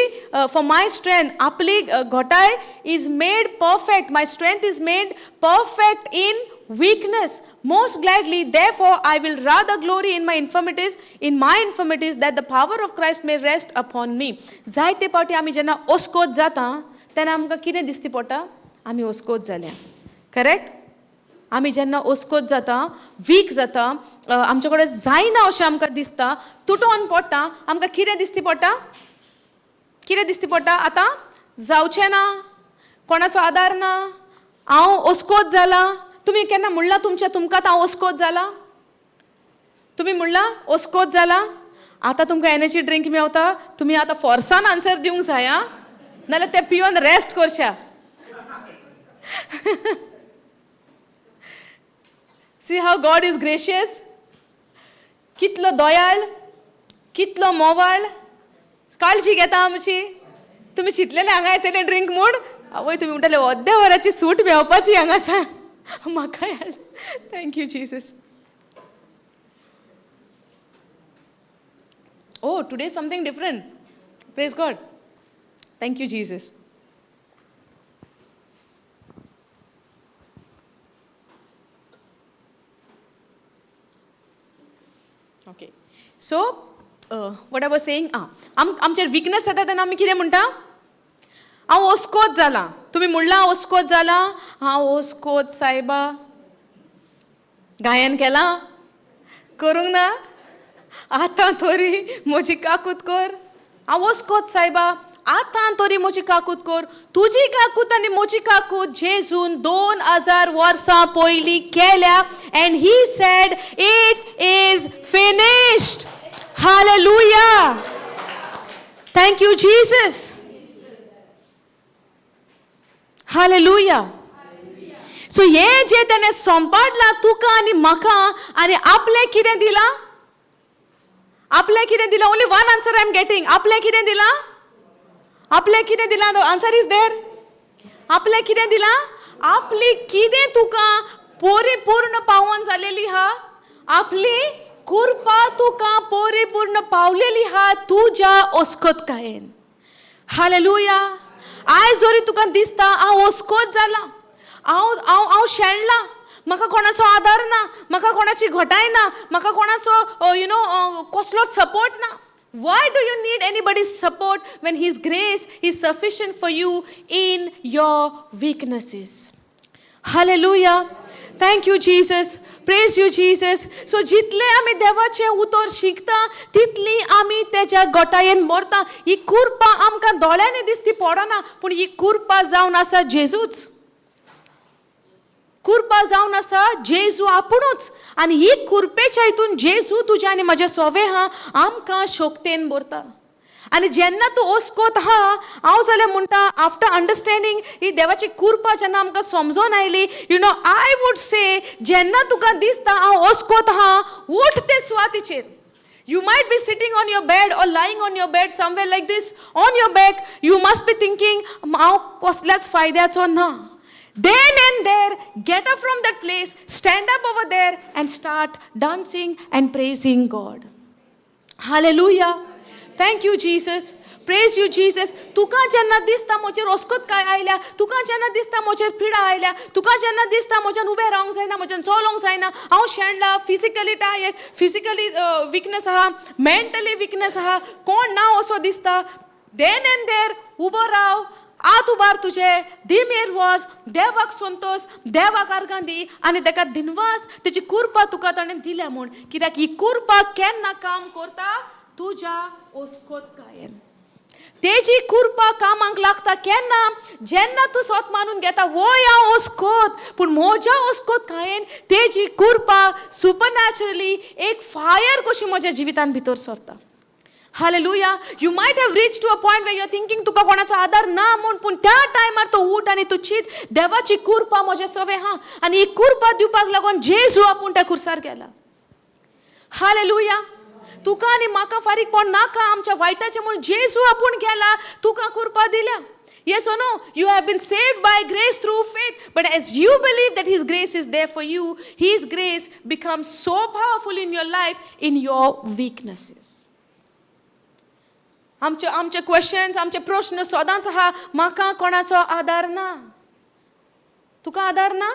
for my strength, आपली घटाय is made perfect. My strength is made perfect in weakness. Most gladly, therefore, I will rather glory in my infirmities, that the power of Christ may rest upon me. जायते पावटी आमी जेन्ना ओस्कोत जाता तेन्ना आमकां कितें दिसती पडटा? आमी ओस्कोत जाल्या. करेक्ट? आमी जेन्ना ओस्कोत जाता, वीक जाता, आमचे कडेन जायना अशें आमकां दिसता, तुटोन पडटा, आमकां कितें दिसती पडटा? कितें दिसती पडटा? आतां जावचें ना, कोणाचो आदार ना, हांव ओस्कोत जाला. तुमी केन्ना म्हणलां तुमच्या तुमकां हांव ओस्कोत जाला? तुमी म्हणलां ओस्कोत जाला? आतां तुमकां एनर्जी ड्रिंक मेवता, तुमी आतां फोर्सान आन्सर दिवंक जाय. आं, नाल्यार तें पिवन रेस्ट करच्या. See how God is gracious. कितलो दोयाळ, कितलो मोवाळ, काळजी घेता आमची. तुमी चिंतलेले हांगा येतले ड्रिंक म्हूण? आवय, तुमी म्हणटाले अर्द्या वराची सूट मेवपाची हांगा म्हाका. Thank you Jesus. Oh, today something different. Praise God. Thank you Jesus. Okay, so what I was saying, आं, आमचेर विकनस येता तेन्ना आमी कितें म्हणटा? हांव ओस्कोत जाला. तुमी म्हणलां ओस्कोत जाला? हांव ओस्कोत सायबा. गायन केलां? करूंक ना. आतां तरी म्हजी काकूत कर. हांव ओस्कोत सायबा, आतां तरी म्हजी काकूत कर. तुजी काकूत आनी म्हजी काकूत जेजून 2000 वर्सां पयलीं केल्या, and he said, "It is finished." Hallelujah. Thank you Jesus. Hallelujah. So हे जे तेणें सोंपाडलां तुका आनी म्हाका, आनी आपलें कितें दिलां? आपलें कितें दिलां? Only one answer I am getting. आपलें कितें दिलां? आपलें कितें दिलां? Answer is there. आपलें कितें दिलां? आपली कितें तुका परिपूर्ण पावोन जालेली हा? आपली कृपा तुका परिपूर्ण पावलेली हा तुज्या ओस्कोतकायेन. हालेलुया. आयज जरी तुका दिसता हांव ओस्कोत जाला, हांव शेणलां, म्हाका कोणाचो आदार ना, म्हाका कोणाची घटाय ना, म्हाका कोणाचो you know कसलोच सपोर्ट ना. Why do you need anybody's support when His grace is sufficient for you in your weaknesses? Hallelujah. Thank you, Jesus. Praise you, Jesus. So जितले आमी देवाचें उतर शिकता, तितली आमी तेज्या गोटायेन मरता. ही कुरपा आमकां दोळ्यांनी दिसती पडना, पूण ही कुरपा जावन आसा जेजूच. कुरपा जावन आसा जेजू आपुणूच, आनी ही कुरपेच्या हितून जेजू तुज्या आनी म्हज्या सोवे हा, आमकां शक्तेन भरता. आनी जेन्ना तूं ओस्कोत आहा, हांव जाल्यार म्हणटा, आफ्टर अंडरस्टँडींग ही देवाची कुरपा जेन्ना आमकां समजोन आयली, I would say, जेन्ना तुका दिसता हांव ओस्कोत आहा, उठ ते सुवातीचेर. You might be sitting on your bed or lying on your bed somewhere like this, on your back. You must be thinking, हांव कसल्याच फायद्याचो ना. Then and there, get up from that place, stand up over there, and start dancing and praising God. Hallelujah. Thank you, Jesus. Praise you, Jesus. तुका जेन्ना दिसता म्हजेर ओस्कोत काय आयल्या, तुका जेन्ना दिसता म्हजेर पिडा आयल्या, तुका जेन्ना दिसता म्हज्यान उबें रावंक जायना, म्हज्यान चलोंक जायना, हांव शेणला, फिजिकली टायर्ड, फिजिकली विकनस आहा, मेंटली विकनस आहा, कोण ना असो दिसता, then and there उबो राव, आत उबार तुजे, दिमेर वच, देवाक संतोष, देवाक आर्गां दी आनी ताका दिनवास तेजी कुरपा तुका ताणें दिल्या म्हूण. कित्याक ही कुरपा केन्ना काम करता? तुज्या ओस्कोतकायेन. तेजी कुरपा कामाक लागता केन्ना? जेन्ना तूं स्वत मानून घेता, वय हांव ओस्कोत, पूण म्हज्या ओस्कोतकायेन तेजी कुरपा सुपरनॅचरली एक फायर कशी म्हज्या जिवितान भितर सरता. Hallelujah. You might have reach to a point where you are thinking तुका कोणाचो आदार ना म्हूण, पूण त्या टायमार तो उठ आनी तूं चीत, देवाची कुरपा म्हज्या सवे हा, आनी ही कुरपा दिवपाक लागून जेजू आपूण त्या खुर्सार गेला. हालेलुया. तुका आनी म्हाका फारीकपण नाका आमच्या वायटाचें म्हूण जेजू आपूण गेला, तुका कुरपा दिल्या. Yes or no? You have been saved by grace through faith. But as you believe that His grace is there for you, His grace becomes so powerful in your life, in your weaknesses. आमचे questions, आमचे प्रश्न सदांच आहा, म्हाका कोणाचो आदार ना. तुका आदार ना?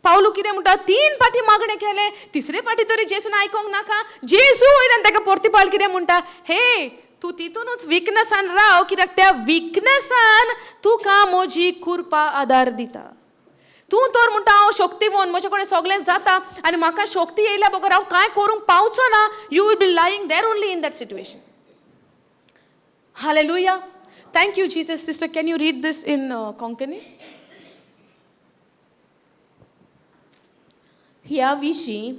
पावलू कितें म्हणटा? तीन पाटी मागणें केलें, तिसरे पाटी तरी जेजून आयकोंक नाका? जेजू वयल्यान ताका परती पावल कितें म्हणटा? हे, तूं तितूनच विकनसान राव, कित्याक त्या विकनसान तुका म्हजी कुरपा आदार दिता. तूं तर म्हणटा हांव शक्तीवन, म्हजे कडेन सगळें जाता आनी म्हाका शक्ती येयल्या बगर हांव कांय करूंक पावचो ना. You will be lying there only in that situation. Hallelujah. Thank you, Jesus. Sister, can you read this in Konkani? ह्या विशीं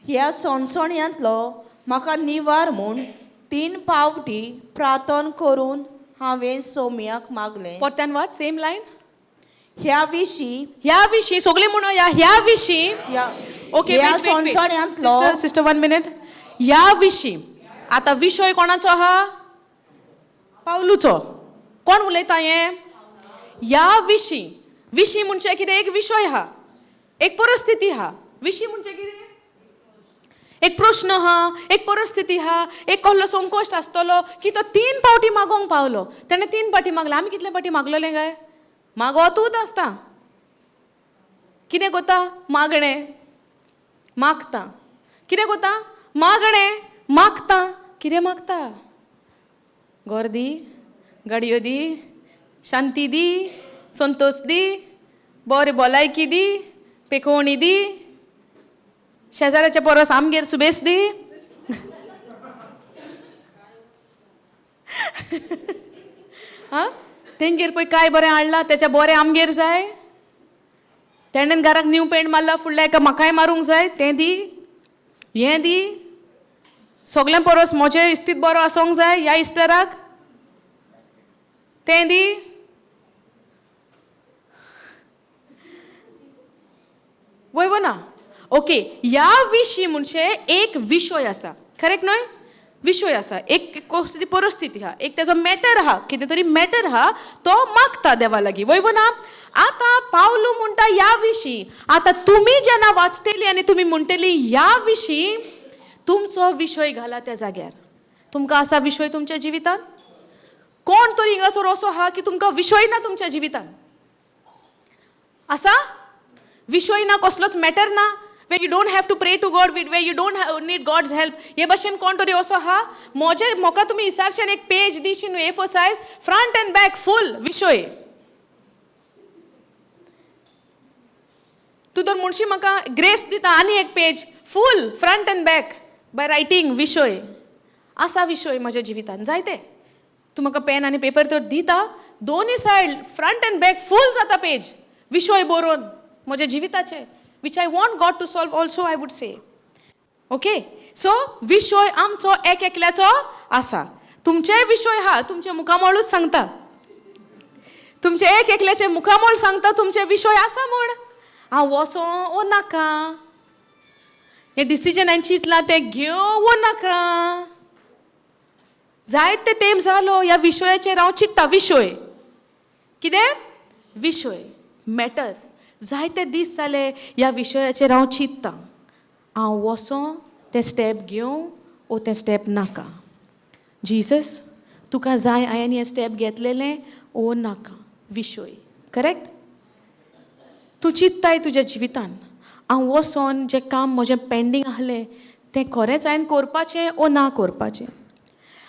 ह्या सणसण्यांतलो म्हाका निवार म्हूण तीन पावटी प्रार्थन करून हांवें सोम्याक मागलें. परत्यान वाच, same line. ह्या विशीं, ह्या विशीं सगळीं म्हणूया, ह्या विशीं. ओके. ह्या सोंसण्यांतलो. Sister, sister, one minute. ह्या विशीं, आतां विशय कोणाचो आहा? पावलूचो. कोण उलयता हें? ह्या विशीं. विशीं म्हणजे कितें? एक विशय आहा, एक परिस्थिती आहा. विशीं म्हणजे कितें? एक प्रश्न आहा, एक परिस्थिती आहा, एक कसलो संकश्ट आसतलो की तो तीन फावटी मागोंक पावलो. तेणें तीन फावटी मागलें. आमी कितले फावटी मागलोले काय? मागोतूच आसता. कितें कोता? मागणें मागता. कितें कोता? मागणें मागता. कितें मागता? घर दी, गाडयो दी, शांती दी, संतोश दी, बरें भलायकी दी, पेकोवणी दी, शेजाऱ्याच्या परस आमगेर सुबेस दी. आं, तेंगेर पळय काय बरें हाडलां, तेच्या बरें आमगेर जाय. तेणेन घराक न्यू पेंट मारला, फुडल्या एका म्हाकाय मारूंक जाय. तें दी, हें दी, सगल्यां परस म्हजें इस्तीद बरो आसूंक जाय ह्या इस्टराक, तें दी. वय वो ना? ओके. ह्या विशीं म्हणजे एक विशय आसा, करेक्ट न्हय? विशय आसा, एक कसली परिस्थिती आहा, एक तेजो मॅटर आहा, कितें तरी मॅटर आहा, तो मागता देवा लागीं. वय वो ना? आतां पावलू म्हणटा ह्या विशीं. आतां तुमी जेन्ना वाचतली आनी तुमी म्हणटली ह्या विशीं, तुमचो विशय घाला त्या जाग्यार. तुमकां आसा विशय तुमच्या जिवितान? कोण तरी हिंगासर असो आहा की तुमकां विशय ना तुमच्या जिवितान? आसा विशय ना, कसलोच मॅटर ना, where you don't have to pray to God, where you don't need God's help? हे भशेन कोण तरी असो आहा? म्हजे म्हाका तुमी इसारशेन एक पेज दिशी न्हू, A4 size, front and back full विशय. तूं तर म्हणशी म्हाका ग्रेस दिता आनी एक page full front and back by writing विशय. आसा विशय म्हज्या जिवितान जायते. तूं म्हाका पेन आनी पेपर तर दिता, दोनूय side front and back full जाता पेज विशय बरोवन म्हज्या जिविताचे, which I want God to solve also, I would say. Okay, so विशय आमचो एक एकल्याचो आसा. तुमचेय विशय आहा. तुमचे मुखामळूच सांगता, तुमचे एक एकल्याचे मुखामळ सांगता तुमचे विशय आसा म्हूण. हांव वचों ओ नाका, हें डिसिजन हांवें चिंतलां तें घेवं वो नाका, जायते तेंप जालो ह्या विशयाचेर हांव चिंत्ता. विशय कितें? विशय, मॅटर. जायते दीस जाले ह्या विशयाचेर हांव चिंत्तां. हांव वचों, तें स्टेप घेवं ओ तें स्टेप नाका? जिजस, तुका जाय हांवें हें स्टेप घेतलेलें ओ नाका? विशय, करेक्ट? तूं चिंत्ताय तुज्या जिवितान, हांव वचोन जें काम म्हजें पेंडींग आहलें तें खरेंच हांवें करपाचें ओ ना करपाचें?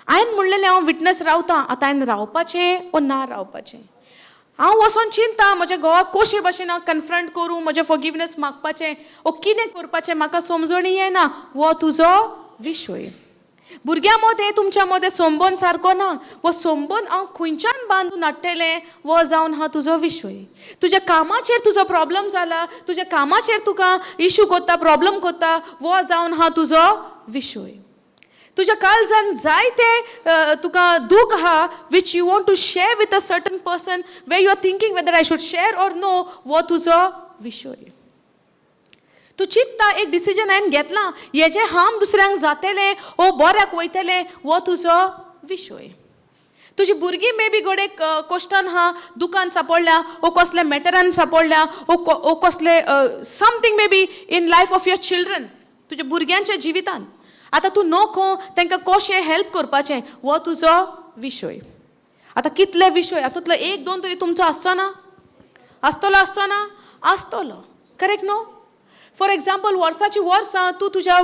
हांवें म्हणलेलें हांव विटनस रावतां, आतां हांवें रावपाचें ओ ना रावपाचें? हांव वचोन चिंता म्हज्या घोवाक कशे भशेन हांव कन्फ्रंट करूं, म्हजें फॉरगिवनस मागपाचें ओ कितें करपाचें, म्हाका समजणी येना. हो तुजो विशय. भुरग्यां मदें, तुमच्या मदें संबंद सारको ना, हो संबंद हांव खंयच्यान बांदून हाडटलें, हो जावन हा तुजो विशय. तुज्या कामाचेर तुजो प्रॉब्लम जाला, तुज्या कामाचेर तुका इशू कोत्ता, प्रॉब्लम कोत्ता, हो जावन हा तुजो विशय. तुज्या काळजान जायते तुका दूख आहा, which you want to share with a certain person, where you are thinking whether I should share or no, हो तुजो विशय. तूं चिंत्ता एक डिसिजन हांवें घेतलां, हेजें हार्म दुसऱ्यांक जातलें ओ बऱ्याक वयतलें, हो तुजो विशय. तुजी भुरगीं मे बी घडये कश्टान आहा, दुकान सांपडल्या ओ कसल्या मॅटरान सांपडल्या ओ कसले something may be in life of your children, तुज्या भुरग्यांच्या जिवितान. आतां तूं नको तांकां कशें हेल्प करपाचें, हो तुजो विशय. आतां कितले विशय, हातूंतलो एक दोन तरी तुमचो आसचो ना? आसतलो, आसचो ना? आसतलो, करेक्ट न्हू? फॉर एग्जाम्पल, वर्साची वर्सां तूं तुज्या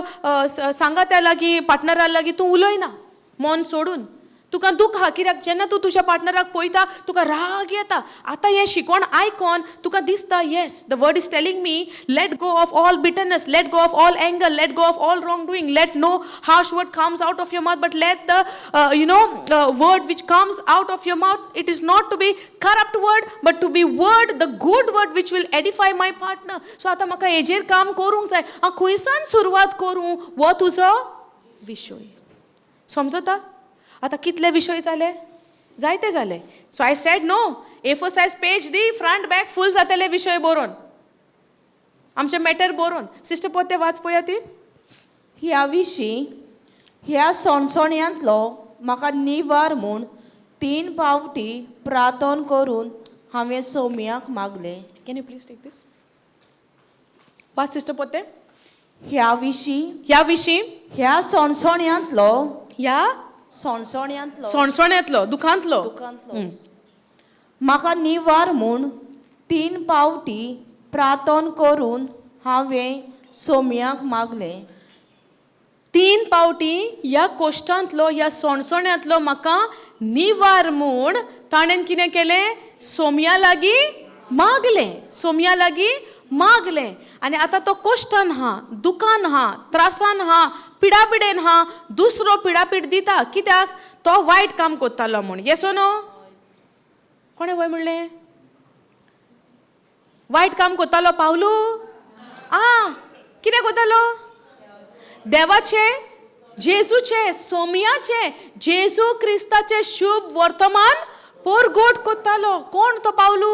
सांगात्या लागीं, पार्टनरा लागीं तूं उलयना मन सोडून. तुका दूख आहा, कित्याक जेन्ना तूं तुज्या पार्टनराक पळयता तुका राग येता. आतां हें शिकवण आयकोन तुका दिसता, yes, the word is telling me, let go of all bitterness, let go of all anger, let go of all wrong doing, let no harsh word comes out of your mouth, but let the word which comes out of your mouth, it is not to be corrupt word, but to be word, the good word which will edify my partner. So आतां म्हाका हेजेर काम करूंक जाय, हांव खंयसान सुरवात करूं, हो तुजो विशय. समजता? आतां कितले विशय जाले? जायते जाले. So I said no, A4 size page the, front back फूल जातले विशय बरोवन, आमचे मॅटर बरोवन. सिस्टर पोते वाच पोया ती. ह्या विशीं ह्या सणसणयांतलो म्हाका निवार म्हूण 3 फावटी प्रार्थन करून हांवें सोम्याक मागलें. Can you please take this? वाच सिस्टर पोते. ह्या विशीं, ह्या विशीं, ह्या सणसणयांतलो, ह्या सणसणयांतलो, सणसण्यांतलो, दुखांतलो, दुखांतलो म्हाका निवार म्हूण 3 फावटी प्रार्थन करून हांवें सोम्याक मागलें. 3 फावटी ह्या कोश्टांतलो, ह्या सणसण्यांतलो म्हाका निवार म्हूण ताणें कितें केलें? सोम्या लागीं मागलें, सोम्या लागीं मागलें. आनी आतां तो कोश्टान हा, दुकान हा, त्रासान हा, पिडापिडेन हा, दुसरो पिडापीड दिता. कित्याक? तो वायट काम करतालो म्हूण. येस नो? कोणें वय म्हणलें वायट काम करतालो पावलू? आ, कितें करतालो? देवाचे, जेजूचे, सोम्याचे, जेजू क्रिस्ताचे शुभ वर्तमान पोरगोट कोत्तालो. कोण तो पावलू?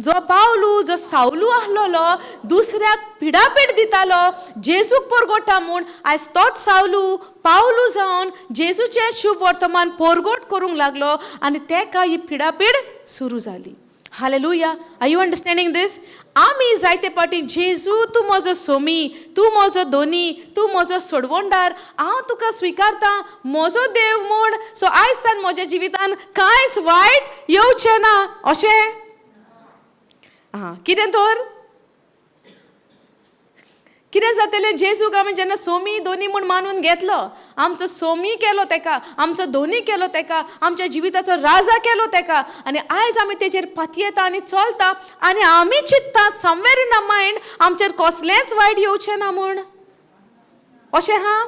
जो पावलू, जो सावलू आहलोलो, दुसऱ्याक पिडापीड दितालो जेजूक पोरगोटा म्हूण, आयज तोच सावलू पावलू जावन जेजूचें शुभ वर्तमान पोरगोट करूंक लागलो आनी तेका ही पिडापीड सुरू जाली. Hallelujah. Are you understanding this? आमी जायते पाटी जेजू तूं म्हजो सोमी, तूं म्हजो धोनी, तूं म्हजो सोडवणदार, हांव तुका स्विकारतां म्हजो देव म्हूण. सो आयज सान म्हज्या जिवितान कांयच वायट येवचें ना अशें आं कितें तर कितें जातलें? जेजूक आमी जेन्ना सोमी दोनी म्हूण मानून घेतलो, आमचो सोमी केलो तेका, आमचो दोनी केलो तेका, आमच्या जिविताचो राजा केलो तेका, आनी आयज आमी तेजेर पातयेता आनी चलता आनी आमी चिंत्ता समवेर इन अ मायंड आमचेर कसलेंच वायट येवचें ना म्हूण. अशें हा?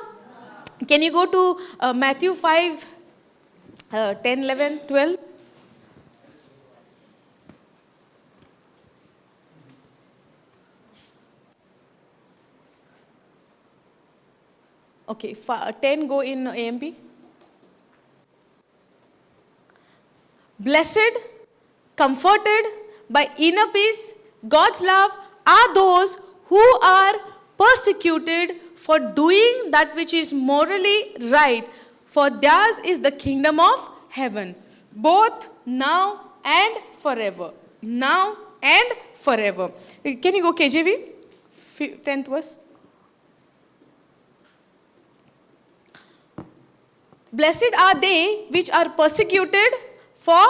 Can you go to Matthew 5, 10, 11, 12? Okay, 10 go in AMP. Blessed, comforted by inner peace, God's love are those who are persecuted for doing that which is morally right, for theirs is the kingdom of heaven, both now and forever. Now and forever. Can you go KJV? 10th verse. Blessed are they which are persecuted for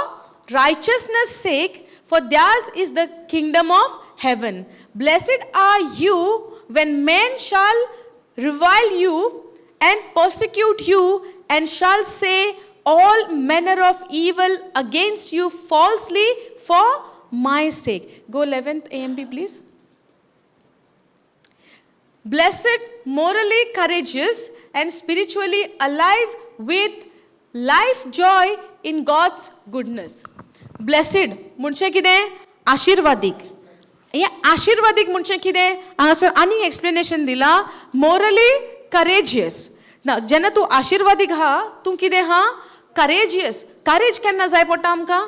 righteousness' sake, for theirs is the kingdom of heaven. Blessed are you when men shall revile you and persecute you and shall say all manner of evil against you falsely for my sake. Go 11th AMP, please. Blessed, morally courageous and spiritually alive with life joy in God's goodness. Blessed म्हणजे कितें? आशिर्वादीक. हें आशिर्वादीक म्हणजे कितें? हांगासर आनीक explanation दिलां. Morli courageous. ना, जेन्ना तूं आशिर्वादीक आहा, तूं कितें आहा? करेजियस. करेज केन्ना जाय पडटा आमकां?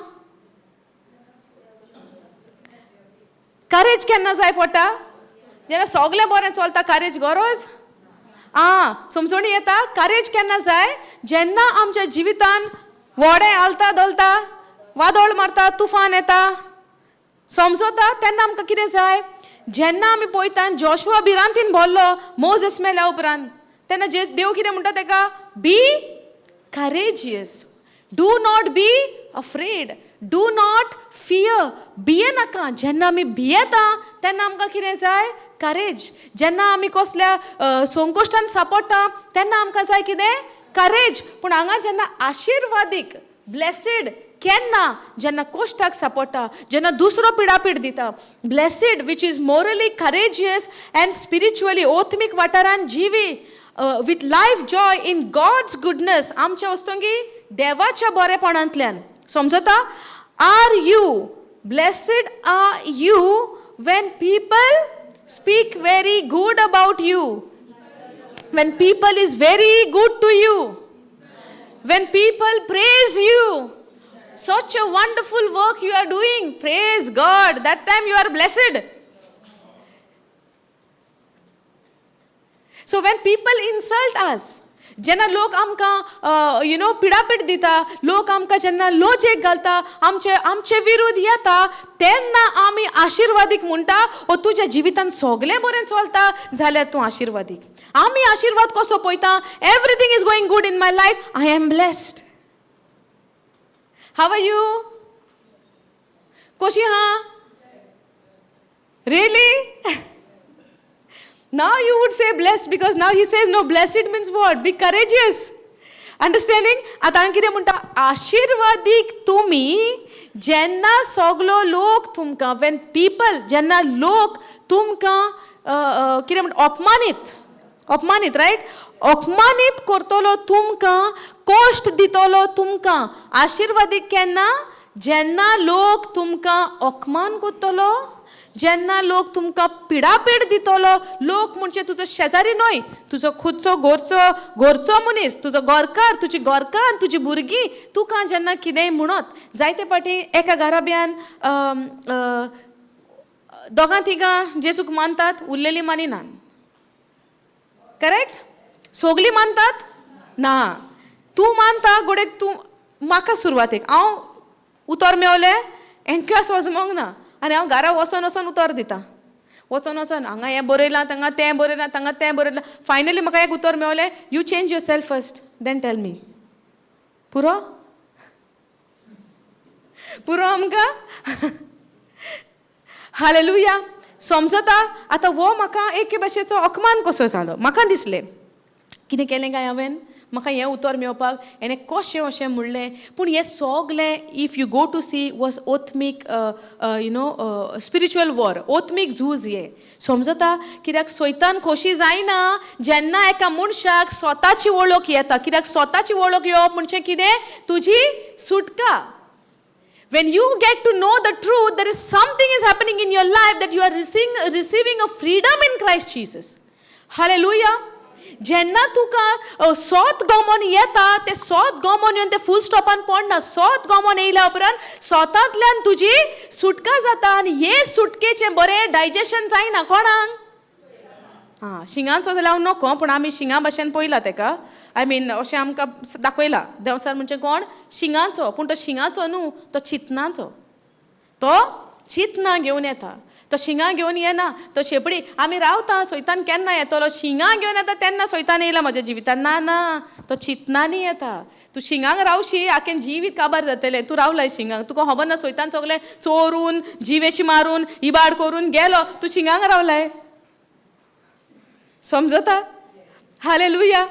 करेज केन्ना जाय पडटा? जेन्ना सगळें बरें चलता करेज गरज आं समजणी येता. करेज केन्ना जाय? जेन्ना आमच्या जिवितान व्हडें हालता धोलता, वादळ मारता, तुफान येता, समजता, तेन्ना आमकां कितें जाय? जेन्ना आमी पळयता जोशुआ भिरांतीन भरलो मोजेस मेल्या उपरांत, तेन्ना जे देव कितें म्हणटा तेका? Be courageous, do not be afraid, do not fear. भिये नाका. जेन्ना आमी भियेता तेन्ना आमकां कितें जाय? करेज. जेन्ना आमी कसल्या संकोश्टान सापडटा तेन्ना आमकां जाय कितें? करेज. पूण हांगा जेन्ना आशिर्वादीक ब्लेसीड केन्ना? जेन्ना कोश्टाक सापडटा, जेन्ना दुसरो पिडापीड दिता. Blessed which is morally courageous and spiritually, ओत्मीक वाठारान जिवी, with life joy in God's goodness. आमच्या वस्तुंगी देवाच्या बरेपणांतल्यान समजता. Are you blessed are you when people speak very good about you, when people is very good to you, when people praise you. Such a wonderful work you are doing. Praise God. That time you are blessed. So when people insult us, जेन्ना लोक आमकां you know पिडापीड दिता, लोक आमकां जेन्ना लोजेक घालता, आमचे आमचे विरुद्ध येता, तेन्ना आमी आशिर्वादीक म्हणटा. ओ तुज्या जिवितान सगलें बरें चलता जाल्यार तूं आशिर्वादीक. आमी आशिर्वाद कसो पळयता? Everything is going good in my life, I am blessed. How are you? कशी हा? Really? Now you would say blessed, because now he says no, blessed means what? Be courageous. Understanding? आतां कितें म्हणटा? आशिर्वादीक तुमी जेन्ना सगलो लोक तुमकां, when people, जेन्ना लोक तुमकां कितें म्हणटा, अपमानीत, अपमानीत, रायट, अपमानीत करतलो तुमकां, कश्ट दितलो तुमकां. आशिर्वादीक केन्ना? जेन्ना लोक तुमकां अपमान करतलो, जेन्ना लोक तुमकां पिडापीड दितलो. लोक म्हणजे तुजो शेजारी न्हय, तुजो खुदचो घरचो घरचो मनीस, तुजो घरकार, तुजी घरकान्न, तुजी भुरगीं तुका जेन्ना कितेंय म्हणत. जायते फावटी एका घराब्यान दोगां तिगां जेजूक मानतात, उरलेलीं मानिनात. करेक्ट? सगलीं मानतात ना. तूं मानता घडये, तूं म्हाका सुरवातेक हांव उतर मेवलें, हेंकां वचमोंक ना आनी हांव घरा वचोन वचोन उतर दितां, वचोन वचोन हांगा हें बरयलां, तांगा तें बरयलां, तांगा तें बरयलां. फायनली म्हाका एक उतर मेवलें, "You change yourself first, then tell me." पुरो पुरो आमकां. हालेलुया. समजता? आतां हो म्हाका एके भाशेचो अपमान कसो जालो. म्हाका दिसलें, कितें केलें काय हांवें म्हाका हें उतर मेळपाक? हेणें कशें अशें म्हणलें? पूण हें सगलें, if you go to see, was ओत्मीक you know spiritual war, ओत्मीक झूज हें. समजता? कित्याक सैतान खोशी जायना जेन्ना एका मनशाक स्वताची वळख येता. कित्याक स्वताची वळख येवप म्हणजे कितें? तुजी सुटका. When you get to know the truth, there is something is happening in your life that you are receiving a freedom in Christ Jesus. Hallelujah. जेन्ना तुका सोत गमोन येता, ते सोत गमोन येवन ते फूल स्टॉपान पडना. सोत गमोन येयल्या उपरांत सोतांतल्यान तुजी सुटका जाता आनी हे सुटकेचें बरें डायजेशन जायना कोणाक. आं, शिंगांचो जाल्यार हांव नको, पूण आमी शिंगा भाशेन पळयला तेका. I mean, अशें आमकां दाखयला, देंवचार म्हणजे कोण? शिंगांचो. पूण तो शिंगाचो न्हू, तो चिंतनाचो. तो चिंतना घेवन येता, तो शिंगां घेवन येना. तो शेपडी आमी रावता, सैतान केन्ना येतलो? शिंगां घेवन येता तेन्ना सैतान येयला म्हज्या जिवितान. ना ना, तो चिंतनांनी येता. तूं शिंगांक रावशी, आख्खें जिवीत काबार जातलें. तूं रावलाय शिंगांक, तुका खबर ना सैतान सगळें चोरून, जिवेशी मारून, इबाड करून गेलो. तूं शिंगांक रावलाय. समजता? Hallelujah.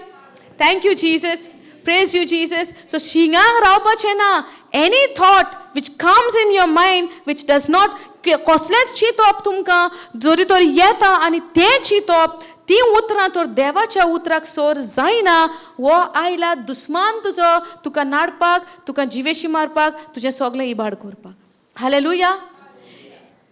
Thank you, Jesus. Praise you, Jesus. So शिंगांक रावपाचें ना. Any thought which comes in your mind which does not, कसलेंच चिंतप तुमकां जरी तर येता आनी तें चिंतप, ती उतरां तर देवाच्या उतराक सोर जायना, हो आयला दुस्मान तुजो, तुका नाडपाक, तुका जिवेशी मारपाक, तुजें सगळें इबाड करपाक. हालेलुया.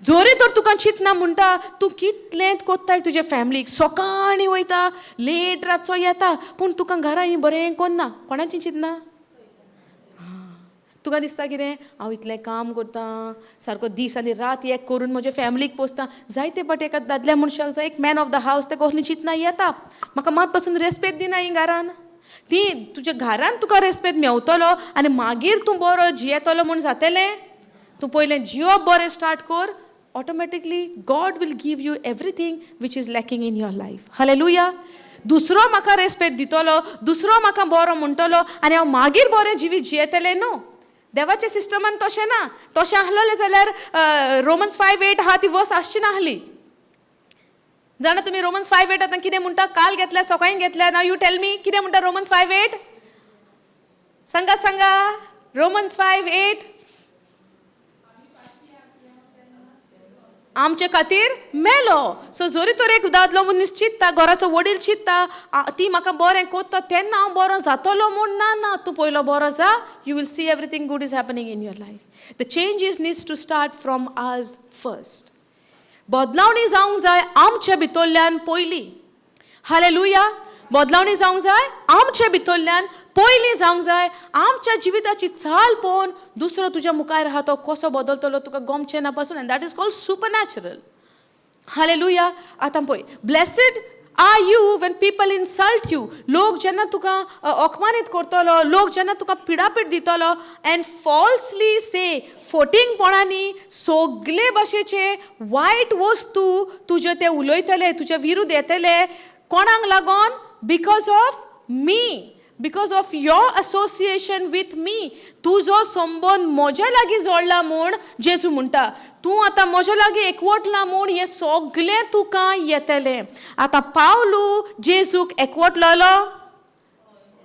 जोरी तर तुका चिंतना म्हणटा, तूं कितलें कोत्ताय तुजे फॅमिलीक, सकाळीं वयता, लेट रातचो येता, पूण तुका घरा ही बरें कोन्ना. कोणाची चिंतना? तुका दिसता कितें, हांव इतलें काम करतां, सारको दीस आनी रात एक करून म्हज्या फॅमिलीक पोसता. जायते फावटी एका दादल्या मनशाक जाय, एक मॅन ऑफ the house, तेका कसली चिंतना येता, म्हाका मात पसून रेस्पेद दिना ही घरान. ती तुज्या घरान तुका रेस्पेद मेवतलो आनी मागीर तूं बरो जियेतलो म्हूण जातलें? तूं पयलें जियोप बरें स्टार्ट कर. Automatically God will give you everything which is lacking in your life. Hallelujah. दुसरो म्हाका रेस्पेद दितलो, दुसरो म्हाका बरो म्हणटलो आनी हांव मागीर बरें जिवीत जियेतलें? न्हू, देवाच्या सिस्टमान तशें ना. तशें आसलेलें जाल्यार रोमन्स 5:8 आहा ती वर्स आसची नासली. जाणा तुमी रोमन्स 5:8 आतां कितें म्हणटा? काल घेतल्या, सकाळी घेतल्या ना. You tell me, कितें म्हणटा रोमन्स 5:8? सांगा, सांगा, रोमन्स 5:8. आमचे खातीर मेलो. सो जरी तर एक दादलो मनीस चिंत्ता, घराचो वडील चिंत्ता, ती म्हाका बरें कोत्ता तेन्ना हांव बरो जातलो म्हूण, ना ना, तूं पयलो बरो जा. You will see everything good is happening in your life. The changes needs to start from us first. बदलावणी जावंक जाय आमच्या भितरल्यान पयलीं. हालेलुया. बदलावणी जावंक जाय आमचे भितरल्यान, पयलीं जावंक जाय. आमच्या जिविताची चाल पळोवन दुसरो तुज्या मुखार आहा तो कसो बदलतलो तुका गोमचें ना पासून, and that is called supernatural. Hallelujah. आतां पळय, blessed are you when people insult you. लोक जेन्ना तुका अपमानीत करतलो, लोक जेन्ना तुका पिडापीड दितलो, एंड फॉल्सली से, फोटिंगपणांनी सगले भाशेचे वायट वस्तू तुजे ते उलयतले, तुज्या विरुद्ध येतले. कोणाक लागोन? Because of me, because of your association with me. तुजो संबंद म्हज्या लागीं जोडला म्हूण जेजू म्हणटा, तूं आतां म्हज्या लागीं एकवटला म्हूण हें सगलें तुका येतलें. आतां पावलू जेजूक एकवटलेलो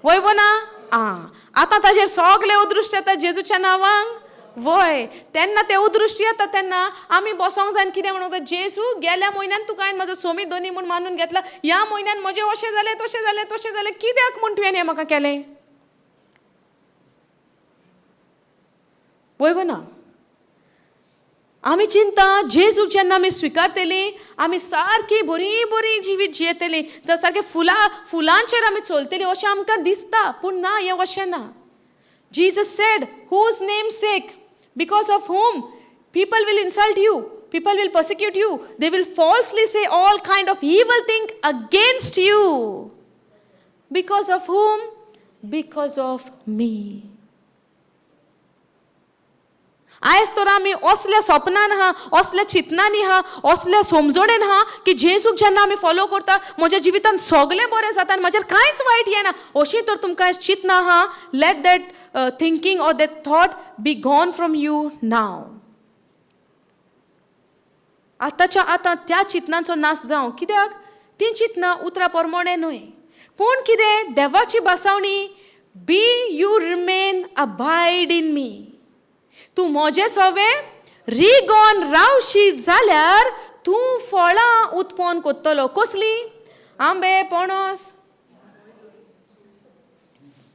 वय वो ना? आं, आतां ताजेर सगलें अदृश्ट येता जेजूच्या नांवांक वय. तेन्ना तें अदृश्ट येता तेन्ना आमी बसोंक जाय कितें म्हणूंक जाय, जेजू गेल्या म्हयन्यान तुका हांवें म्हजो सोमी दोनी म्हूण मानून घेतला, ह्या म्हयन्यान म्हजें अशें जालें, तशें जालें, तशें जालें, कित्याक म्हूण तुवें हें म्हाका केलें? वय वो ना? आमी चिंता जेजूक जेन्ना आमी स्विकारतली आमी सारकी बरीं बरीं जिवीत जियेतली, जावं सारकें फुलां फुलांचेर आमी चलतली अशें आमकां दिसता, पूण ना, हें अशें ना. Jesus said, whose name sake, because of whom people will insult you, people will persecute you, they will falsely say all kind of evil thing against you. Because of whom? Because of me. आयज तर आमी असल्या सपनान आहा, असल्या चिंतनांनी आहा, असल्या समजणेन आहा की जेजूक जेन्ना आमी फॉलो करता म्हज्या जिवितान सगळें बरें जाता आनी म्हजेर कांयच वायट येना, अशी तर तुमकां चिंतना आहा, let that thinking or that thought be gone from you now. आतांच्या आतां त्या चिंतनांचो नाश जावं. कित्याक? तीं चिंतनां उतरां प्रमाणें न्हय, पूण कितें देवाची भासावणी, be you remain abide in me. तूं म्हजें सोवें रिगोन रावशी जाल्यार तूं फळां उत्पन्न करतलो. कसलीं? आंबे, पणस,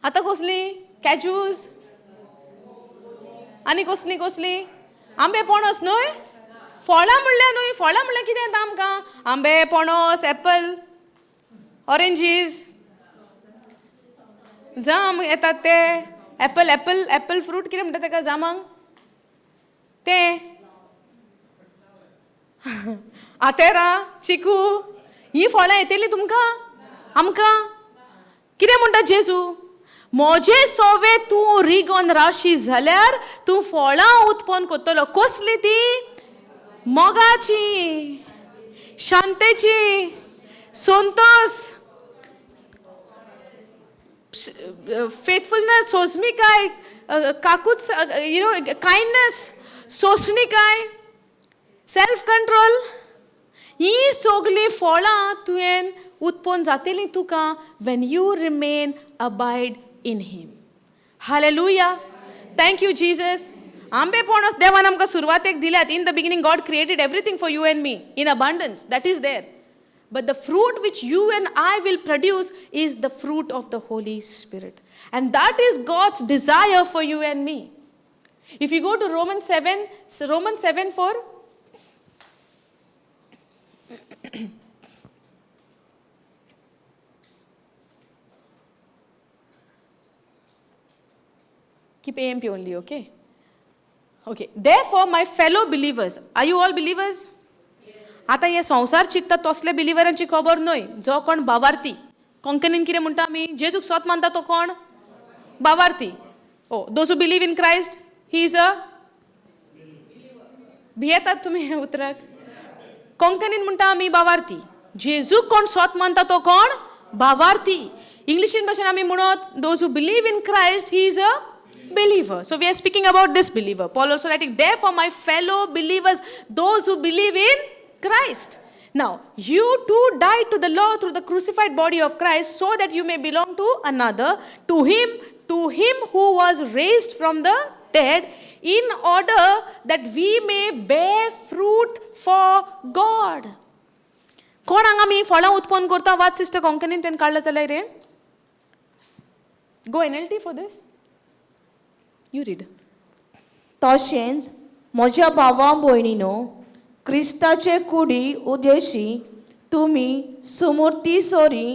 आतां कसलीं? कॅजूज आनी कसलीं कसलीं? आंबे पणस न्हय, फळां म्हणल्यार न्हय. फळां म्हणल्यार कितें येता आमकां? आंबे, पणस, एप्पल, ऑरेंजीस, जाम येतात ते, एप्पल एप्पल एप्पल फ्रूट कितें म्हणटा तेका जामांक ते, आतेरां, चिकू, ही फळां येतलीं तुमकां आमकां. कितें म्हणटा जेजू? म्हजे सोवे तूं रिगोन राशी जाल्यार तूं फळां उत्पन्न करतलो. कसली ती? मोगाची, शांतेची, संतोश, फेथफुलनेस, सोजमिकाय, काकूच, you know, kindness, सोंसणिकाय, सेल्फ कंट्रोल. ही सगळीं फळां तुवें उत्पन्न जातलीं तुका when you remain abide in him. Hallelujah. Thank you Jesus. आंबे पणस देवान आमकां सुरवातेक दिल्यात. In the beginning God created everything for you and me in abundance, that is there. But the fruit which you and I will produce is the fruit of the Holy Spirit. And that is God's desire for you and me. If you go to Romans 7, Romans 7:4. Keep AMP only, okay? Okay. Therefore, my fellow believers, are you all believers? आतां हे संवसार चिंतता तसले बिलिवरांची खबर न्हय. जो कोण बावार्थी, कोंकणीन कितें म्हणटा आमी, जेजूक सोत मानता तो कोण? बावार्थी. Oh, those who believe in Christ he is a, भियेतात तुमी हे उतराक. कोंकणीन म्हणटा आमी बावार्थी. जेजूक कोण सोत मानता तो कोण? बावार्थी. इंग्लिशीन भाशेन आमी म्हणत those who believe in Christ he is a believer. So we are speaking about this believer. Paul also writing, therefore my fellow believers, those who believe in Christ. Now, you too died to the law through the crucified body of Christ, so that you may belong to another, to him who was raised from the dead, in order that we may bear fruit for God. कोण हांगा आमी फळां उत्पन्न करता? वाच sister कोंकणीन तुवें काडलें जाल्यार रे. Go NLT for this. You read. तशेंच म्हज्या भावा भयणीनो, क्रिस्ताचे कुडी उद्देशी तुमी सुमूर्ती सोरी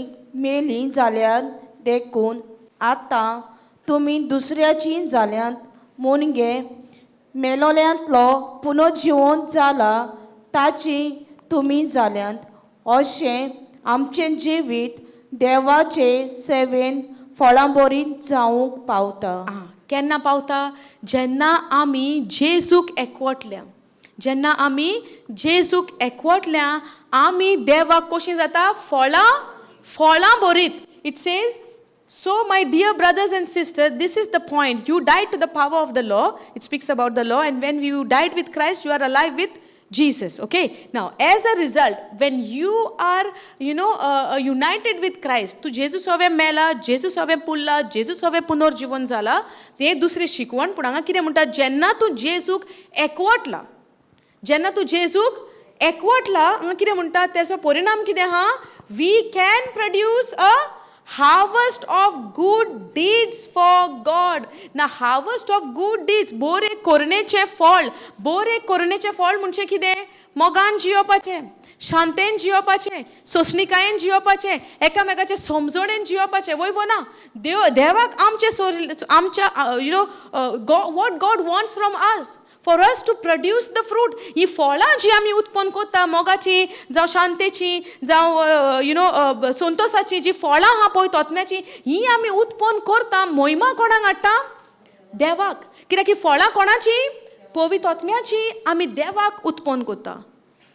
मेलीं जाल्यात देखून आतां तुमी दुसऱ्याची जाल्यात मुणगे मेलोल्यांतलो पुनर्जिवंत जाला ताची तुमी जाल्यात अशें आमचें जिवीत देवाचे सेवेन फळां बरीं जावंक पावता. आं, केन्ना पावता? जेन्ना आमी जेजूक एकवटल्या, जेन्ना आमी जेजूक एकवटल्या, आमी देवाक कशीं जाता? फळां, फळां बरीत. It says, so my dear brothers and sisters, this is the point. You died to the power of the law. It speaks about the law. And when you died with Christ, you are alive with Jesus. Okay. Now, as a result, when you are united with Christ, तूं जेजू सोवे मेला, जेजू सोवे पुरला, जेजू सोवे पुनर्जिवन जाला, तें दुसरें शिकवण. पूण हांगा कितें म्हणटा? जेन्ना तूं जेजूक एकवटला, जेन्ना तूं जेजूक एकवटला, हांगा कितें म्हणटा, तेजो परिणाम कितें आहा? We can produce a harvest of good deeds for God. ना, हार्वस्ट ऑफ गूड डीड्स, बोरे कोरणेचें फळ. बोरे कोरणेचें फळ म्हणजे कितें? मोगान जियोवपाचें, शांतेन जियोवपाचें, सोंसणिकायेन जियोवपाचें, एकामेकाचे समजणेन जियोवपाचें. वय वो ना? देव देवाक आमचे सोर आमच्या what God wants from us, for us to produce the fruit. ही फळां जी आमी उत्पन्न करता, मोगाची जावं शांतेची जावं you know संतोसाची, जी फळां आहा पळय तोतम्याची, ही आमी उत्पन्न करता. मोहिमा कोणाक हाडटा? देवाक. कित्याक ही फळां कोणाची? पवित्र आत्म्याची. आमी देवाक उत्पन्न करता.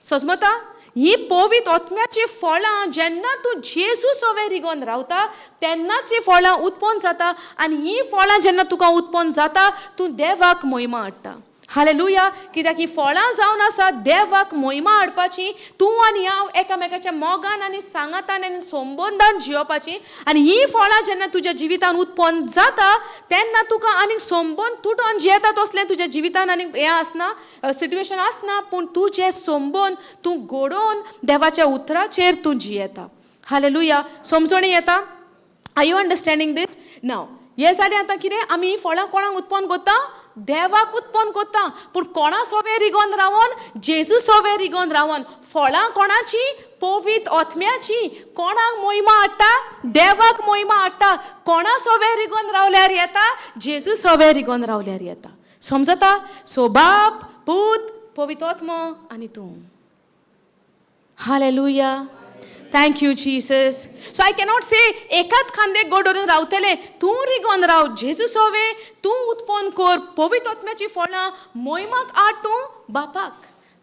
सजमता? ही पवित्र आत्म्याची फळां, जेन्ना तूं जेजू सोवे रिगोन रावता तेन्नाच ही फळां उत्पन्न जाता. आनी ही फळां जेन्ना तुका उत्पन्न जाता, तूं देवाक मोहिमा हाडटा. हालेलुया. कित्याक ही फळां जावन आसा देवाक मोहिमा हाडपाची. तूं आनी हांव एकामेकाच्या मोगान आनी सांगातान आनी संबंदान जियोवपाची. आनी ही फळां जेन्ना तुज्या जिवितान उत्पन्न जाता तेन्ना तुका आनीक संबंद तुटोन जियेता तसलें तुज्या जिवितान आनीक हें आसना, सिट्युएशन आसना. पूण तुजें संबंद तूं घडोवन देवाच्या उतराचेर तूं जियेता. हालेलुया. समजणी येता? Are you understanding this now? हें जालें. आतां कितें? आमी ही फळां कोणाक उत्पन्न करता? देवाक उत्पन्न करता. पूण कोणा सोवे रिगोन रावोन? जेजू सोवे रिगोन रावोन. फळां कोणाची? पवित्र आत्म्याची. कोणाक मोहिमा हाडटा? देवाक मोहिमा हाडटा. कोणा सोवे रिगोन रावल्यार येता? जेजू सोवे रिगोन रावल्यार येता. समजता? सो बाप, पूत, पवित्र आत्मो आनी तूं. Hallelujah. Thank you, Jesus. So I cannot say एकाच खांदेक गोड धरून रावतले. तूं रिगोन राव जेजू सोवे, तूं उत्पन्न कर पवित्र आत्म्याची फळां. मोहिमाक आड तूं बापाक,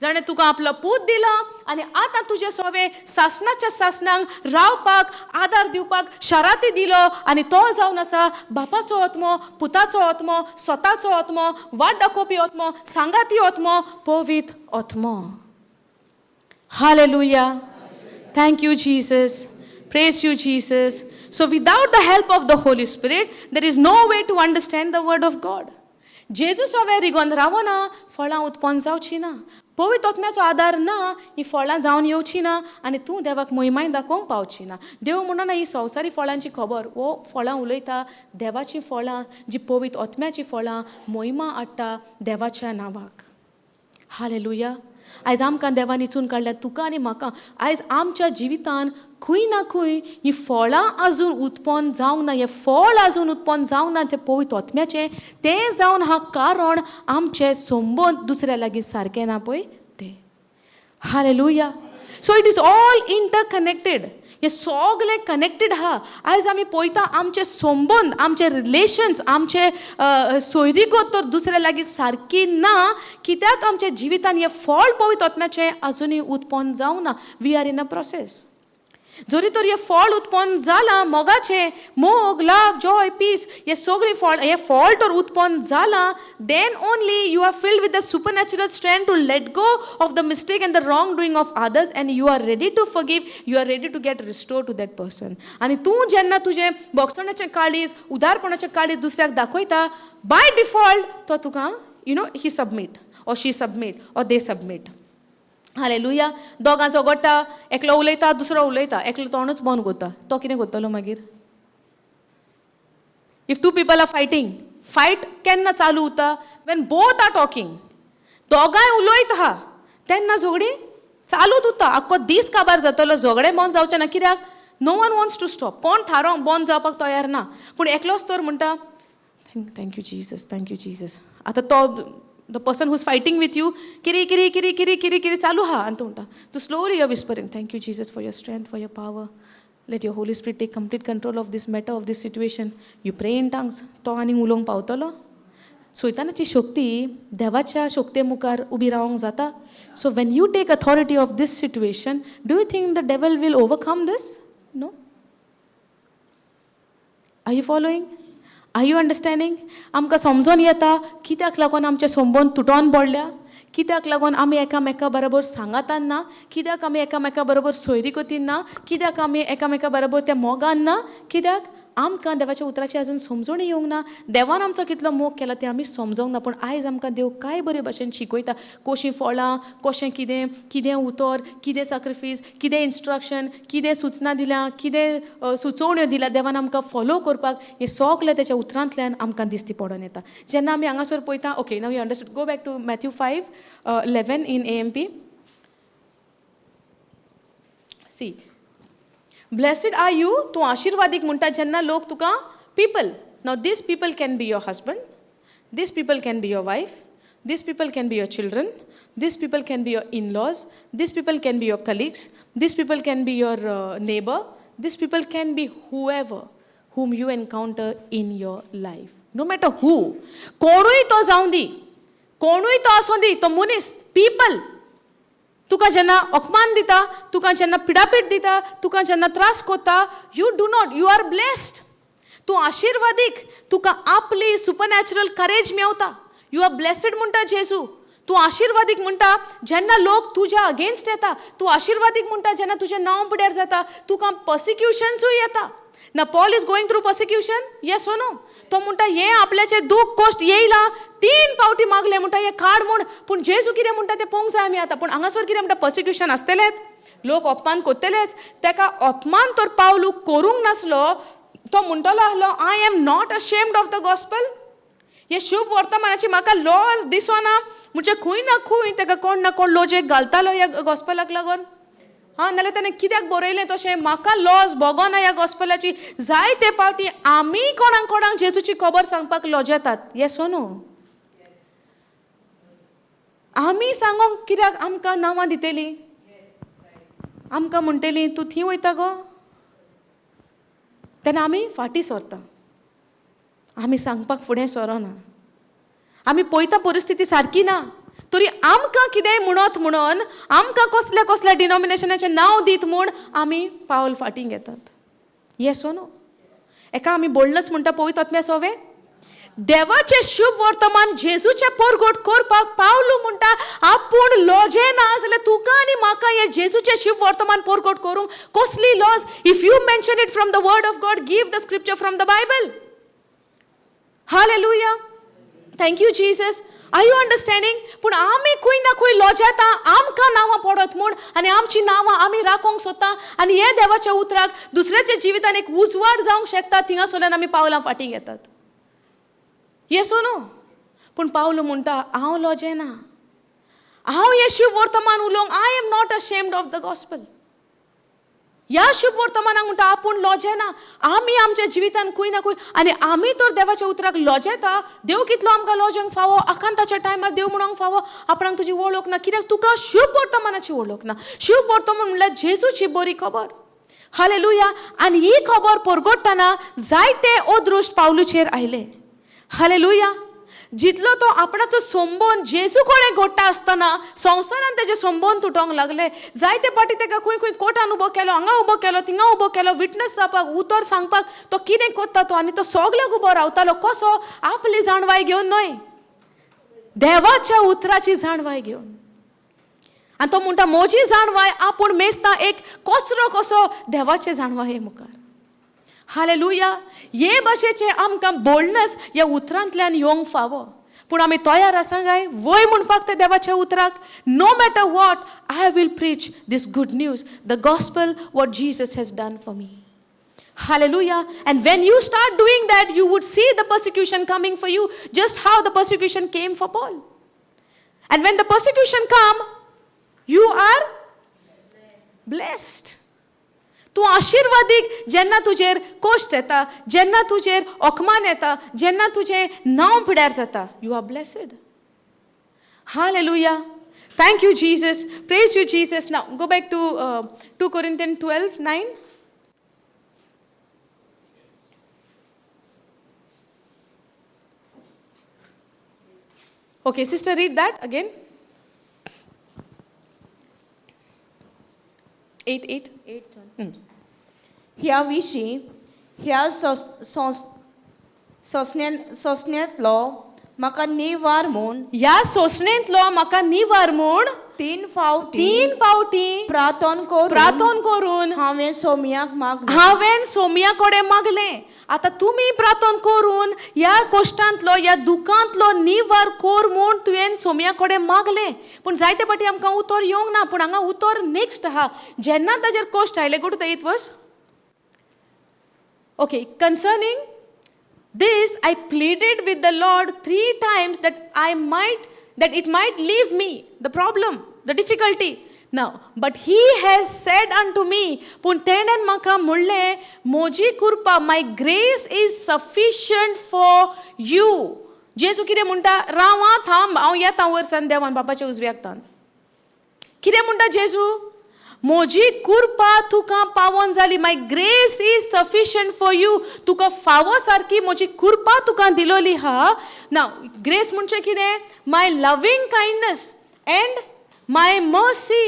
जाणें तुका आपलो पूत दिला आनी आतां तुजे सोवे सासणाच्या सासणांक रावपाक, आदार दिवपाक शाराती दिलो. आनी तो जावन आसा बापाचो आत्मो, पुताचो आत्मो, स्वताचो आत्मो, वाट दाखोवपी आत्मो, सांगाती आत्मो, पवित्र आत्मो. Hallelujah. Thank you, Jesus. Praise you, Jesus. So, without the help of the Holy Spirit, there is no way to understand the Word of God. जेजू सोवे रिगोन रावना, फळां उत्पन्न जावची ना. पवित्र आत्म्याचो आदार ना, ही फळां जावन येवची ना आनी तूं देवाक मोहिमाय दाखोवंक पावची ना. देव म्हणना ही संवसारी फळांची खबर हो. फळां उलयता देवाचीं फळां, जी पवित्र आत्म्याचीं फळां मोहिमा हाडटा देवाच्या नांवाक. हालेलुया. आयज आमकां देवान इचून काडल्या, तुका आनी म्हाका. आयज आमच्या जिवितान खंय ना खंय ही फळां अजून उत्पन्न जावंक ना, हें फळ अजून उत्पन्न जावंक ना तें पवित्र आत्म्याचें. तें जावन हा कारण आमचें संबंद दुसऱ्या लागीं सारकें ना पळय तें. Hallelujah. So it is all interconnected. हें सगलें कनेक्टेड आहा. आयज आमी पळयता, आमचे संबंद, आमचे रिलेशन्स, आमचे सोयरीगत तर दुसऱ्या लागीं सारकी ना. कित्याक? आमच्या जिवितान हें फळ पवित्र आत्म्याचें अजुनूय उत्पन्न जावंक ना. We are in a process. जरी तर हें फळ उत्पन्न जालां मोगाचें, मोग, लव, जॉय, पीस, हे सगळीं फळ, हें फळ तर उत्पन्न जालां, then only you are filled with the supernatural strength to let go of the mistake and the wrong doing of others, and you are ready to forgive, you are ready to get restore to that person. आनी तूं जेन्ना तुजें भोगसण्याचें काळीज, उदारपणाचें काळीज दुसऱ्याक दाखयता, by default तो तुका he submit or she submit or they submit. Hallelujah. दोगां झगडटा, एकलो उलयता, दुसरो उलयता, एकलो तोंडूच बंद करता. तो कितें करतलो मागीर? If two people are fighting, fight केन्ना चालू उरता? When both are talking. दोगांय उलयत आहा तेन्ना झगडीं चालूच उरता. आख्खो दीस काबार जातलो, झगडें बंद जावचें ना. कित्याक? No one wants to stop. कोण थारोवंक बंद जावपाक तयार ना, पूण एकलोच तर म्हणटा, thank you Jesus, thank you Jesus. आतां तो the person who's fighting with you किरी किरी किरी किरी किरी किरी चालू आहा, आनी तूं म्हणटा, तूं slowly you're whispering, thank you Jesus for your strength, for your power. Let your Holy Spirit take complete control of this matter, of this situation. You pray in tongues. तो आनी उलोवंक पावतलो? सैतानाची शक्ती देवाच्या शक्ते मुखार उबी रावंक जाता? So when you take authority of this situation, do you think the devil will overcome this? No. Are you following? Are you understanding? आमकां समजोन येता कित्याक लागून आमचे संबंद तुटोन पडल्या, कित्याक लागून आमी एकामेका बरोबर सांगातान ना, कित्याक आमी एकामेका बरोबर सोयरीगतीन ना, कित्याक आमी एकामेका बरोबर त्या मोगान ना, कित्याक आमकां देवाच्या उतराची अजून समजून येवंक ना. देवान आमचो कितलो मोग केला तें आमी समजोंक ना. पूण आयज आमकां देव काय बरे भाशेन शिकयता, कशीं फळां, कशें कितें, कितें उतर, कितें sacrifice, कितें इन्स्ट्रक्शन, कितें सुचना दिल्या, कितें सुचोवण्यो दिल्या देवान आमकां फॉलो करपाक. हें सगलें तेच्या उतरांतल्यान आमकां दिसती पडोन येता जेन्ना आमी हांगासर पळयता. Okay, now you understood. Go back to Matthew 5:11 in AMP. See, blessed are you, तूं आशिर्वादीक म्हणटा जेन्ना लोक तुका, people. Now these people can be your husband, these people can be your wife, these people can be your children, these people can be your in-laws, these people can be your colleagues, these people can be your neighbor, these people can be whoever whom you encounter in your life. No matter who, कोणूय तो जावं दी, कोणूय तो आसूं दी, तो मनीस, people तुका जेन्ना अपमान दिता, तुका जेन्ना पिडापीड दिता, तुका जेन्ना त्रास कोत्ता, you do not, you are blessed. तूं आशिर्वादीक. तुका आपली सुपरनॅचरल करेज मेवता. You are blessed म्हणटा जेजू. तूं आशिर्वादीक म्हणटा जेन्ना लोक तुज्या अगेन्स्ट येता. तूं आशिर्वादीक म्हणटा जेन्ना तुजें नांव पिड्यार जाता, तुका पर्सिक्युशन्सूय येता ना. Paul is going through persecution, yes or no? तो म्हणटा हें आपल्याचें दूख कश्ट येयला, तीन पावटी मागले म्हणटा हें काड म्हूण. पूण जेजू कितें म्हणटा तें पळोवंक जाय आमी आतां. पूण हांगासर कितें म्हणटा? पर्सिक्युशन आसतलेंच, लोक अपमान करतलेच. ताका अपमान तर पावलू करूंक नासलो, तो म्हणटलो आसलो, I am not ashamed of the gospel. हे शुभ वर्तमानाची म्हाका लॉज दिसना. म्हणजे खंय ना खंय ताका कोण ना कोण लॉजेक घालतालो ह्या गॉस्पलाक लागून. हां, नाल्यार ताणें कित्याक बरयलें तशें, म्हाका लॉज भोगना ह्या गॉस्पलाची? जायते पावटी आमी कोणाक कोणाक जेजूची खबर सांगपाक लजेतात. Yes no? आमी सांगोंक कित्याक आमकां नांवां दितली, आमकां म्हणटली तूं थंय वयता गो, तेन्ना आमी फाटीं सरता, आमी सांगपाक फुडें सरना. आमी पळयता परिस्थिती सारकी ना, तरी आमकां कितेंय म्हणत म्हणून, आमकां कसल्या कसल्या डिनॉमिनेशनाचें नांव दीत म्हूण आमी पावल फाटीं घेतात. Yes no? एका आमी बोल्डनस म्हणटा पवित्र आत्म्या सोवे. देवाचें शुभ वर्तमान जेजूचें परगट करपाक पावलू म्हणटा आपूण लॉजे ना, जाल्यार तुका आनी म्हाका हें जेजूचें शुभ वर्तमान परगट करूंक कसली lodge? If you mention it from the word of God, give the scripture from the Bible. Hallelujah. Thank you Jesus. Are you understanding? पूण आमी खंय ना खंय लजेता, आमकां नांवां पडत म्हूण, आनी आमची नांवां आमी राखोंक सोदता, आनी हे देवाच्या उतराक दुसऱ्याच्या जिवितान एक उजवाड जावंक शकता थिंगासरल्यान आमी पावलां फाटीं घेतात. Yes no? पूण पावलो म्हणटा, हांव लजेना, हांव हें शुभ वर्तमान उलोवंक, I am not ashamed of the gospel. ह्या शुभ वर्तमानाक म्हणटा आपूण लजेना. आमी आमच्या जिवितान खंय ना खंय, आनी आमी तर देवाच्या उतराक लजेता, देव कितलो आमकां लजोंक फावो. आकांताच्या टायमार देव म्हणोंक फावो आपणाक तुजी वळख ना, कित्याक तुका शुभ वर्तमानाची वळख ना. शुभ वर्तमान म्हणल्यार जेजूची बरी खबर. हालेलुया. आनी ही खबर परगटतना जायते अदृश्ट पावलूचेर आयले. हालेलुया. जितलो तो आपणाचो संबंद जेजू कडेन घडटा आसतना संवसारान तेजे संबंद तुटोंक लागले. जायते पाटी तेका खंय खंय कोर्टान उबो केलो, हांगा उबो केलो, थिंगा उबो केलो, विटनस जावपाक, उतर सांगपाक. तो कितें कोत्ता तो, आनी तो सगल्याक उबो रावतालो. कसो? आपली जाणवाय घेवन न्हय, देवाच्या उतराची जाणवाय घेवन. आनी तो म्हणटा म्हजी जाणवाय आपूण मेजता एक कचरो कसो देवाचे जाणवाये मुखार. हालेलुया. हे भाशेचें आमकां बोल्डनस ह्या उतरांतल्यान येवंक फावो. पूण आमी तयार आसा काय वय म्हणपाक ते देवाच्या उतराक? No matter what, I will preach this good news, the gospel, what Jesus has done for me. Hallelujah. And when you start doing that, you would see the persecution coming for you, just how the persecution came for Paul. And when the persecution come, you are blessed. तूं आशिर्वादीक जेन्ना तुजेर cost येता, जेन्ना तुजेर अकमान येता, जेन्ना तुजें नांव पिड्यार जाता. You are blessed. Hallelujah. Thank you Jesus. Praise you Jesus. Now go back to 2 Corinthian 12:9. Okay sister, read that again. 8:8. ह्या विशीं ह्या सोंसण्यांतलो म्हाका निवार म्हूण, ह्या सोंसणेंतलो म्हाका निवार म्हूण 3 फावटी 3 फावटी प्रार्थन करून प्रार्थन करून हांवें सोमयाक मागलें. हांवें सोमया कडेन मागलें. आतां तुमी प्रार्थन करून ह्या कोश्टांतलो, ह्या दुखांतलो निवार कोर म्हूण तुवें सोमया कडेन मागलें. पूण जायते फावटी आमकां उतर येवंक ना. पूण हांगा उतर नेक्स्ट आहा. जेन्ना ताजेर कोश्ट आयले, go to the 8th verse. Okay, concerning this I pleaded with the Lord 3 times that that it might leave me, the problem, the difficulty. Now, but he has said unto me, पूण तेणेन म्हाका म्हणलें, म्हजी कृपा, my grace is sufficient for you. जेजू कितें म्हणटा? राव आं, थांब, हांव येता वरसान देवान बापाच्या उजव्याक तान. कितें म्हणटा जेजू? म्हजी कृपा तुका पावोन जाली. My grace is sufficient for you. तुका फावो सारकी म्हजी कृपा तुका दिलोली हा. ना ग्रेस म्हणजे कितें? My loving kindness and my mercy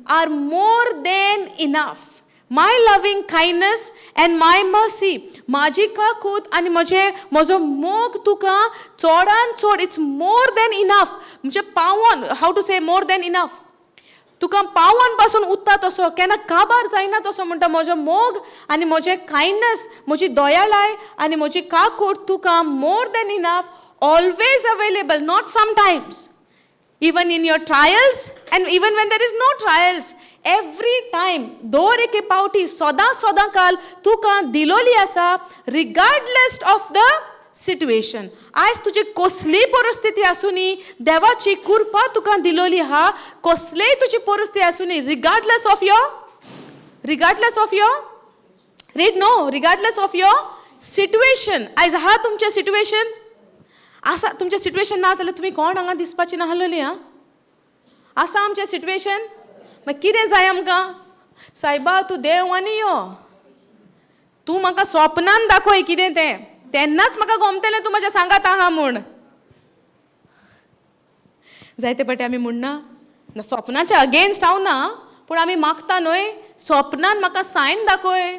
are more than enough. My loving kindness and my mercy, म्हाजी काकूत आनी म्हजो मोग तुका चडान चड, it's more than enough. म्हणजे पावोन, how to say more than enough? तुका पावन पासून उत्ता तसो केन्ना काबार जायना तसो म्हणटा म्हजो मोग आनी म्हजें कायंडनस, म्हजी दयालाय आनी म्हजी काकूट तुका more than enough, always available, not sometimes. Even in your trials and even when there is no trials, every time, दर एके पावटी सदां सदां काल तुका दिलोली आसा, रिगार्डलेस ऑफ the situation. आयज तुजी कसलीय परिस्थिती आसूनी, देवाची कृपा तुका दिलोली आहा. कसलीय तुजी परिस्थिती आसूनी, regardless of your, regardless of your, read no, regardless of your situation. आयज आहा तुमचें सिट्युएशन, आसा तुमचें सिट्युएशन ना जाल्यार तुमी कोण हांगा दिसपाची नाहलोली. आं, आसा आमचें सिट्युएशन. मागीर कितें जाय आमकां? सायबा तूं देव आनी यो, तूं म्हाका स्वप्नान दाखय कितें तें, तेन्नाच म्हाका गोमतलें तूं म्हज्या सांगात आहा म्हूण. जायते फावटी आमी म्हणना ना, स्वप्नाच्या अगेन्स्ट हांव ना, पूण आमी मागता न्हय, स्वप्नान म्हाका सायन दाखय,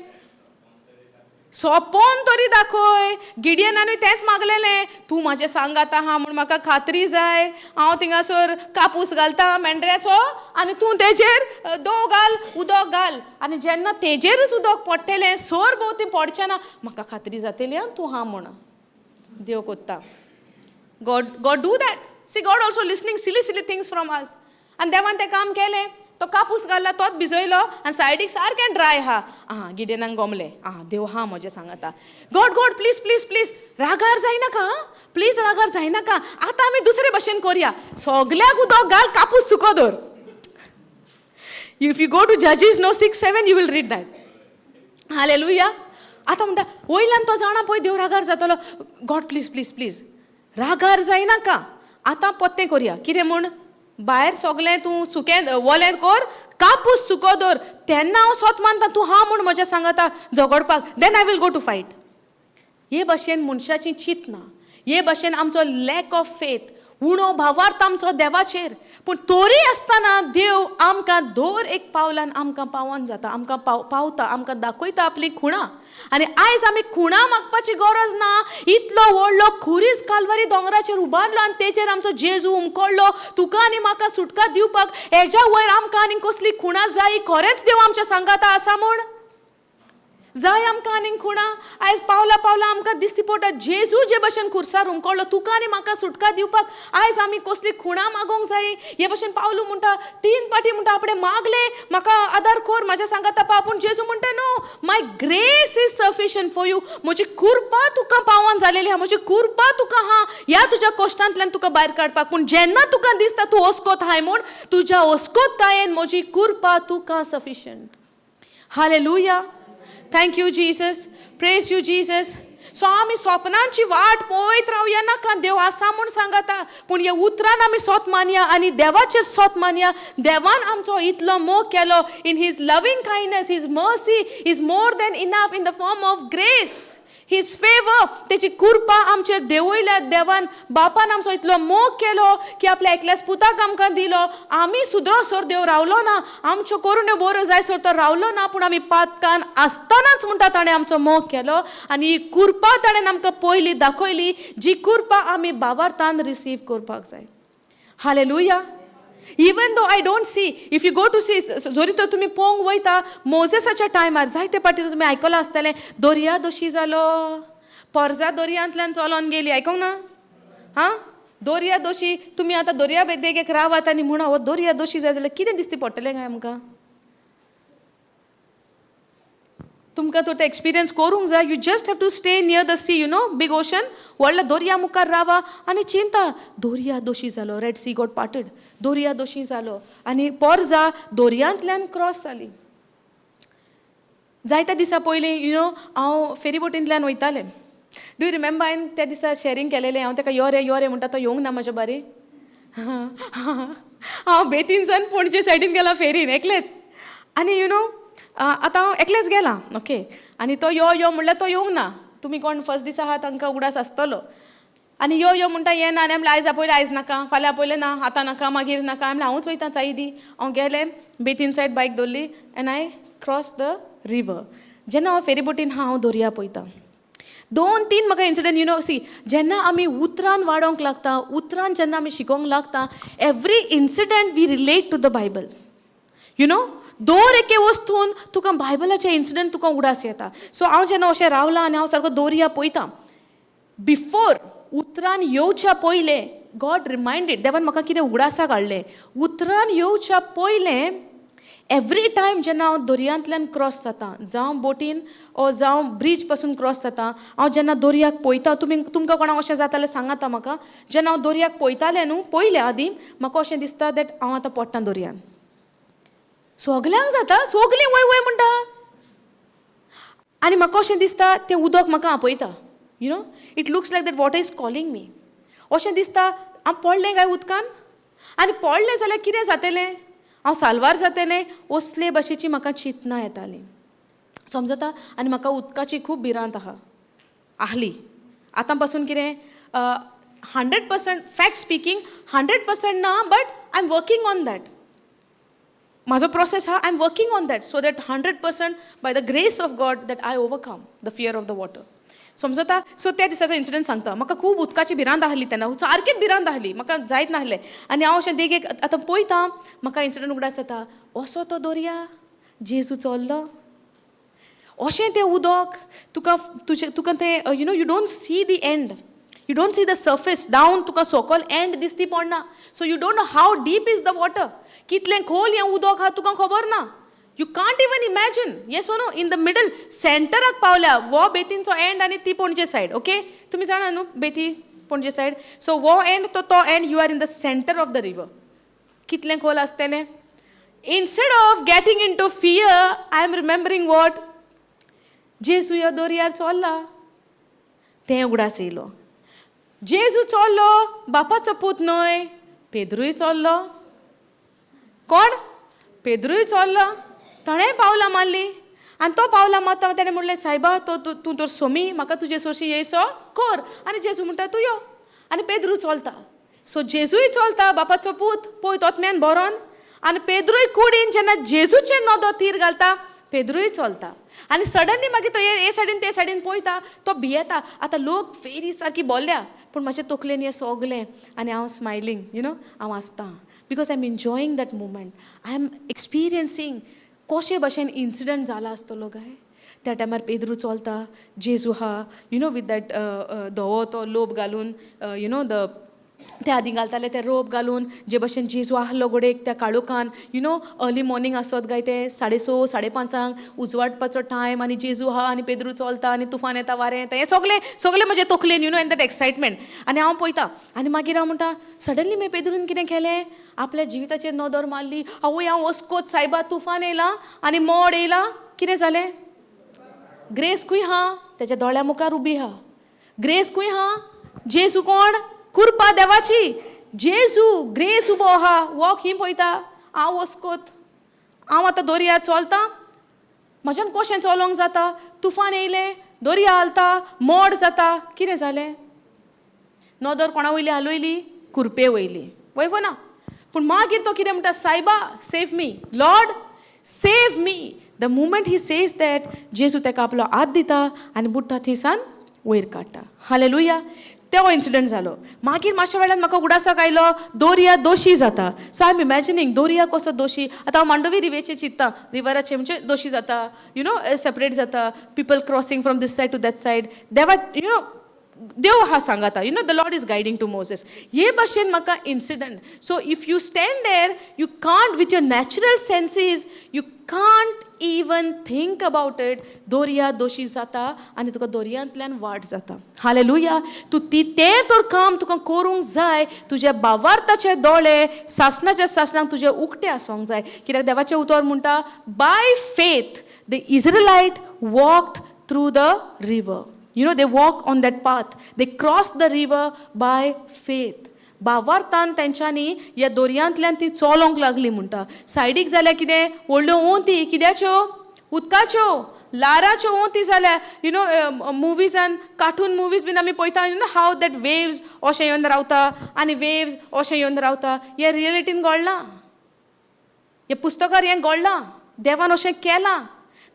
सोपोन तरी दाखय. गिडियनानूय तेंच मागलेलें, तूं म्हाजें सांगात आहा म्हूण म्हाका खात्री जाय. हांव थिंगासर कापूस घालता मेंढऱ्याचो आनी तूं तेजेर दव घाल, उदक घाल, आनी जेन्ना तेजेरूच उदक पडटलें सर भोंवती पडचें ना, म्हाका खात्री जातली आं तूं हा म्हूण. देव कोत्ता. God, God do that. See, God also listening silly silly things from us. आनी देवान तें काम केलें. तो कापूस घालला, तोच भिजयलो आनी सायडीक सारकें ड्राय आहा. आं, गिडियनाक गोमलें, आं देव हा म्हजें सांगता. God God please please please रागार जायनाका, प्लीज रागार जायनाका, आतां आमी दुसरे भशेन करया, सगल्याक उदक घाल, कापूस सुको दवर. If you go to Judges no 6:7 you will read that. Hallelujah. आतां म्हणटा वयल्यान तो जाणा पळय देव रागार जातलो. गॉड प्लीज प्लीज प्लीज रागार जायनाका, आतां पोत्तें करया. कितें म्हूण? भायर सगलें तूं सुकें वोलें कर, कापूस सुको दवर, तेन्ना हांव सोत मानता तूं हा म्हूण म्हज्या सांगता झगडपाक, then I will go to fight. हे भाशेन मनशाची चिंतना, हे भाशेन आमचो लॅक ऑफ फेथ, उणो भावार्थ आमचो देवाचेर. पूण तोरी आसतना देव आमकां दर एक पावलान आमकां पावोन जाता, आमकां पावता, आमकां दाखयता आपली खुणां. आनी आयज आमी खुणां मागपाची गरज ना. इतलो व्हडलो खुरीस कालवारी दोंगराचेर उबारलो आनी तेचेर आमचो जेजू उमकळ्ळो तुका आनी म्हाका सुटका दिवपाक. हेज्या वयर आमकां आनी कसली खुणां जाय? खरेंच देव आमच्या सांगाता आसा म्हूण जाय आमकां आनीक खुणां? आयज पावला पावला आमकां दिसती पडटा जेजू जे भशेन खुर्सार उमकळ्ळो तुका आनी म्हाका सुटका दिवपाक. आयज आमी कसली खुणां मागोवंक जाय? हे भशेन पावलू म्हणटा 3 फावटी म्हणटा आपणें मागलें म्हाका आदार कर म्हाज्या सांगाता पाव. पूण जेजू म्हणटा no, my grace is sufficient for you. म्हजी कृपा तुका पावोन जालेली आहा, म्हजी कृपा तुका आहा ह्या तुज्या कश्टांतल्यान तुका भायर काडपाक. पूण जेन्ना तुका दिसता तूं ओस्कोत आहाय म्हूण, तुज्या ओस्कोतकायेन म्हजी कृपा तुका sufficient. Hallelujah. Thank you Jesus. Praise you Jesus. So आमी स्वप्नांची वाट पळयत रावया नाका. देव आसा म्हूण सांगता, पूण ह्या उतरान आमी सोत मानया आनी देवाचेर सोत मानया. देवान आमचो इतलो मोग केलो. In his loving kindness, his mercy is more than enough in the form of grace, his favour. तेची कृपा आमचेर देंवयल्या. देवान बापान आमचो इतलो मोग केलो की आपल्या एकल्याच पुताक आमकां दिलो. आमी सुद्रोसर देव रावलो ना, आमच्यो करुण्यो बऱ्यो जायसर तो रावलो ना, पूण आमी पातकान आसतनाच म्हणटा ताणें आमचो मोग केलो आनी ही कृपा ताणें आमकां पयली दाखयली, जी कृपा आमी बाबार्थान रिसीव करपाक जाय. Hallelujah. Even though I don't see, if you go to see, जरी तर तुमी पळोवंक वयता मोजेसाच्या टायमार जायते पाटी तुमी आयकलां आसतलें, दर्या दोशी जालो, पोरजा दर्यांतल्यान चलोन गेली. आयकोंक ना? हां, दर्या दोशी. तुमी आतां दर्या देगेक रावात आनी म्हणा हो दर्या दोशी जाय जाल्यार कितें दिसती पडटलें काय आमकां? तुमकां तर ते एक्सपिरियन्स करूंक जाय. You just have to stay near the sea, you know, big ocean. व्हडल्या दर्या मुखार रावा आनी चिंता, दर्या दोशी जालो, रेड सी गॉट पार्टेड, दर्या दोशी जालो आनी पोरजा दर्यांतल्यान क्रॉस जाली. जायत्या दिसा पयलीं you know हांव फेरीबोटींतल्यान वयतालें. Do you remember हांवें त्या दिसा शॅरींग केलेलें, हांव ताका यो रे यो रे म्हणटा, तो येवंक ना म्हज्या बारी. हांव बेतीनसान पणजे सायडीन गेलां फेरीन एकलेच, आनी you know आतां हांव एकलेच गेलां, ओके. आनी तो यो यो म्हणल्यार तो येवंक ना. तुमी कोण फर्स्ट दिसा आहा तांकां उगडास आसतलो. आनी यो यो म्हणटा येना, आनी म्हणल्यार आयज आपयलें, आयज नाका, फाल्यां आपयलें ना, आतां नाका, मागीर नाका. म्हणल्यार हांवूच वयता चाय दी. हांव गेलें, बेतीन सायड बायक दवरली and I cross the river. जेन्ना हांव फेरीबोटीन आहा, हांव दर्या पळयता. दोन तीन म्हाका इन्सिडंट, you know, सी, जेन्ना आमी उतरान वाडोवंक लागता, उतरान जेन्ना आमी शिकोवंक लागता, every incident we relate to the Bible, you know. दर एके वस्तून तुका बायबलाचे इन्सिडंट तुका उगडास येता. सो हांव जेन्ना अशें रावलां आनी हांव सारको दर्या पळयता, बिफोर उतरान येवच्या पयलें गॉड रिमायंडेड, देवान म्हाका कितें उगडासाक हाडलें. उतरान येवच्या पयलें एवरी टायम जेन्ना हांव दर्यांतल्यान क्रॉस जाता, जावं बोटीन ओ जावं ब्रीज पासून क्रॉस जाता, हांव जेन्ना दर्याक पळयता, तुमी तुमकां कोणाक अशें जातालें सांगाता म्हाका, जेन्ना हांव दर्याक पळयतालें न्हू पयलें आदीं म्हाका अशें दिसता that हांव आतां पडटा दर्यान. सगल्यांक जाता, सगलीं वय वय म्हणटा, आनी म्हाका अशें दिसता तें उदक म्हाका आपयता, you know, it looks like that water is calling me. अशें दिसता हांव पडलें काय उदकान, आनी पडलें जाल्यार कितें जातलें, हांव साल्वार जातलें, असले भाशेची म्हाका चिंतना येताली, समजता. आनी म्हाका उदकाची खूब भिरांत आहा आहली. आतां पासून कितें 100% फॅक्ट स्पिकींग 100% ना, but I am working on that. म्हाजो प्रोसेस आहा, I am working on that so that 100% by the grace of God that I overcome the fear of the water, समजता. सो त्या दिसाचो इन्सिडंट सांगता. म्हाका खूब उदकाची भिरांत आहली तेन्ना, सारकीच भिरांत आहली, म्हाका जायत नासलें. आनी हांव अशें देगेक आतां पळयता, म्हाका इन्सिडंट उगडास जाता, असो तो दर्या जेजू चल्लो, अशें तें उदक तुका तुजें तुका तें you know, you don't see the end, you don't see the surface down, तुका सोकोल एंड दिसती पडना. So you don't know how deep is the water, कितलें खोल हें उदक आहा तुका खबर ना. You can't even imagine. Yes or no? In the middle, सेंटराक पावल्या, वो बेतींचो एंड आनी ती पणजे सायड, ओके. तुमी जाणा न्हू बेती पणजे सायड. सो वो एंड तो तो end, you are in the centre of the river. कितलें खोल आसतलें. Instead of getting into fear, I am remembering what जेजू ह्या दर्यार चोल्ला तें उगडास येयलो. जेजू चोल्लो, बापाचो पूत न्हय, पेद्रूय चोल्लो. कोण? पेद्रूय चोल्लो. ताणें पावलां मारलीं आनी तो पावलां मारता तेणें म्हणलें, सायबा तो तूं तर सोमी, म्हाका तुजे सोरशी येयसो कर. आनी जेजू म्हणटा तूं यो. आनी पेद्रू चलता. सो जेजूय चलता, बापाचो पूत पळय तोतम्यान बरोन, आनी पेद्रूय कुडीन जेन्ना जेजूचें नदो तीर घालता, पेद्रूय चलता. आनी सडनली मागीर तो हे सायडीन ते सायडीन पळयता, तो भियेता. आतां लोक फेरी सारकी बोल्ल्या, पूण म्हाजे तकलेन हें सगलें आनी हांव स्मायलींग, you know, हांव आसतां because I am enjoying that moment, I am experiencing कशे भशेन इन्सिडंट जाला आसतलो काय. त्या टायमार पेद्रू चलता, जेजू हा, you know, with that धवो तो लोब घालून, you know, the त्या आदीं घालताले ते रोप घालून, जे भशेन जेजू आहलो गोडेक त्या काळोखान, you know, early morning आसत काय ते 6:30 5:30 उजवाडपाचो टायम, आनी जेजू आहा आनी पेद्रू चलता आनी तुफान येता, वारें येता, हें सगलें सगलें म्हजें तकलेन, you know, and that excitement. आनी हांव पळयता आनी मागीर हांव म्हणटा, सडनली मागीर पेद्रून कितें केलें, आपल्या जिविताचेर नदर मारली, आवय हांव वस्कोत सायबा, तुफान येयलां आनी मोड येयलां. कितें जालें? ग्रेस खूंय आहा? तेज्या दोळ्या मुखार उबी आहा. ग्रेस खूंय आहा? जेजू कोण? कुरपा देवाची. जेजू ग्रेस उबो आहा, वॉक ही पळयता, हांव वस्कोत, हांव आतां दर्यार चलतां, म्हज्यान कशें चलोंक जाता? तुफान येयलें, दर्या हालता, मोड जाता. कितें जालें? नदर कोणा वयली हालयली? कुरपे वयली. वय वो ना? पूण मागीर तो कितें म्हणटा? सायबा, save me, Lord save me. The moment he says that, जेजू ताका आपलो हात दिता आनी बुडटा थंयसान वयर काडटा. हालेलुया. तो इन्सिडंट जालो. मागीर मातशा वेळान म्हाका उडासाक आयलो, दोरया दोशी जाता. सो I am imagining दोरया कसो दोशी. आतां हांव मांडवी रिवेचें चिंत्ता, रिवराचे म्हणजे दोशी जाता, you know separate जाता, people crossing from this side to that side. देवा, you know देव आहा सांगाता, the Lord is guiding to Moses. हे भाशेन म्हाका incident. So if you stand there, you can't with your natural senses, you can't even think about it. दोरया दोशी जाता आनी तुका दोरयांतल्यान वाट जाता. हालेलुया. तूं ती तें तर काम तुका करूंक जाय. तुज्या बावार्थाचे दोळे सासणाच्या सासणाक तुजे उक्ते आसूंक जाय, कित्याक देवाचें उतर म्हणटा, by faith the Israelite walked through the river. They walk on that path. They cross the river by faith. भावार्थान तेंच्यांनी ह्या दोरयांतल्यान ती चलोंक लागली म्हणटा. सायडीक जाल्यार कितें व्हडल्यो ओंती, कित्याच्यो? उदकाच्यो, लाराच्यो ओंती जाल्या. You know मुवीजान, कार्टून मुवीज बीन आमी पळयता, you know how that waves अशें येवन रावता आनी वेव्स अशें येवन रावता. हें रियलिटीन घडलां, हें पुस्तकार हें घडलां, देवान अशें केलां.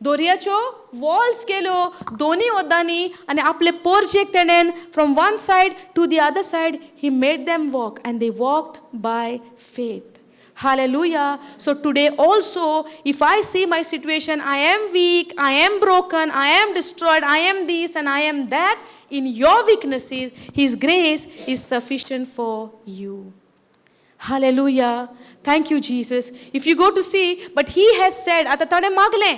दोरयाच्यो वॉल्स केल्यो दोनी वदांनी आनी आपले पोरजेक तेणेन from one side to the other side he made them walk, and they walked by faith. Hallelujah. So today also, if I see my situation, I am weak, I am broken, I am destroyed, I am this and I am that, in your weaknesses, His grace is sufficient for you. Hallelujah. Thank you, Jesus. If you go to see, but he has said, आतां ताणें मागलें,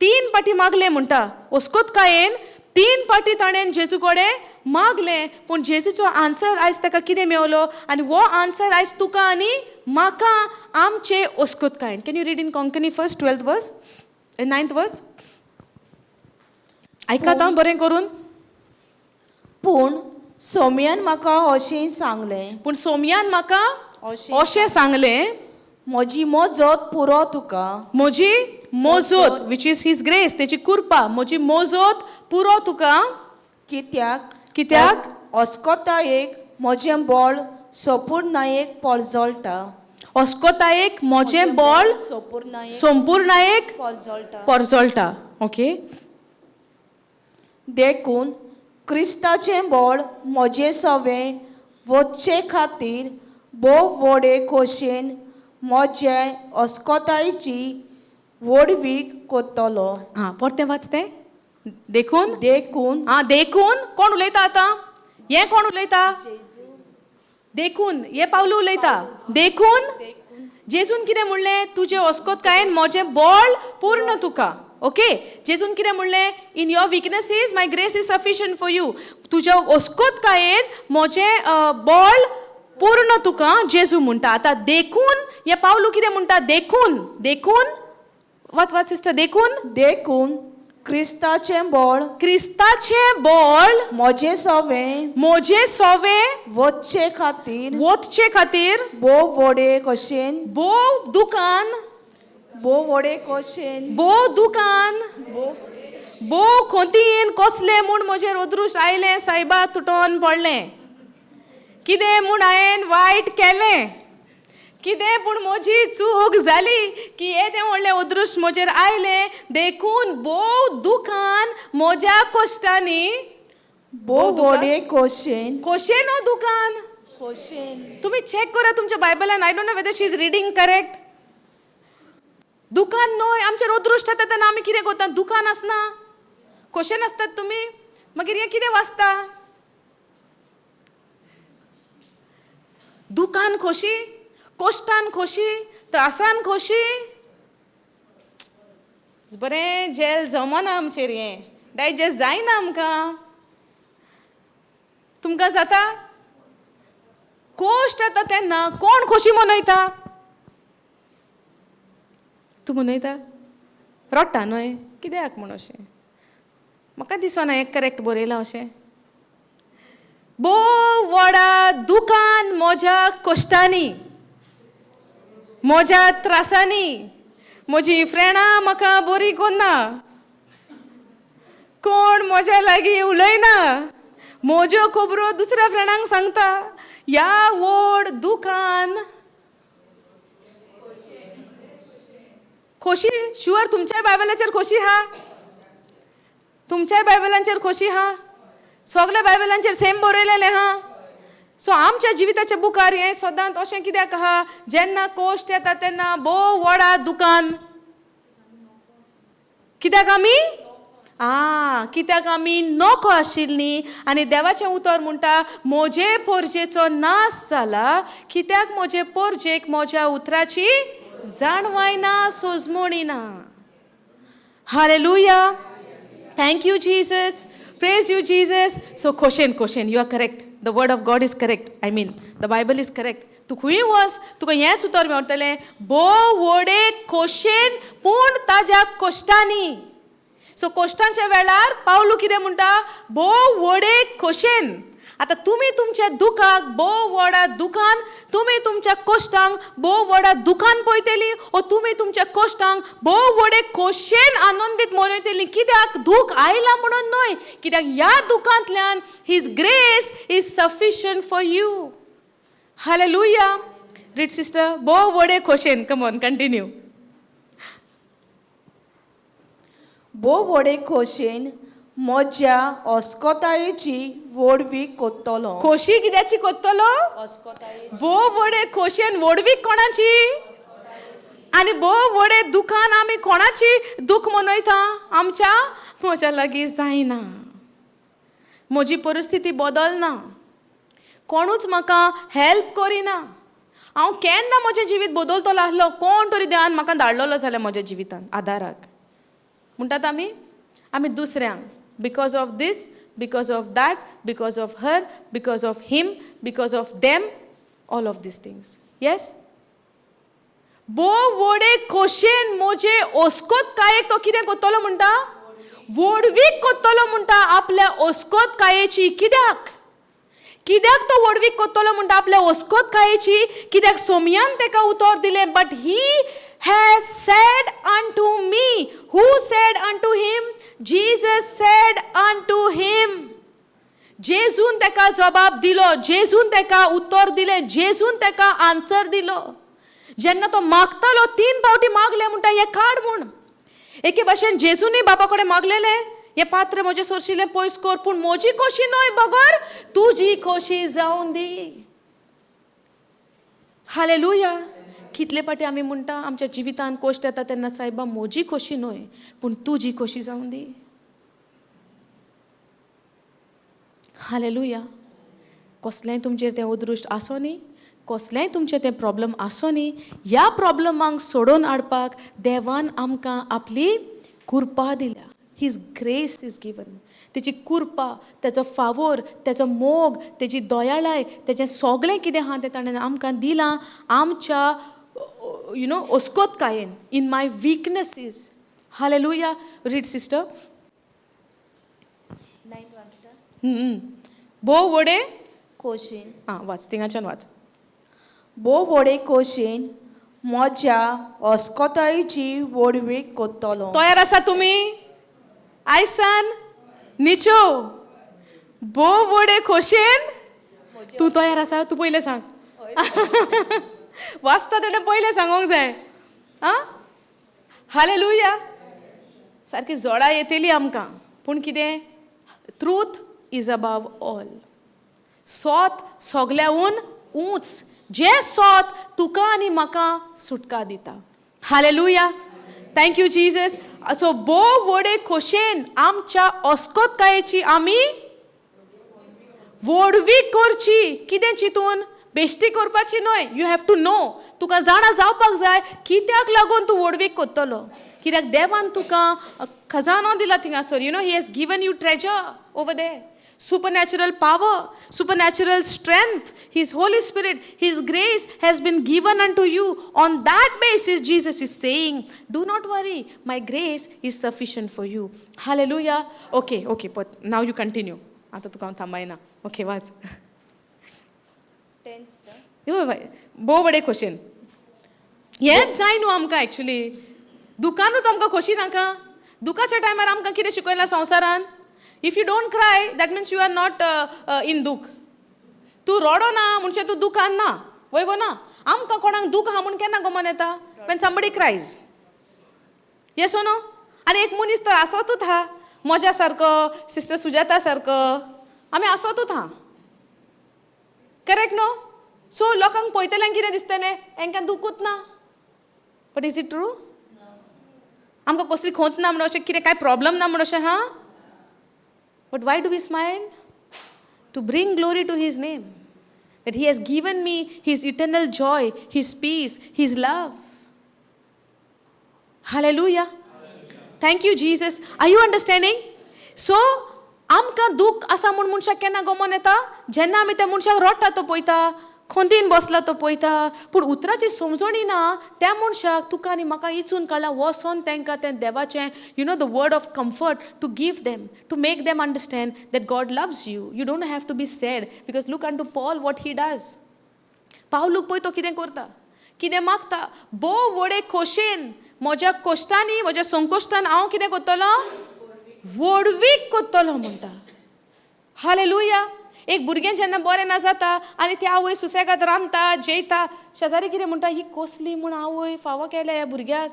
तीन पाटी मागलें म्हणटा, ओस्कोतकायेन तीन पाटी ताणें जेजू कडेन मागलें. पूण जेजूचो आन्सर आयज ताका कितें मेवलो? आनी हो आन्सर आयज तुका आनी म्हाका आमचे ओस्कोतकायेन. Can you read in Konkani first 12th verse, 9th verse? आयकात आं बरें करून. पूण सोम्यान म्हाका अशें सांगलें, पूण सोमयान म्हाका अशें सांगलें, म्हजी मोजत पुरो तुका, म्हजी मोजोत, which is his grace, तेची कुरपा, म्हजी मोजोत पुरो तुका. कित्याक? कित्याक? अस्कोतायेक म्हजें बळ सोपूर्णायेक परजळटा. अस्कोतायेक म्हजें बळ संपूर्णायेक परजळटा. परजळटा. ओके. देखून क्रिस्ताचें बळ म्हजें सवें वचचे खातीर भोव व्हडे खोशेन म्हजे अस्कोतायेची व्हडवीक करतलो. आं, परतें वाच तें. देखून, देखून, आं, देखून कोण उलयता आतां? हें कोण उलयता? देखून हें पावलू उलयता. देखून जेजून कितें म्हणलें? तुजें अस्कोतकायेन म्हजें बळ पूर्ण तुका. ओके. जेजून कितें म्हणलें? In your weaknesses my grace is sufficient for you. तुज्या अस्कोतकायेन म्हजें बळ पूर्ण तुका जेजू म्हणटा. आतां देखून हें पावलू कितें म्हणटा? देखून, देखून वाच, वाच सिस्टर. देखून, देखून क्रिस्ताचें बळ, क्रिस्ताचें बळ म्हजें सवें, म्हजें सवें वचचे खातीर, वचचे खातीर भोव व्हडे खोशेन, भोव दुकान, भोव व्हडे खोशेन, भोव दुकान, भोव खोंतीन कसलें म्हूण म्हजेर अदृश्ट आयलें सायबा, तुटोन पडलें. कितें म्हूण हांवें वायट केलें, कितें पूण म्हजी चूक जाली की येदें व्हडलें अदृश्ट म्हजेर आयलें. देखून भोव दुखान म्हज्या कश्टांनी, भोव व्हडे खोशेन, खोशेन हो दुकान खोशेन. तुमी चॅक करा तुमच्या बायबलान. I don't know whether she is reading correct. दुकान न्हय, आमचेर अदृश्ट येता तेन्ना आमी कितें करता? दुकान आसना, खोशेन आसतात तुमी, मागीर हें कितें वाचता? दुकान खोशी, कश्टान खोशी, त्रासान खोशी. बरें जेल जमना आमचेर, हें डायजेस्ट जायना आमकां. तुमकां जाता? कोश्ट येता तेन्ना कोण खोशी मनयता? तूं मनयता? रडटा न्हय? कित्याक म्हूण अशें म्हाका दिसना हें करेक्ट बरयलां अशें. भोव व्हडा दुकान म्हज्या कश्टांनी, म्हज्या त्रासांनी, म्हजी फ्रेंडां म्हाका बरी कोन्ना, कोण म्हज्या लागीं उलयना, म्हज्यो खबरो दुसऱ्या फ्रेंडांक सांगता. ह्या व्हड दुकान खोशी. शुअर तुमच्याय बायबलाचेर खोशी आहा? तुमच्याय बायबलांचेर खोशी आहा? सगल्या बायबलांचेर सेम बरयलेलें आहा. सो आमच्या जिविताच्या बुकार हें सदांच अशें कित्याक आहा? जेन्ना कोश्ट येता तेन्ना भोव व्हडा दुकान. कित्याक आमी कित्याक आमी नको आशिल्लीं. आनी देवाचें उतर म्हणटा म्हजे पोरजेचो नाश जाला कित्याक म्हजे पोरजेक म्हज्या उतराची जाणवाय ना, सोजमणी ना. Hallelujah. Thank you Jesus. Praise you Jesus. So खोशेन खोशेन, you are correct. The word of God is correct. I mean the Bible is correct. तूं खंय वच तुका हेंच उतर मेळटलें. भोव व्हडे खोशेन पूण ताज्या कश्टांनी. सो कश्टांच्या वेळार पावलू कितें म्हणटा? भोव व्हडे खोशेन. आतां तुमी तुमच्या दुखाक भोव व्हडा दुखान, तुमी तुमच्या कश्टांक भोव व्हडा दुखान पळयतली ओ तुमी तुमच्या कश्टांक भोव व्हडे खोशेन आनंदीत मनयतली. कित्याक दूख आयला म्हणून न्हय, कित्याक ह्या दुखांतल्यान his grace is sufficient for you. Hallelujah. Read sister. भोव व्हडे खोशेन. Come on, continue. भोव व्हडे खोशेन म्हज्या अस्कोतायेची व्हडवीक कोत्तलो. खोशी कित्याची कोत्तलो? भोव व्हडे खोशेन व्हडवीक कोणाची? आनी भोव व्हडे दुखान आमी कोणाची दूख मनयता? आमच्या म्हज्या लागीं जायना, म्हजी परिस्थिती बदलना, कोणूच म्हाका हेल्प करिना, हांव केन्ना म्हजें जिवीत बदलतलो आसलो, कोण तरी देवान म्हाका धाडलेलो जाल्यार म्हज्या जिवितान आदाराक. म्हणटात आमी आमी दुसऱ्यांक because of this, because of that, because of her, because of him, because of them, all of these things. Yes? भोव व्हडे खोशेन म्हजे ओस्कोत कायेक तो कितें कोत्तलो म्हणटा? व्हडवीक कोत्तलो म्हणटा आपल्या ओस्कोत कायेची. कित्याक? कित्याक तो व्हडवीक कोत्तलो म्हणटा आपल्या ओस्कोत कायेची? कित्याक सोमयान तेका उतर दिलें. But he has said unto me. Who said unto him? Jesus said unto him. जेजून तेका जबाब दिलो, जेजून तेका उत्तर दिलें, जेजून तेका आन्सर दिलो. जेन्ना तो मागतालो 3 फावटी मागले म्हणटा हें काड म्हूण. एके भाशेन जेजूनय बाबा कडेन मागलेलें हें पात्र म्हजें सोरशिल्लें पयस कर, पूण म्हजी खोशी न्हय बगर तुजी खोशी जावन दी. हालेलुया. कितले फावटी आमी म्हणटा आमच्या जिवितान कोश्ट येता तेन्ना सायबा म्हजी खोशी न्हय पूण तुजी खोशी जावन दी. हालेलुया. कसलेंय तुमचेर तें अदृश्ट आसूं न्ही, कसलेंय तुमचें तें प्रॉब्लम आसूं न्ही, ह्या प्रॉब्लमांक सोडोवन हाडपाक देवान आमकां आपली कृपा दिल्या. His grace is given. तेची कृपा, तेचो फावोर, तेचो मोग, तेजी दयाळाय, तेचें सगळें कितें आहा तें ताणें आमकां दिलां आमच्या you know ओस्कोतकायेन, in my weaknesses. Hallelujah. Read sister. भोव व्हडे खोशेन. आं वाच, थिंगाच्यान वाच. भोव व्हडे खोशेन म्हज्या अस्कोतायेची व्हडवीक कोत्तलो. तयार आसा तुमी? आयसान निचो भोव व्हडे खोशेन तूं तयार आसा? तूं पयलें सांग. वाचता तेणें पयलें सांगूंक जाय. आं हालेलुया. सारकी जोडा येतली आमकां, पूण कितें, ट्रूथ is above all. सोत सगल्याहून ऊंच, जें सोत तुका आनी म्हाका सुटका दिता. Hallelujah. Thank you Jesus. So भोव व्हडे खोशेन आमच्या अस्कोतकायेची आमी व्हडवीक करची. कितें चिंतून? बेश्टी करपाची न्हय. You have to know. तुका जाणा जावपाक जाय कित्याक लागून तूं व्हडवीक करतलो. कित्याक देवान तुका खजानो दिला थिंगासर. You know he has given you treasure over there. Supernatural power, supernatural strength, His Holy Spirit, His grace has been given unto you. On that basis, Jesus is saying, do not worry, my grace is sufficient for you. Hallelujah. Okay, but now you continue. आतां तुका हांव थांबयना. Okay, वाच. भोव बडे खोशेन हेंच जाय न्हू आमकां. एक्चुली दुकानूच आमकां खोशी नाका. दुखाच्या टायमार आमकां कितें शिकयलां संवसारान? If you don't cry, that means you are not in दुख. तूं रडो ना म्हणजे तूं दुखान ना, वय वो ना? आमकां कोणाक दुख आहा म्हूण केन्ना गमन येता? When somebody cries. Yes or no? आनी एक मनीस तर आसतूच हा, म्हज्या सारको, सिस्टर सुजाता सारको, आमी आसतूच हा, करेक्ट न्हू? सो लोकांक पळयतल्यांक कितें दिसतलें? हेंकां दुखूच ना. But is it true? आमकां कसली खोंत ना म्हणून अशें कितें कांय प्रॉब्लम ना म्हणून अशें हा? But why do we smile? To bring glory to His name, that He has given me His eternal joy, His peace, His love. Hallelujah. Thank you, Jesus. Are you understanding? So, आमकां दूख आसा म्हूण मनशाक केन्ना गमोन येता? जेन्ना आमी त्या मनशाक रडटा तो पळयता, खोंदीन बसला तो पळयता. पूण उतराची समजणी ना त्या मनशाक. तुका आनी म्हाका इचून काडला, वचोन तांकां तें देवाचें the word of comfort to give them, to make them understand that God loves you. You don't have to be sad, because look unto Paul, what he does. पावलूक पळय, तो कितें करता, कितें मागता. भोव व्हडे खोशेन म्हज्या कोश्टांनी, म्हज्या संकोश्टान हांव कितें करतलो? व्हडवीक करतलो म्हणटा. हालेलुया. एक भुरगें जेन्ना बरें ना जाता आनी ती आवय सुसेगाद रांदता, जेयता, शेजारी कितें म्हणटा? ही कसली म्हूण आवय फावो केल्या ह्या भुरग्याक?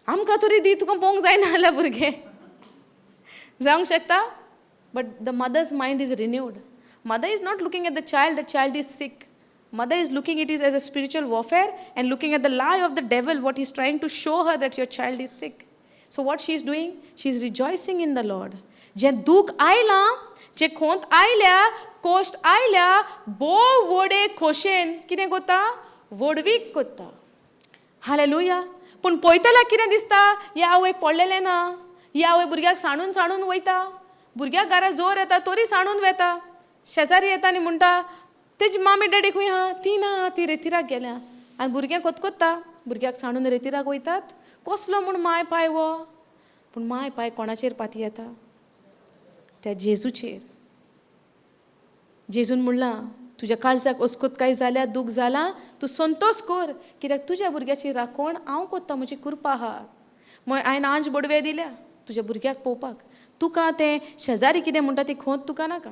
आमकां तरी दी, तुका पळोवंक जायना जाल्यार भुरगें जावंक शकता. But the mother's mind is renewed. Mother is not looking at the child, the child is sick. Mother is looking it is as a spiritual warfare and looking at the lie of the devil, what he's trying to show her, that your child is sick. So what she is doing? She is rejoicing in the Lord. जें दूख आयलां, जे खोंत आयल्या, cost आयल्या, भोव व्हडे खोशेन कितें करता? व्हडवीक करता. हालेलुया. पूण पळयतल्याक कितें दिसता? ह्या आवयक पडलेलें ना, ही आवय भुरग्याक सांडून सांडून वयता, भुरग्याक घरा जोर येता तरी सांडून वता. शेजारी येता आनी म्हणटा, तेजी मामी डॅडी खंय आहा? ती ना, ती रेतिराक गेल्या. आनी भुरगें कोतकोत्ता, भुरग्याक सांडून रेतिराक वयतात. कसलो म्हूण माय पाय हो? पूण माय पाय कोणाचेर पाती येता? त्या जेजूचेर. जेजून म्हणलां, तुज्या काळजाक अस्कोत काय जाल्या, दूख जालां, तूं संतोश कर, कित्याक तुज्या भुरग्याची राखण हांव कोत्ता. म्हजी कृपा आहा. हांवें आंज बडवे दिल्या तुज्या भुरग्याक पळोवपाक. तुका तें शेजारी कितें म्हणटा ती खोंत तुका नाका.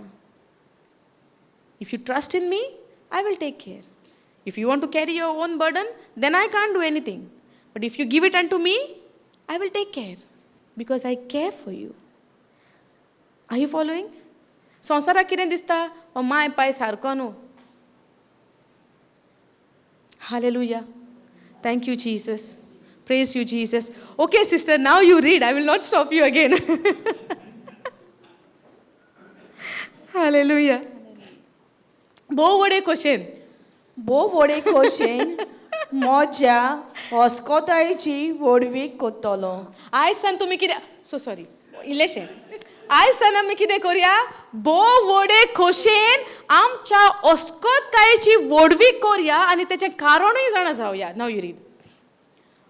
If you trust in me, I will take care. If you want to carry your own burden, then I can't do anything. But if you give it unto me, I will take care, because I care for you. Are you following? संवसाराक कितें दिसता? हो माय पाय सारको न्हू. Hallelujah. Thank you, Jesus. Praise you, Jesus. Okay, sister, now you read. I will not stop you again. Hallelujah. भोव व्हडे खोशेन. भोव व्हडे खोशेन म्हज्या अस्कोतायेची व्हडवीक करतलो. आयज सान तुमी कितें, सो सॉरी, इल्लेशें, आयज सान आमी कितें करुया? भोव व्हडे खोशेन आमच्या अस्कतकायेची व्हडवीक करुया आनी तेचें कारणूय जाणा जावया. Now you read.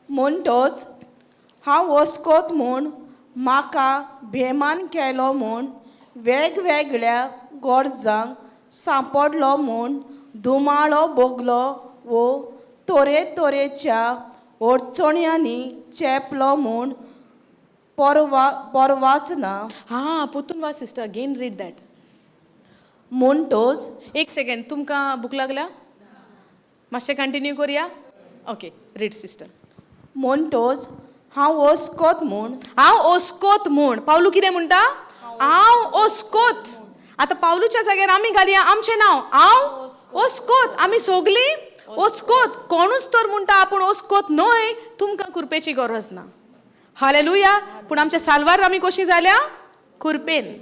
म्हणटोच हांव अस्कोत म्हूण, म्हाका बेमान केलो म्हूण, वेगवेगळ्या गरजांक सांपडलो म्हूण, धुमाळो भोगलो वो तरेतरेच्या अडचण्यांनी चेपलो म्हूण परवाच ना. हां, पोतून वा sister, again read that. म्हणटोच एक सेकंड, तुमकां भूक लागल्या? मातशें कंटिन्यू करुया. Okay, read sister. म्हणटोच हांव अस्कोत म्हूण, हांव ओस्कोत म्हूण. पावलू कितें म्हणटा? हांव ओस्कोत. आतां पावलूच्या जाग्यार आमी घालया आमचें नांव. हांव ओस्कोत. आमी सगलीं ओस्कोत. कोणूच तर म्हणटा आपूण ओस्कोत न्हय, तुमकां कुरपेची गरज ना. हालेलुया. पूण आमच्या साल्वार आमी कशी जाल्या? कुरपेन.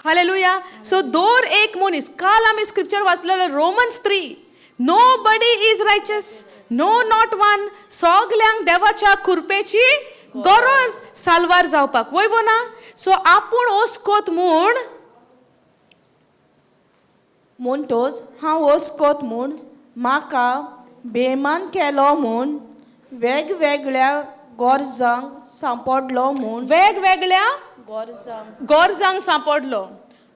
हालेलुया. सो दर एक मनीस, काल आमी scripture वाचलेलो, Romans 3, nobody is righteous, no, not one. सगल्यांक देवाच्या कुरपेची गरज साल्वार जावपाक, वय वो ना? सो आपूण ओस्कोत म्हूण म्हणटोच हांव वस्कोत म्हूण म्हाका बेमान केलो म्हूण वेगवेगळ्या गरजांक सांपडलो म्हूण वेगवेगळ्या गरजांक गरजांक सांपडलो,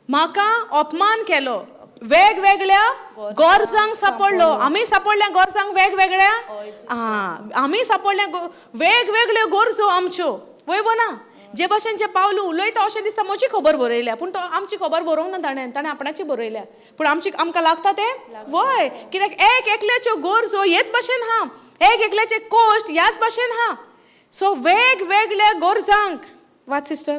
म्हाका अपमान केलो, वेगवेगळ्या गरजांक सांपडलो. आमी सांपडल्या गरजांक वेगवेगळ्या, आमी सांपडल्या वेगवेगळ्यो गरजो आमच्यो, वय वो ना? जे भशेन जे पावलू उलयता अशें दिसता म्हजी खबर बरयल्या, पूण तो आमची खबर बरोवंक ना ताणें, ताणें आपणाची बरयल्या. पूण आमची आमकां लागता तें वय, कित्याक एक एकल्याच्यो गरजो हेच भशेन आहा, एक एकल्याचे कोश्ट ह्याच भशेन आहा. सो वेगवेगळ्या गरजांक वाच सिस्टर.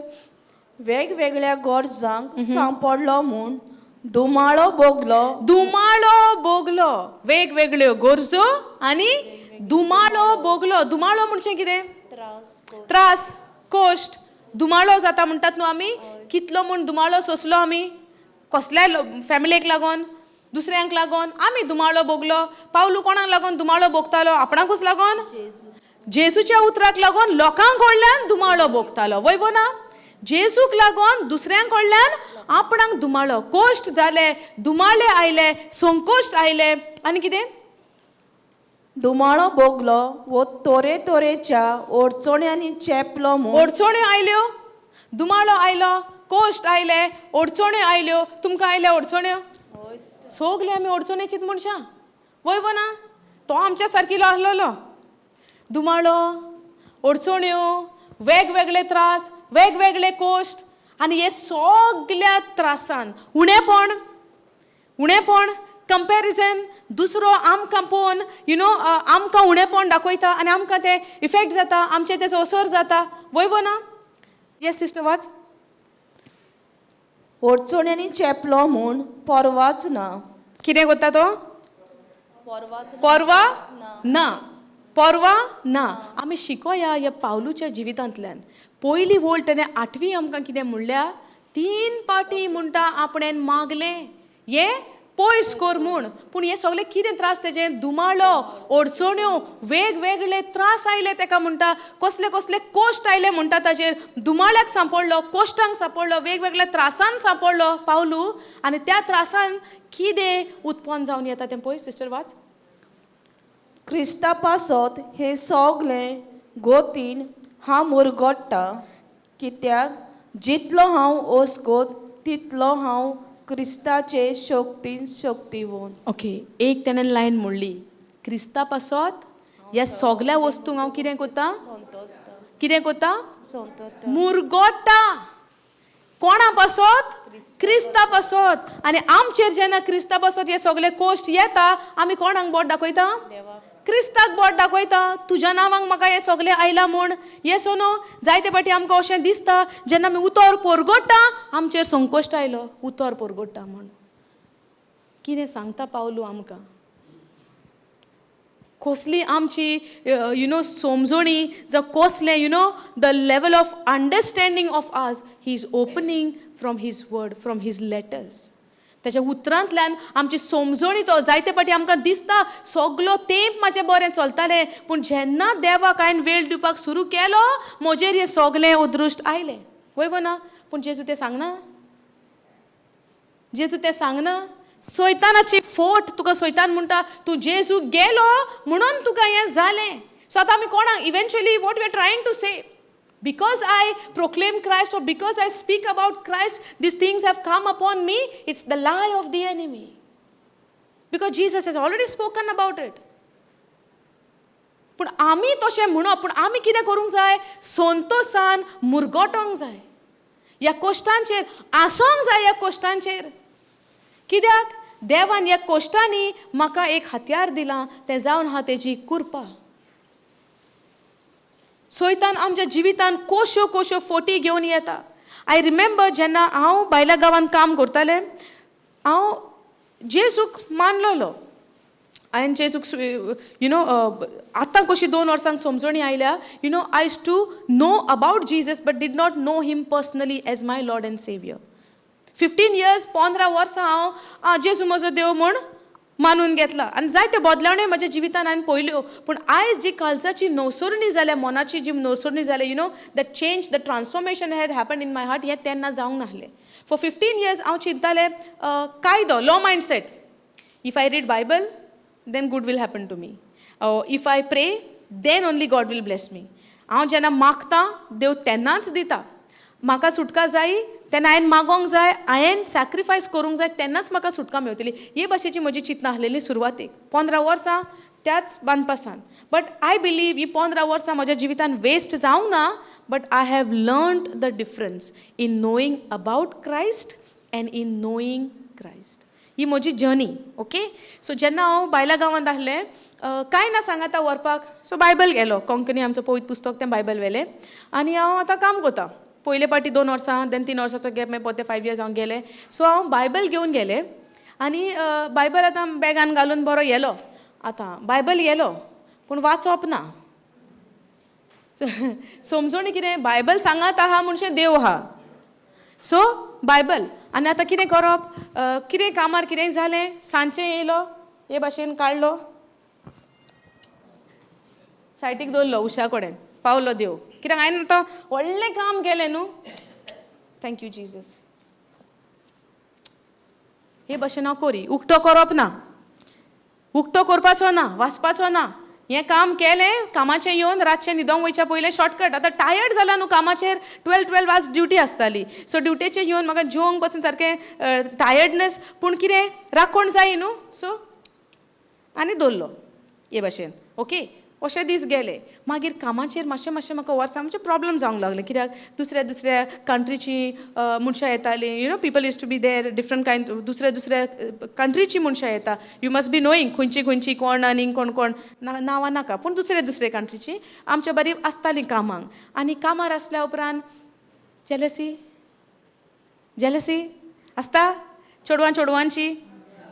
वेगवेगळ्या गरजांक सांपडलो म्हूण दुमाळो भोगलो, दुमाळो भोगलो. वेगवेगळ्यो गरजो आनी दुमाळो भोगलो. दुमाळो म्हणजे कितें? त्रास, कोश्ट. दुमाळो जाता म्हणटात न्हू आमी, कितलो म्हूण दुमाळो सोंसलो आमी, कसल्याय फॅमिलीक लागून, दुसऱ्यांक लागून आमी दुमाळो भोगलो. पावलू कोणाक लागून दुमाळो भोगतालो? आपणाकूच लागून, जेजूच्या उतराक लागून लोकांक कडल्यान दुमाळो भोगतालो, वय वो ना? जेजूक लागून दुसऱ्यां कडल्यान आपणाक दुमाळो, कोश्ट जाले, दुमाळे आयले, संकोश्ट आयले, आनी कितें? दुमाळो भोगलो वो तरे तरेच्या अडचण्यांनी चेपलो म्हूण, अडचण्यो आयल्यो, दुमाळो आयलो, कोश्ट आयले, अडचण्यो आयल्यो. तुमकां आयल्या अडचण्यो? सगले आमी अडचणेचीच मनशां, वय वो ना? तो आमच्या सारकिलो आसलेलो. दुमाळो, अडचण्यो, वेगवेगळे त्रास, वेगवेगळे कोश्ट, आनी हे सगल्या त्रासान उणेपण, उणेपण, कंपॅरिजन, दुसरो आमकां पळोवन आमकां उणेपण दाखयता आनी आमकां तें इफेक्ट जाता, आमचेर तेचो असर जाता, वय वो ना? येस सिस्टर वाच. अडचण्यांनी चेपलो म्हूण परवाच ना. कितें करता तो? परवाच परवा ना, परवा ना. आमी शिकोया ह्या पावलूच्या जिवितांतल्यान. पयली वोळ तेणें आठवी आमकां कितें म्हणल्या? 3 पाटी म्हणटा आपणें मागलें हें पयस कर म्हूण. पूण हे सगळे कितें त्रास तेजे? दुमाळो, अडचण्यो, वेगवेगळे त्रास आयले तेका म्हणटा, कसले कसले कोश्ट आयले म्हणटा ताजेर. दुमाळ्याक सांपडलो, कोश्टांक सांपडलो, वेगवेगळ्या त्रासान सांपडलो पावलू. आनी त्या त्रासान कितें उत्पन्न जावन येता तें पळय सिस्टर वाच. क्रिस्ता पासत हें सगलें गोतीन हांव मुरगोट्टा, कित्याक जितलो हांव ओसकोत तितलो हांव क्रिस्ताचे शक्तीन शक्तिवंत. ओके, एक तेणें लायन म्हणली, क्रिस्ता पासत ह्या सगल्या वस्तूंक हांव कितें करता? कितें करता? मुरगोट्टा. कोणा पासत? क्रिस्ता पासत. आनी आमचेर जेन्ना क्रिस्ता पासत हे सगळे कोश्ट येता, आमी कोणाक बोट दाखयता? क्रिस्ताक बोट दाखयता. तुज्या नांवांक म्हाका हें सगळें आयलां म्हूण. येस नो? जायते फावटी आमकां अशें दिसता जेन्ना आमी उतर पोरगोट्टा आमचेर संकोश्ट आयलो, उतर पोरगोट्टा म्हूण. कितें सांगता पावलू आमकां? कसली आमची समजणी, जावं कसलें the level of understanding of us he is opening from his word, from his letters. ताच्या उतरांतल्यान आमची समजणी तो जायते फावटी आमकां दिसता सगलो तेंप म्हाजें बरें चलतालें, पूण जेन्ना देवाक हांवें वेळ दिवपाक सुरू केलो म्हजेर हें सगलें अदृश्ट आयलें, वय वो ना? पूण जेजू तें सांगना, जेजू तें सांगना. सैतानाची फोट तुका सैतान म्हणटा तूं जेजू गेलो म्हणून तुका हें जालें. सो आतां आमी कोणाक eventually what we are trying to say, because I proclaim Christ or because I speak about Christ, these things have come upon me. It's the lie of the enemy. Because Jesus has already spoken about it. पूण आमी तशें म्हणप, पूण आमी कितें करूंक जाय? संतोसान मुरगोटोंक जाय, ह्या कोश्टांचेर आसोंक जाय. ह्या कोश्टांचेर कित्याक देवान ह्या कोश्टांनी म्हाका एक हत्यार दिलां, तें जावन आहा तेजी कृपा. सैतान आमच्या जिवितान कोश्यो कोश्यो फोटी घेवन येता. I remember जेन्ना हांव बायल्या गांवांत काम करतालें, हांव जेजूक मानलोलो. हांवें जेजूक आतां कशी 2 वर्सांक समजणी आयल्या, I used to know about Jesus but did not know him personally as my Lord and saviour. 15 years, 15 वर्सां हांव जेजू म्हजो देव म्हूण मानून घेतला आनी जायत्यो बदलावण्यो म्हज्या जिवितान हांवें पळयल्यो. पूण आयज जी काळजाची नवसरणी जाल्या, मनाची जी नवसरणी जाल्या, the change, the transformation had happen in my heart, हें तेन्ना जावंक नासलें. फॉर 15 इयर्स हांव चिंततालें, कायदो, law mindset, if I read Bible, then good will happen to me. If I pray, then only God will bless me. हांव जेन्ना मागतां, देव तेन्नाच दिता. म्हाका सुटका जाय तेन्ना हांवें मागोंक जाय, हांवें सॅक्रिफायस करूंक जाय, तेन्नाच म्हाका सुटका मेवतली. हे भाशेची म्हजी चिंतना आसलेली सुरवातेक 15 वर्सां त्याच बांदपासान. बट I believe he 15 वर्सां म्हज्या जिवितान वेस्ट जावंक ना, but I have learned the difference in knowing about Christ and in knowing Christ. ही म्हजी जर्नी. ओके, सो जेन्ना हांव बायला गांवांत आहलें, कांय ना सांगाता व्हरपाक, सो बायबल गेलो, कोंकणी आमचो पवित्र पुस्तक, तें बायबल व्हेलें आनी हांव आतां काम करता. पयले पाटी 2 वर्सां, देन 3 वर्साचो गॅप, मागीर परते 5 इयर्स हांव गेलें. सो हांव बायबल घेवन गेलें आनी बायबल आतां बॅगान घालून बरो येलो. आतां बायबल येलो, पूण वाचप ना. समजोणी कितें? बायबल सांगात आहा म्हणजे देव आहा. सो बायबल आनी आतां कितें करप? कितें कामार कितें जालें, सांजचें येयलो, हे भाशेन काडलो, सायटीक दवरलो उशा कडेन. पावलो देव, कित्याक हांवें आतां व्हडलें काम केलें न्हू. Thank you Jesus. हे भाशेन हांव करी. उक्तो करप ना, उक्तो करपाचो ना, वाचपाचो ना. हें काम केलें, कामाचें येवन रातचें न्हिदोंक वयच्या पयलें शॉर्टकट. आतां टायर्ड जाला न्हू कामाचेर, 12-12 आवर्स ड्युटी आसताली. सो ड्युटेचेर येवन म्हाका जेवंक पसून सारकें टायर्डनेस, पूण कितें, राखण जाय न्हू. सो आनी दवरलो हे भाशेन. ओके, अशे दीस गेले. मागीर कामाचेर मातशें मातशें म्हाका वर्सां मातशें प्रॉब्लम जावंक लागलें, कित्याक दुसऱ्या दुसऱ्या कंट्रीची मनशां येतालीं. People used to be there, different kind, दुसऱ्या दुसऱ्या कंट्रीची मनशां येता. You must be knowing खंयची खंयची, कोण आनी कोण कोण, नांवां नाका, पूण दुसऱ्या दुसऱ्या कंट्रीची आमच्या बरी आसतालीं कामांक. आनी कामार आसल्या उपरांत जेलसी, जेलसी आसता चेडवां चेडवांची,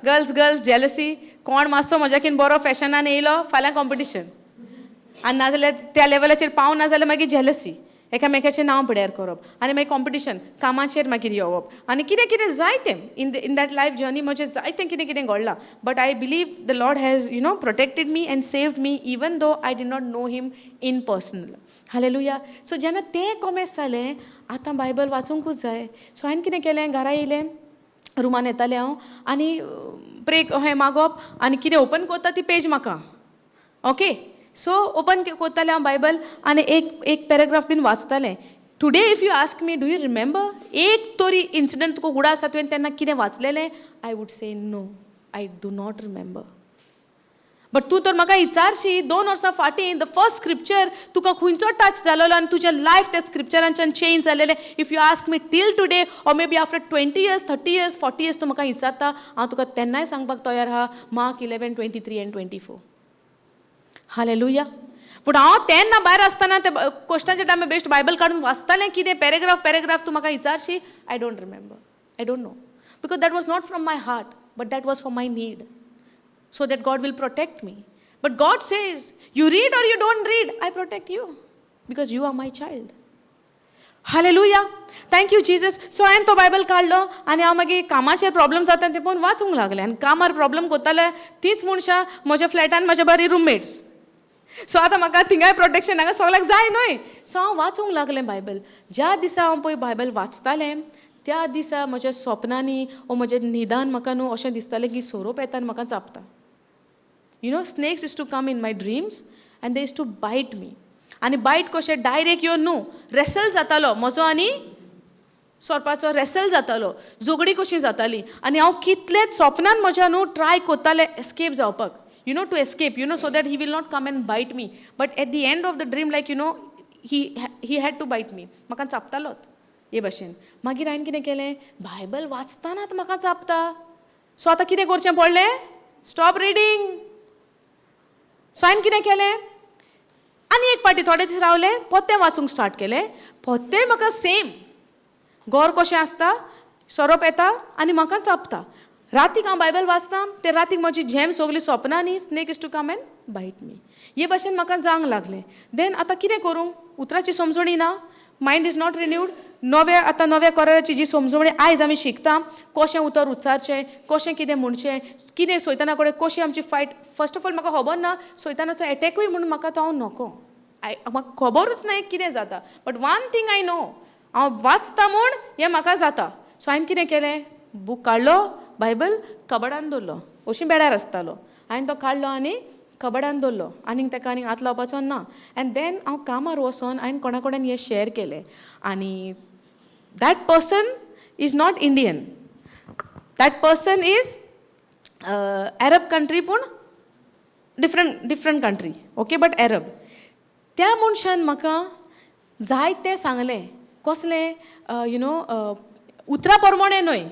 गर्ल्स गर्ल्स जेलसी. कोण मातसो म्हज्याकीन बरो फॅशनान येयलो, फाल्यां कॉम्पिटिशन. आनी नाजाल्यार त्या लेवलाचेर पावना नाजाल्यार मागीर जेलसी, एकामेकाचें नांव पड्यार करप आनी मागीर कॉम्पिटिशन, कामाचेर मागीर येवप आनी कितें कितें जायतें. In that life journey म्हजें जायतें कितें कितें घडलां, but I believe the Lord has protected me and saved me, even though I did not know Him in personal. Hallelujah. So जेन्ना तें कोमेस जालें, आतां बायबल वाचूंकूच जाय. सो हांवें कितें केलें, घरा येयलें, रुमान येतालें हांव आनी प्रे हें मागप आनी कितें ओपन करता ती पेज म्हाका. ओके, सो ओपन करतालें हांव बायबल आनी एक एक पॅराग्राफ बीन वाचतालें. Today if you ask me, do you remember एक तरी इन्सिडंट तुका उगडास आसा, तुवें तेन्ना कितें वाचलेलें? I would say no, I do not remember. But तूं तर म्हाका विचारशी, 2 वर्सां फाटीं the first scripture तुका खंयचो टच जालेलो आनी तुजें लायफ त्या स्क्रिप्चरांच्यान change जालेलें, if you ask me till today or maybe after 20 years, 30 years, 40 years तूं म्हाका विचारता, हांव तुका तेन्नाय सांगपाक तयार आहा, Mark 11:23 and 24. Hallelujah. पूण हांव तेन्ना भायर आसतना ते कोश्टाच्या टायमार बेस्ट बायबल काडून वाचतालें कितें पॅरेग्राफ पॅरेग्राफ, तूं म्हाका विचारशी, I don't remember, I don't know, because that was not from my heart, but that was for my need, so that God will protect me. But God says, you read or you don't read, I protect you because you are my child. Hallelujah. Thank you Jesus. So हांवें तो Bible काडलो आनी हांव मागीर कामाचेर problem जाता तें पळोवन वाचूंक लागलें. आनी कामार प्रॉब्लम करताले तीच मनशां म्हज्या फ्लॅटान म्हज्या बरी रुममेट्स. सो आतां म्हाका थिंगाय प्रोटेक्शन हांगा सगळ्याक जाय न्हय. सो हांव वाचूंक लागलें बायबल. ज्या दिसा हांव पळय बायबल वाचतालें, त्या दिसा म्हज्या स्वप्नांनी ओ म्हज्या न्हिदान म्हाका न्हू अशें दिसतालें की सोरोप येता आनी म्हाका चाबता. Snakes used to come in my dreams and they used to bite me. आनी बायट कशें, डायरेक्ट येवन न्हू, रेसल जातालो म्हजो आनी सोरपाचो, रेसल जातालो, झगडी कशी जाताली. आनी हांव कितलेच स्वप्नान म्हज्या न्हू ट्राय करतालें एस्केप जावपाक, to escape, so that he will not come and bite me. But at the end of the dream, like, he had to bite me. म्हाका चापतालोत हे भाशेन. मागीर हांवें कितें केलें? बायबल वाचतानाच म्हाका चापता, सो आतां कितें करचें पडलें? Stop reading. सो हांवें कितें केलें, आनी एक पाटी थोडे दीस रावले, पोत्तें वाचूंक स्टार्ट केलें. पोत्तेंय म्हाका सेम गोर कशें आसता, सोरोप येता आनी म्हाका चापता. रातीक हांव बायबल वाचता, ते रातीक म्हजी झेम सगळी सोंपना न्ही, snake used to come and bite me. हे भाशेन म्हाका जावंक लागलें. देन आतां कितें करूं? उतराची समजणी ना, mind is not renewed. नव्या आतां नव्या कराराची जी समजवणी आयज आमी शिकता, कशें उतर उच्चारचें, कशें कितें म्हणचें, कितें सैताना कडेन कशी आमची फायट. फर्स्ट ऑफ ऑल म्हाका खबर ना सैतानाचो एटॅकूय म्हणून म्हाका तो हांव नको, म्हाका खबरूच ना कितें जाता. But one thing I know, हांव वाचता म्हूण हें म्हाका जाता. सो हांवें कितें केलें, बूक काडलो, बायबल कबडान दवरलो, अशी बेडार आसतालो, हांवें तो काडलो आनी कबडान दवरलो, आनीक ताका आनीक हात लावपाचो ना. एन्ड then हांव कामार वचोन हांवें कोणा कडेन हें शेअर केलें आनी that person is not Indian, that person is Arab country, पूण different different country, okay, but Arab. त्या मनशान म्हाका जायतें सांगलें, कसलें you know उतरां प्रमाणें न्हय,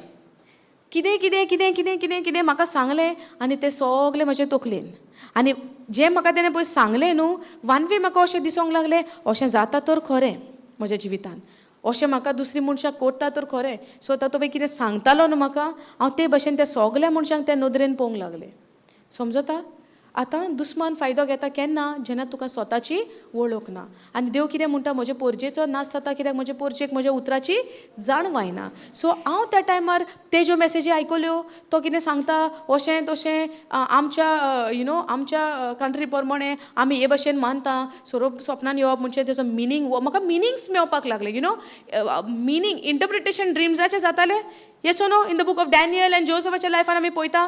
कितें कितें कितें कितें कितें कितें म्हाका सांगलें आनी तें सगलें म्हजे तकलेन. आनी जें म्हाका तेणें पळय सांगलें न्हू, वानवे म्हाका अशें दिसूंक लागलें, अशें जाता तर खरें म्हज्या जिवितान, अशें म्हाका दुसरी मनशां करता तर खरें. सो आतां तो पळय कितें सांगतालो न्हू म्हाका, हांव ते भशेन त्या सगल्या मनशांक त्या नदरेन पळोवंक लागलें. समजता? आतां दुस्मान फायदो घेता केन्ना, जेन्ना तुका स्वताची वळख ना. आनी देव कितें म्हणटा, म्हजे पोरजेचो नाश जाता कित्याक म्हजे पोरजेक म्हज्या उतराची जाणवाय ना. सो हांव त्या टायमार ते ज्यो मॅसेजी आयकल्यो, तो कितें सांगता अशें तशें, आमच्या you know आमच्या कंट्री प्रमाणे आमी हे भशेन मानता, सोरोप सपनान येवप म्हणजे तेजो मिनींग, म्हाका मिनींग्स मेळपाक लागले, you know meaning interpretation ड्रिम्साचे जाताले. Yes no, in the book of Daniel and जोसफाच्या लायफान आमी पळयता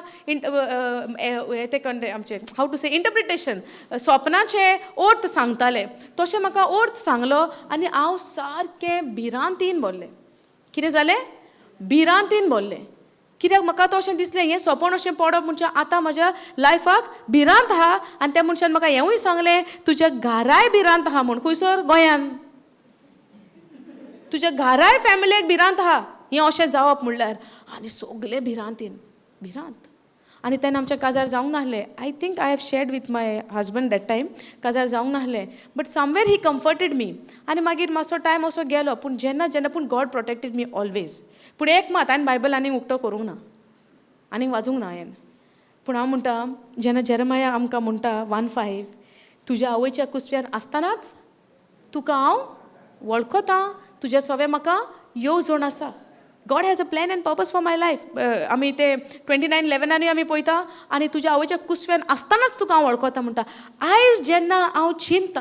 ते कंटे आमचे हाव टू से इंटरप्रिटेशन, स्वप्नाचे अर्थ सांगताले, तशें म्हाका अर्थ सांगलो आनी हांव सारकें भिरांतीन भरलें. कितें जालें, भिरांतीन भरलें. कित्याक म्हाका तो अशें दिसलें हें सपन अशें पडप म्हणजे आतां म्हज्या लायफाक भिरांत आहा. आनी त्या मनशान म्हाका हेंवूय सांगलें, तुज्या घराय भिरांत आहा म्हूण. खंयसर, गोंयान तुज्या घराय फॅमिलीक भिरांत आहा हें अशें जावप म्हणल्यार. आनी सगलें भिरांतीन भिरांत. आनी तेन्ना आमचें काजार जावंक नासलें. I think I have shared with my husband that time, काजार जावंक नासलें, but somewhere he comforted me. आनी मागीर मातसो टायम असो गेलो, पूण जेन्ना जेन्ना पूण गॉड प्रोटेक्टेड मी ऑलवेज. पूण एक मात हांवें बायबल आनीक उक्तो करूंक ना, आनीक वाजूंक ना हांवें. पूण हांव म्हणटा, जेन्ना जेरमाया आमकां म्हणटा 1:5, तुज्या आवयच्या कुसव्यान आसतनाच तुका हांव वळखतां, तुज्या सवे म्हाका येवजण आसा. God has a plan and purpose for my life. आमी ते 29:11 आमी पळयता, आनी तुज्या आवयच्या कुसव्यान आसतनाच तुका हांव वळखता म्हणटा. आयज जेन्ना हांव चिंता,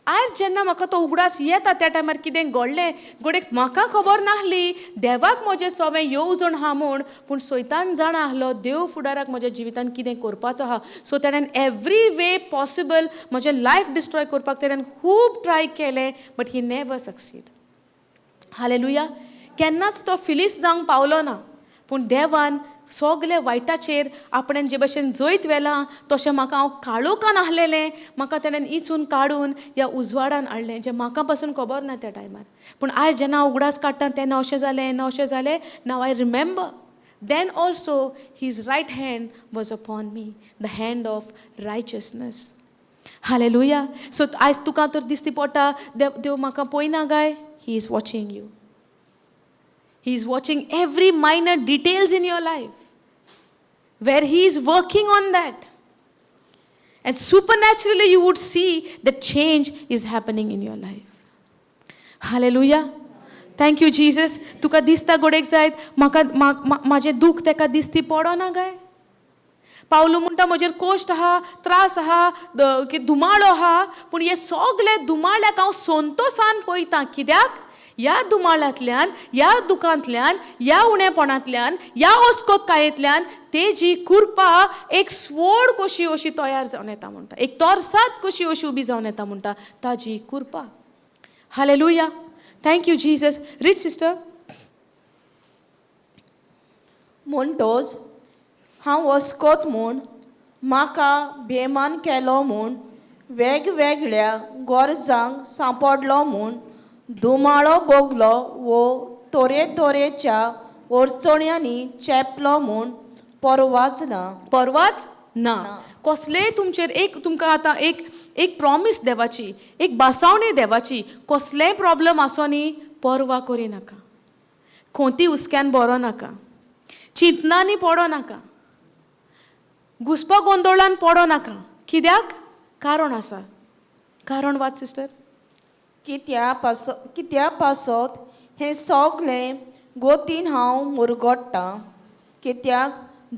आयज जेन्ना म्हाका तो उगडास येता त्या टायमार कितें घडलें, घडयेक म्हाका खबर नासली देवाक म्हजें सवें येवजण आहा म्हूण, पूण सैतान जाणा आसलो देव फुडाराक म्हज्या जिवितान कितें करपाचो आहा. सो तेणेन एवरी वे पॉसिबल म्हजें लायफ डिस्ट्रॉय करपाक तेणेन खूब ट्राय केलें, but he never succeed. Hallelujah. केन्नाच तो फिलीस जावंक पावलो ना, पूण देवान सगल्या वायटाचेर आपणें जे भशेन जैत व्हेलां तशें म्हाका हांव काळोखान आसलेलें, म्हाका तेणेन इचून काडून ह्या उजवाडान हाडलें, जें म्हाका पासून खबर ना त्या टायमार. पूण आयज जेन्ना हांव उगडास काडटा तेन्ना अशें जालें, ना अशें जालें. Now I remember then also his right hand was upon me, the hand of righteousness. Hallelujah. So आयज तुका तर दिसती पडटा देव म्हाका पळयना काय, he is watching you. He is watching every minor details in your life, where he is working on that. And supernaturally you would see that change is happening in your life. Hallelujah. Thank you, Jesus. तुका दिसता गोडेक जायत म्हाका म्हाजें दुःख तेका दिसती पडना काय. पावलू म्हणटा म्हजेर कोश्ट आहा, त्रास आहा, धुमाळो आहा, पूण हे सगळे धुमाळ्याक हांव संतोसान पळयता. कित्याक ह्या दुमाळांतल्यान, ह्या दुखांतल्यान, ह्या उणेपणांतल्यान, ह्या अस्कोतकायेंतल्यान तेजी कृपा एक स्वोड कशी अशी तयार जावन येता म्हणटा, एक तोरसाद कशी अशी उबी जावन येता म्हणटा ताजी कृपा. Hallelujah. Thank you Jesus. Read sister. म्हणटोच हांव अस्कोत म्हूण म्हाका बेमान केलो म्हूण, वेगवेगळ्या गरजांक सांपडलो म्हूण, धुमाळो भोगलो वो तरेतरेच्या अडचण्यांनी चेपलो म्हूण परवाच ना. परवाच ना. कसलेय तुमचेर एक तुमकां आतां एक एक प्रॉमीस देवाची, एक बासावणी देवाची, कसलेय प्रॉब्लम आसो न्ही परवा करिनाका, खोंती हुस्क्यान बरो नाका, चिंतनांनी पडो नाका, घुसपा गोंदोळान पडो नाका. कित्याक कारण आसा. कारण वाच सिस्टर. कित्या पासत हें सगलें गोतीन हांव मुरगोडटां, कित्याक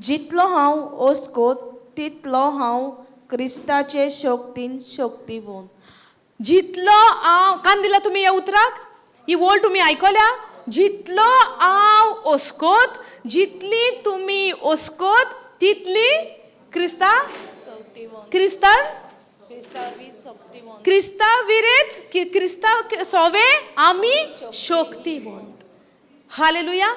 जितलो हांव ओस्कोत तितलो हांव क्रिस्ताचे शक्तीन शक्तिवंत. जितलो हांव, कान दिला तुमी ह्या उतराक? ही वळ तुमी आयकल्या? जितलो हांव ओस्कोत, जितली तुमी ओस्कोत, तितली क्रिस्ता क्रिस्तान क्रिस्ता विरेत क्रिस्ता सोवे आमी शक्तिवंत. हालेलुया.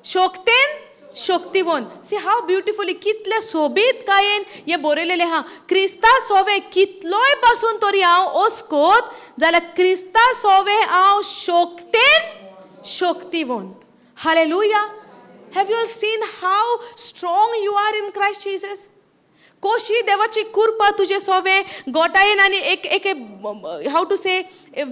शक्तेन शक्तिवंत. सी हाव ब्युटिफुली, कितले सोबीतकायेन हें बरयलेलें आहा. क्रिस्ता सोवे कितलोय पासून तरी हांव ओस्कोत जाल्यार क्रिस्ता सोवे हांव शक्तेन शक्तिवंत. Hallelujah. Have you all seen how strong you are in Christ Jesus? कोशी देवाची कृपा तुजे सोवे गोटायेन आनी एक एक, how to say,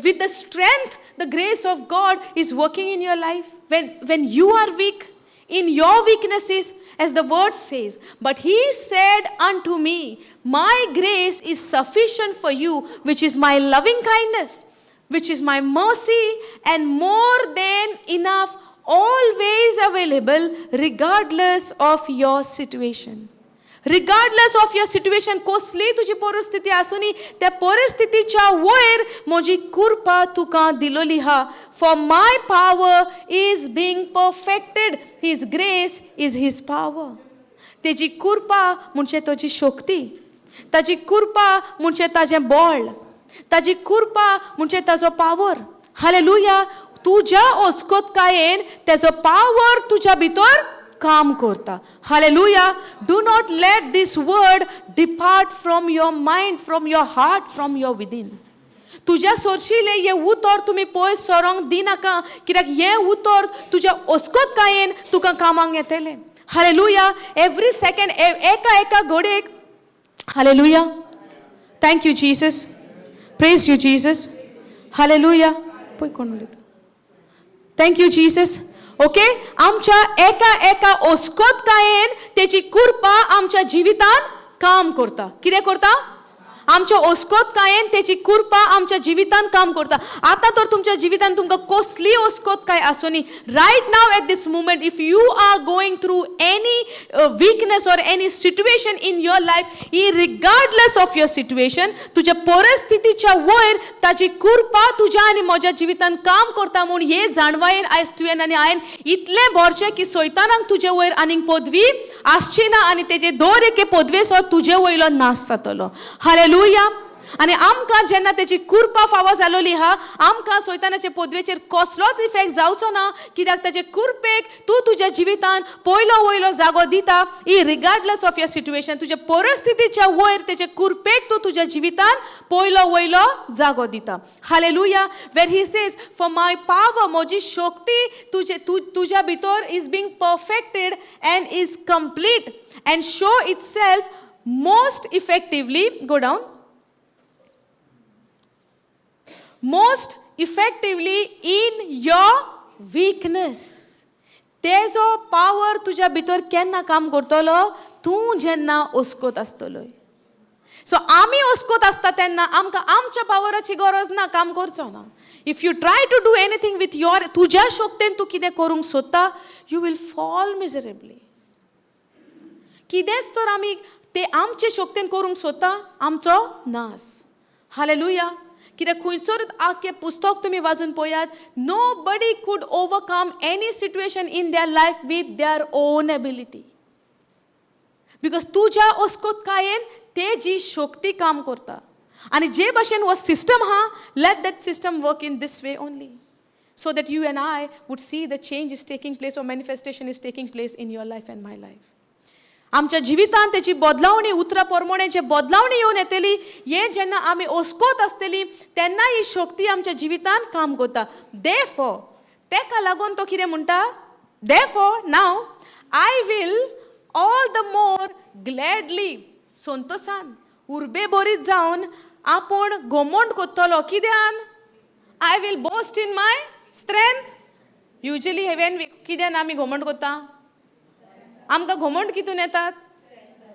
with the strength the grace of God is working in your life when you are weak, in your weaknesses, as the word says, "But he said unto me, 'My grace is sufficient for you, which is my loving kindness, which is my mercy, and more than enough, always available, regardless of your situation.'" Regardless of your situation, कसली तुजी परिस्थिती आसूनी, त्या परिस्थितीच्या वयर म्हजी कृपा तुका दिलोली हा. For my power is being perfected. His grace is his power. तेजी कृपा म्हणजे ताजी शक्ती, ताजी कृपा म्हणजे ताजें बळ, ताजी कृपा म्हणजे ताजो पावर. हालेलुया. तुज्या ओस्कोतकायेन तेजो पावर तुज्या भितर काम करता. Hallelujah. Do not let this word depart from your mind, from your heart, from your within. तुज्या सोरशिले हें उतर तुमी पयस सरोंक दिनाका, कित्याक हें उतर तुज्या ओस्कोतकायेन तुका कामाक येतलें. हालेलुया. एवरी सेकंड, एका एका घडयेक. Hallelujah. Thank you, Jesus. Praise you, Jesus. Hallelujah. पळय कोण उलयता. Thank you, Jesus. Okay, आमच्या एका एका ओस्कोतकायेन तेची कृपा आमच्या जिवितान काम करता. कितें करता? आमच्या ओस्कोतकायेन तेची कृपा आमच्या जिवितान काम करता. आतां तर तुमच्या जिवितान तुमकां कसली ओस्कोतकाय आसूनी, right now, at this moment, if you are going through any weakness or any situation in your life, regardless of your situation, तुज्या परिस्थितीच्या वयर ताची कृपा तुज्या आनी म्हज्या जिवितान काम करता म्हूण हे जाणवायेन आयज तुवें आनी हांवें इतलें भरचें की सैतानाक तुजे वयर आनीक पदवी आसची ना आनी तेजे दर एके पदवेचो तुजे वयलो नाश जातलो. हालेलुया. आनी आमकां जेन्ना तेजी कृपा फावो जालोली आहा, आमकां सैतानाचे पदवेचेर कसलोच इफेक्ट जावचो ना, कित्याक ताजे कृपेक तूं तुज्या जिवितान पयलो वयलो जागो दिता, regardless of your situation. तुज्या परिस्थितीच्या वयर तेजे कृपेक तूं तुज्या जिवितान पयलो वयलो जागो दिता. Hallelujah. Where he says, "For my power," म्हजी शक्ती तुजे तूं तुज्या भितर is being perfected and is complete and show itself most effectively, go down, most effectively in your weakness. तेजो पावर तुज्या भितर केन्ना काम करतलो? तूं जेन्ना ओस्कोत आसतलो. सो आमी ओस्कोत आसता तेन्ना आमकां आमच्या पावराची गरज ना, काम करचो ना. If you try to do anything with your, तुज्या शक्तेन तूं कितें करूंक सोदता, you will fall miserably. कितेंच तर आमी ते आमचे शक्तेन करूंक सोदता, आमचो नास. हालेलुया. कित्याक खंयसर आख्खें पुस्तक तुमी वाचून पळयात, nobody could overcome any situation in their life with their own ability, because तुज्या ओस्कोतकायेन ते जी शक्ती काम करता आनी जे भाशेन हो सिस्टम आहा, let that system work in this way only, so that you and I would see the change is taking place or manifestation is taking place in your life and my life. आमच्या जिवितान तेची बदलावणी, उतरा प्रमाणे जे बदलावणी येवन येतली, हे जेन्ना आमी ओस्कोत आसतली तेन्ना ही शक्ती आमच्या जिवितान काम करता. देरफॉर, तेका लागून तो कितें म्हणटा? "Therefore now I will all the more gladly," संतोसान उर्बे बरीत जावन आपूण घमंड करतलो. कित्यान? I will boast in my strength. Usually heaven कित्यान आमी घमंड करता? आमकां घमंड कितून येतात?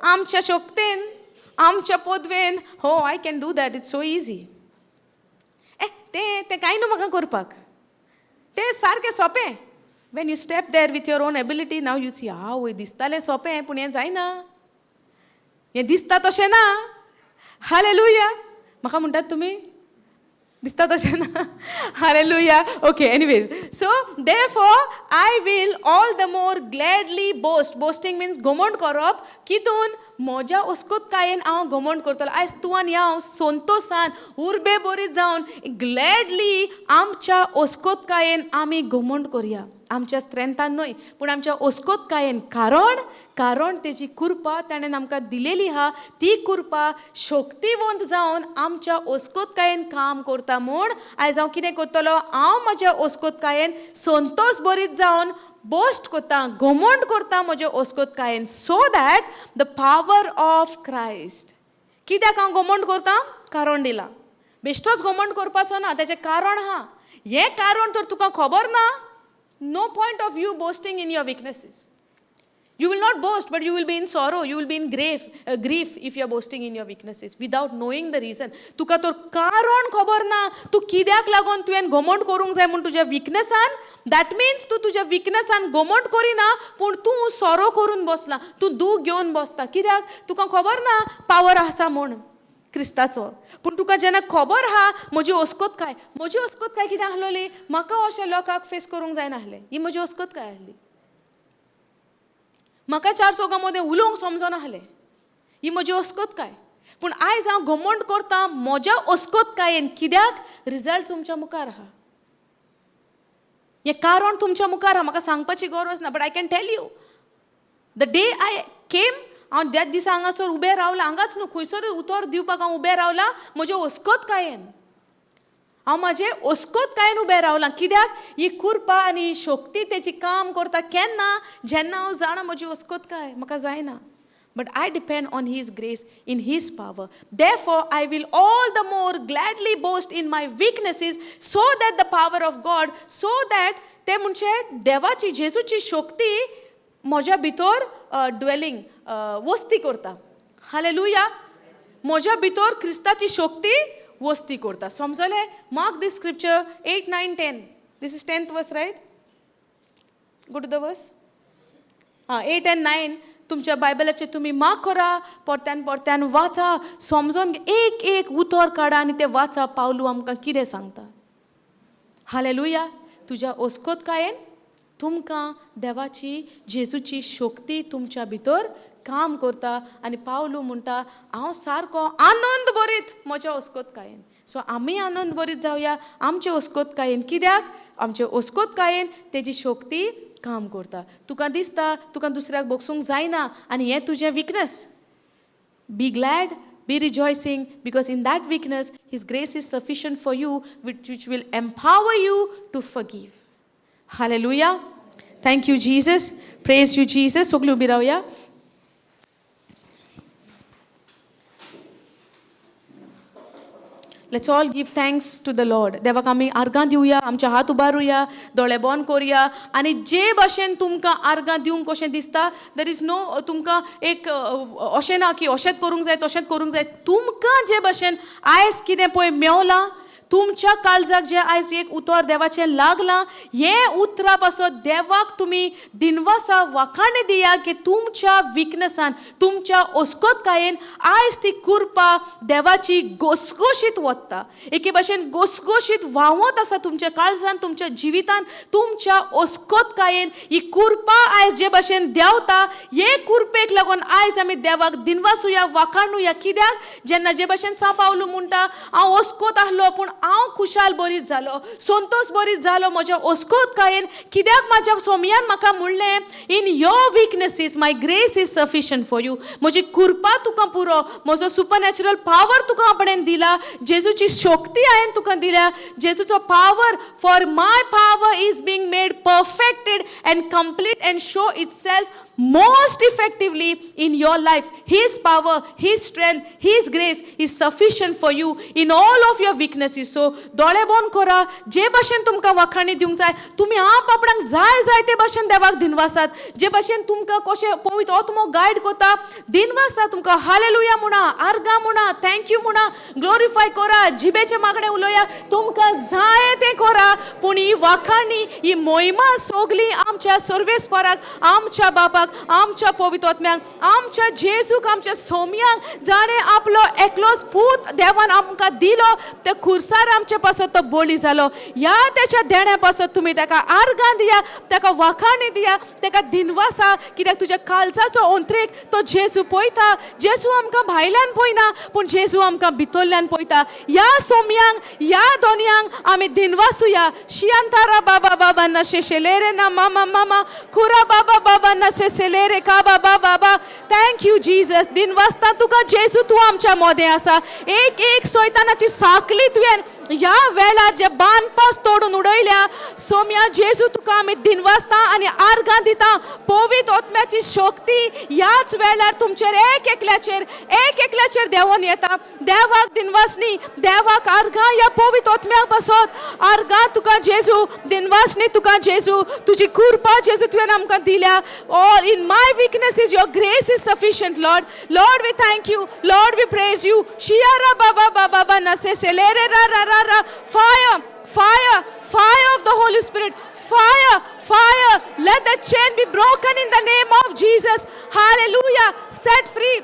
आमच्या शक्तेन, आमच्या पदवेन. हो, I can do that, it's so easy. ए, तें तें कांय न्हू म्हाका करपाक. तें सारकें सोंपें. When you step there with your own ability, now you see, आवय दिसतालें सोंपें, पूण हें जायना, हें दिसता तशें ना. हालेलुया. म्हाका म्हणटात तुमी दिसता तशें ना. Hallelujah. Okay, anyways, so therefore I will all the more gladly boast. Boasting means घमंड करप. कितून? म्हज्या अस्कोतकायेन हांव घमंड करतलो. आयज तूं आनी हांव संतोसान उर्बे बरी जावन ग्लॅडली आमच्या अस्कोतकायेन आमी घमंड करया. आमच्या स्ट्रेंथान न्हय, पूण आमच्या अस्कोतकायेन. कारण कारण तेजी कृपा ताणें आमकां दिलेली आहा. ती कृपा शक्तिवंत जावन आमच्या अस्कोतकायेन काम करता. म्हूण आयज हांव कितें करतलो? हांव म्हज्या अस्कोतकायेन संतोस बरीत जावन बोस्ट करता, घमंड करता म्हज्या अस्कोतकायेन, so that the power of Christ. कित्याक हांव घमंड करता? कारण दिलां. बेश्टोच घमंड करपाचो ना, तेचें कारण आहा. हें कारण तर तुका खबर ना, no point of you boasting in your weaknesses. You will not boast, but you will be in sorrow, you will be in grief if you are boasting in your weaknesses without knowing the reason. तुका तर कारण खबर ना, तूं कित्याक लागून तुवें घमंड करूंक जाय म्हूण तुज्या विकनसान. That means तूं तुज्या विकनसान घमंड करिना, पूण तूं सोरो करून बसला, तूं दूख घेवन बसता. कित्याक? तुका खबर ना पावर आसा म्हूण क्रिस्ताचो. पूण तुका जेन्ना खबर आहा म्हजी अस्कोत काय, म्हजी अस्कोत काय कितें आसलोली, म्हाका अशें लोकांक फेस करूंक जायना आसलें. ही म्हजी अस्कोत काय आसली. म्हाका चार चौगां मदें उलोवंक समजना आसलें. ही म्हजी अस्कोत काय. पूण आयज हांव घमंड करता म्हज्या अस्कोतकायेन. कित्याक? रिजल्ट तुमच्या मुखार आहा. हें कारण तुमच्या मुखार आहा, म्हाका सांगपाची गरज ना. But I can tell you, the day I came, हांव त्याच दिसा हांगासर उबें रावलां. हांगाच न्हू, खंयसरूय उतर दिवपाक हांव उबें रावलां म्हजे अस्कोतकायेन. हांव म्हाजे अस्कोतकायेन उबें रावलां. कित्याक? ही कृपा आनी ही शक्ती तेजी काम करता केन्ना? जेन्ना हांव जाणा म्हजी अस्कोतकाय, म्हाका जायना, but I depend on His grace, in His power. Therefore I will all the more gladly boast in my weaknesses, so that the power of God, so that ते म्हणजे देवाची जेजूची शक्ती म्हज्या भितर ड्वेलिंग, वस्ती करता. हालेलुया. म्हज्या भितर क्रिस्ताची शक्ती वस्ती करता. समजले? Mark this scripture, 8, 9, 10. This is 10th verse, right? Go to the verse. आं, एट अँड नायन तुमच्या बायबलाचेर तुमी मार्क करा. परत्यान परत्यान वाचा, समजोन एक एक उतर काडा आनी तें वाचा, पावलू आमकां कितें सांगता. हालेलुया. तुज्या अस्कोतकायेन तुमकां देवाची जेजूची शक्ती तुमच्या भितर काम करता. आनी पावलू म्हणटा, हांव सारको आनंद बरीत म्हज्या अस्कोतकायेन. सो आमी आनंद बरीत जावया आमचे अस्कोतकायेन. कित्याक? आमचे अस्कोतकायेन तेजी शक्ती काम करता. तुका दिसता तुका दुसऱ्याक भोगसूंक जायना आनी हें तुजें weakness, be glad, be rejoicing, because in that weakness His grace is sufficient for you, which will empower you to forgive. Hallelujah. Thank you, Jesus. Praise you, Jesus. सगळीं उबी रावया. Let's all give thanks to the Lord. देवाक आमी आर्गां दिवया. आमचे हात उबारुया, दोळे बंद करुया आनी जे भाशेन तुमकां आर्गां दिवंक कशें दिसता, there is no तुमकां एक अशें ना की अशेंच करूंक जाय, तशेंच करूंक जाय. तुमकां जे भाशेन आयज कितें पळय मेवलां, तुमच्या काळजाक जें आयज एक उतर देवाचें लागलां, हें उतरा पासत देवाक तुमी दिनवासा, वाखाणे दिया की तुमच्या विकनसान, तुमच्या अस्कोतकायेन आयज ती कृपा देवाची घोसघोशीत वता, एके भाशेन घोसघोशीत व्हांवत आसा तुमच्या काळजान, तुमच्या जिवितान. तुमच्या अस्कोतकायेन ही कृपा आयज जे भाशेन देंवता, हे कृपेक लागून आयज आमी देवाक दिनवासुया, वाखाणुया. कित्याक? जेन्ना जे भाशेन सांव पावलू म्हणटा, हांव अस्कोत आसलो, पूण हांव खुशाल बरीत जालो, संतोश बरीत जालो म्हज्या अस्कोतकायेन. कित्याक? म्हाज्या सोमयान म्हाका म्हणलें, in your weaknesses my grace is sufficient for you. म्हजी कृपा तुका पुरो. म्हजो सुपर नॅचरल पावर तुका आपणें दिला. जेजूची शक्ती हांवें तुका दिल्या, जेजूचो power. For my power is being made perfected and complete and show itself most effectively in your life. His power, His strength, His grace is sufficient for you in all of your weaknesses. So दोळे बंद करा, जे भाशेन तुमकां वाखाणी दिवंक जाय, तुमी आप आपणाक जाय जाय ते भाशेन देवाक दिनवासात. जे भाशेन तुमकां कशें पवित्र आत्मो गायड करता दिनवासा. तुमकां हालेलुया म्हणा, आर्गां म्हणा, thank you म्हणा, ग्लोरिफाय करा, जिबेचे मागणें उलोया, तुमकां जाय तें करा. पूण ही वाखाणी, ही मोहिमा सगली आमच्या सर्वेस्पराक, आमच्या बापाक, आमच्या पवित्र आत्म्याक, आमच्या जेजूक, आमच्या सोम्याक, जाणें आपलो एकलोच पूत देवान आमकां दिलो, त्या खुर्सार आमचे पासत तो बळी जालो. ह्या तेच्या देण्या पासत तुमी ताका आर्गां दिया, ताका वाखाणी दिया, ताका दिनवासा. कित्याक तुज्या काळजाचो अंतरेक तो जेजू पळयता. जेजू आमकां भायल्यान पळयना, पूण जेजू आमकां भितरल्यान पळयता. ह्या सोम्यांक, ह्या दोनयांक आमी दिनवासुया. शियांतारा बाबा बाबा नशे शेलेरे ना मामा मामा खुरा बाबा बाबा नशे सेलेरे का बाबा बाबा. Thank you Jesus. दिनवासता तुका जेजू, तूं आमच्या मोदें आसा. एक एक सैतानाची साकली तुवें ह्या वेळार जे बांदपास तोडून उडयल्या. सोम्या जेजू, तुका आमी दिनवासता आनी आर्गां दिता. पवित्र आत्म्याची शक्ती ह्याच वेळार तुमचेर एक एकल्याचेर, एक एकल्याचेर देंवोन येता. देवाक दिनवासनी, देवाक आर्गां, ह्या पवित्र आत्म्याक बसत आर्गां तुका जेजू. दिनवासनी तुका जेजू, तुजी कृपा जेजू तुवें आमकां दिल्या. All in my weakness is your grace is sufficient, Lord. Lord, we thank you. Lord, we praise you. शियारा बाबा बाबा बाबा नसे सेलेरे रा रा रा रा. Fire, fire, fire of the Holy Spirit. Fire, fire. Let the chain be broken in the name of Jesus. Hallelujah. Set free.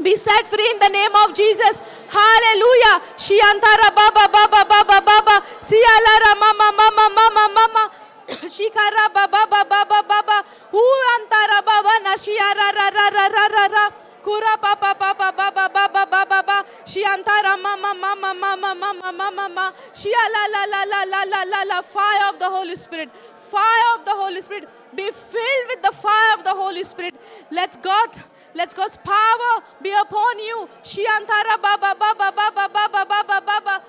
Be set free in the name of Jesus. Hallelujah. Shiantara baba baba baba baba. Sialara mama mama mama mama. Shikara baba baba baba baba. Huantara baba na shiara ra ra ra ra ra ra. Kura papa papa baba baba baba baba. Shiantara mama mama mama mama mama mama. Shia la la la la la la la la. Fire of the Holy Spirit. Fire of the Holy Spirit. Be filled with the fire of the Holy Spirit. Let God's power be upon you. Shiantara baba baba baba baba baba baba.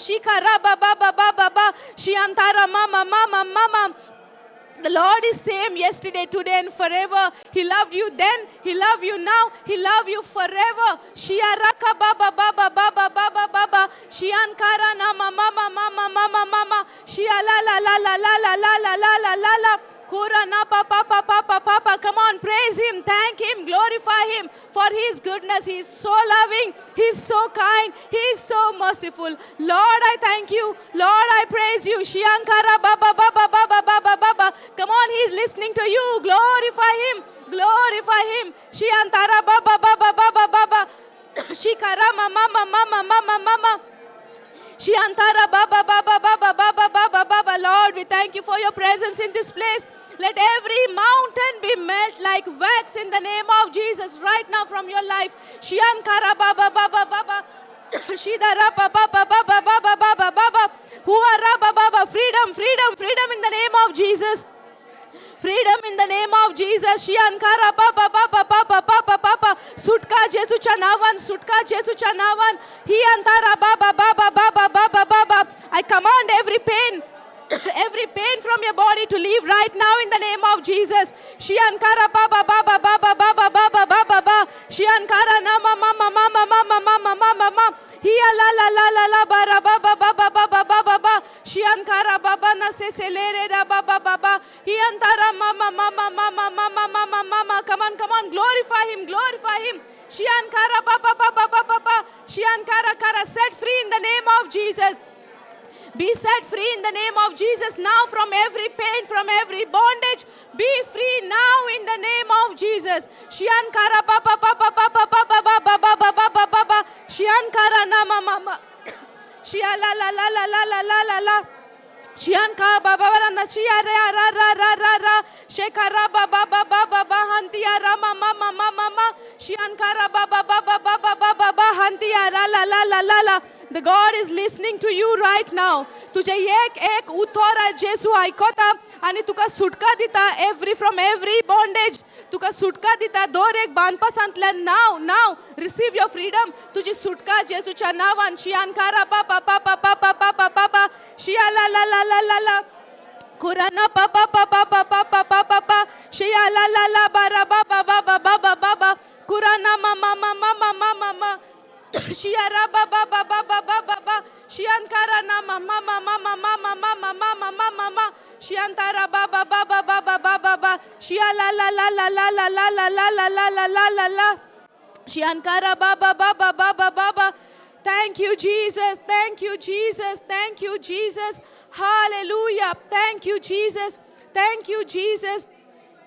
Shikara baba baba baba. Shiantara mama mama mama. The Lord is same yesterday, today and forever. He loved you then, He loved you now, He loved you forever. Shiaraka baba baba baba baba baba. Shiankara nama mama mama mama mama. Shia la la la la la la la la la la la la. Kura na pa pa pa pa pa pa pa. Come on, praise Him, thank Him, glorify Him for His goodness. He is so loving, He is so kind, He is so merciful. Lord, I thank you. Lord, I praise you. Shiankara baba baba baba baba baba. Come on, He is listening to you. Glorify Him, glorify Him. Shiantara baba baba baba baba. Shikara mama mama mama mama. Shiantara baba baba baba baba baba baba. Lord, we thank you for your presence in this place. Let every mountain be melt like wax in the name of Jesus right now from your life. Shiankara baba baba baba. Shidara baba baba baba baba baba. Huara baba baba. Freedom, freedom, freedom in the name of Jesus. Freedom in the name of Jesus. Shiankara baba baba baba baba baba. सुटका जेजूच्या नावान, सुटका जेजूच्या नावान. ही अंतारा बाबा बाबा बाबा बाबा बाबा. I command every pain, every pain from your body to leave right now in the name of Jesus. Shiankara baba baba baba baba baba baba baba. Shiankara nama mama mama mama mama mama mama. Hiya la la la la la bara baba baba baba baba baba. Shiankara baba na se se le re ra baba baba. Hiantara mama mama mama mama mama mama. Come on, come on, glorify Him, glorify Him. Shiankara baba baba baba baba. Shiankara kara, set free in the name of Jesus. Be set free in the name of Jesus now from every pain, from every bondage. Be free now in the name of Jesus. Shiankara papa papa papa papa baba baba baba baba. Shiankara nama mama. Shia la la la la la la la la la. Shianka baba na shia ra ra ra ra ra ra. Shekara baba baba baba hantia rama mama mama mama. Shiankara baba baba baba baba baba hantia ra la la la la la. The God is listening to you right now. तुझे एक एक उतर जेजू आयकता आनी तुका सुटका दिता. एवरी फ्रॉम एवरी बॉन्डेज तुका सुटका दिता. दर एक बांदपासांतल्यान now now receive your freedom. तुजी सुटका जेजूच्या नांवान. शियानकारा पापा पापा पापा पापा पापा. शिया ला ला ला ला ला ला. खुराना पापा पापा पापा पापा पापा. शिया ला ला ला बारा बाबा बाबा बाबा बाबा. खुराना मामा मामा मामा मामा. शिया रा बाबा बाबा बाबा बाबा. Shiankara na mama mama mama mama mama mama mama. Shiantara ba ba ba ba ba ba ba ba ba. Shia la la la la la la la la la la la la la la la. Shiankara ba ba ba ba ba ba ba ba. Thank you, Jesus. Thank you, Jesus. Thank you, Jesus. Hallelujah. Thank you, Jesus. Thank you, Jesus.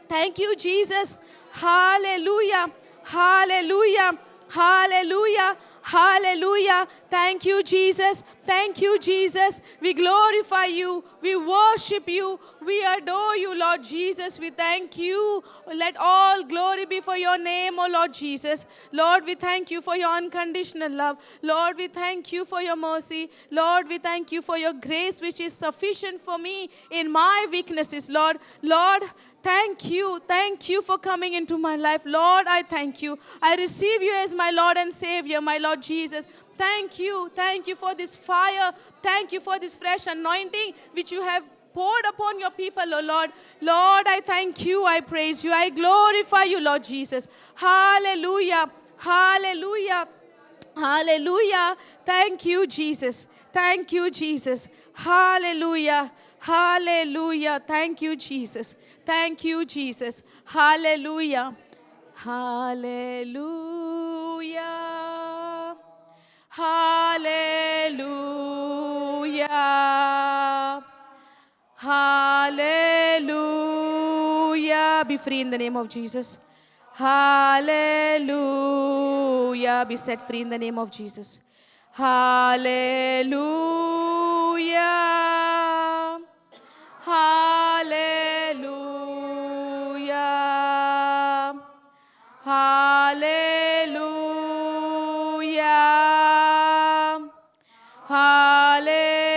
Thank you, Jesus. Hallelujah. Hallelujah. Hallelujah. Hallelujah. Thank you, Jesus. Thank you, Jesus. We glorify you. We worship you. We adore you, Lord Jesus. We thank you. Let all glory be for your name, O Lord Jesus. Lord, we thank you for your unconditional love. Lord, we thank you for your mercy. Lord, we thank you for your grace, which is sufficient for me in my weaknesses, Lord. Lord, thank you. Thank you for coming into my life. Lord, I thank you. I receive you as my Lord and Savior, my Lord Jesus. Thank you. Thank you for this fire. Thank you for this fresh anointing which you have poured upon your people, O Lord. Lord, I thank you. I praise you. I glorify you, Lord Jesus. Hallelujah. Hallelujah. Hallelujah. Thank you, Jesus. Thank you, Jesus. Hallelujah. Hallelujah. Thank you, Jesus. Thank you, Jesus. Hallelujah. Hallelujah. Hallelujah. Hallelujah. Be free in the name of Jesus. Hallelujah. Be set free in the name of Jesus. Hallelujah. Hallelujah. Hallelujah. Hallelujah.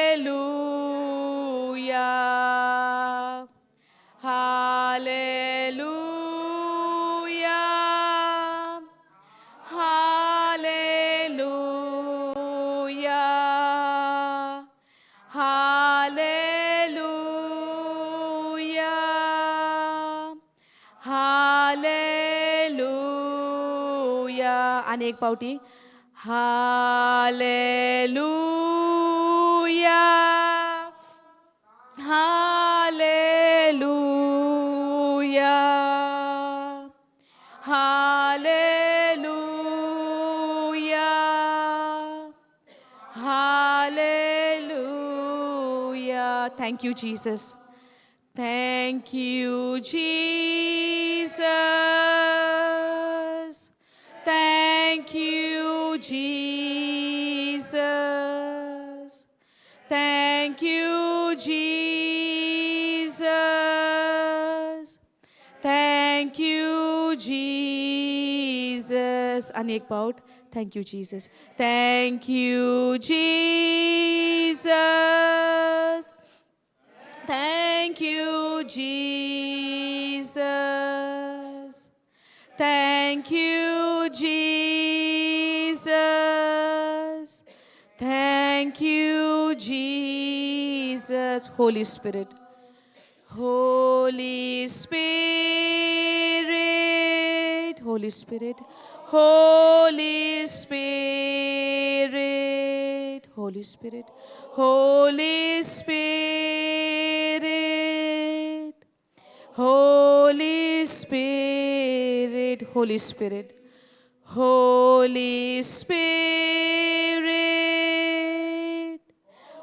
Hallelujah. Hallelujah. Hallelujah. Hallelujah. आणि एक पावटी hallelujah. Hallelujah. Hallelujah. Hallelujah. Thank you, Jesus. Thank you, Jesus. Thank you, Jesus. Thank you, Jesus. Thank you, Jesus. आणि एक पावट thank you Jesus. Thank you, Jesus. Thank you, Jesus. Thank you, Jesus. Thank you, Jesus. Holy Spirit. Holy Spirit. Holy Spirit. Holy Spirit. Holy Spirit. Holy Spirit. Holy Spirit. Holy Spirit. Holy Spirit.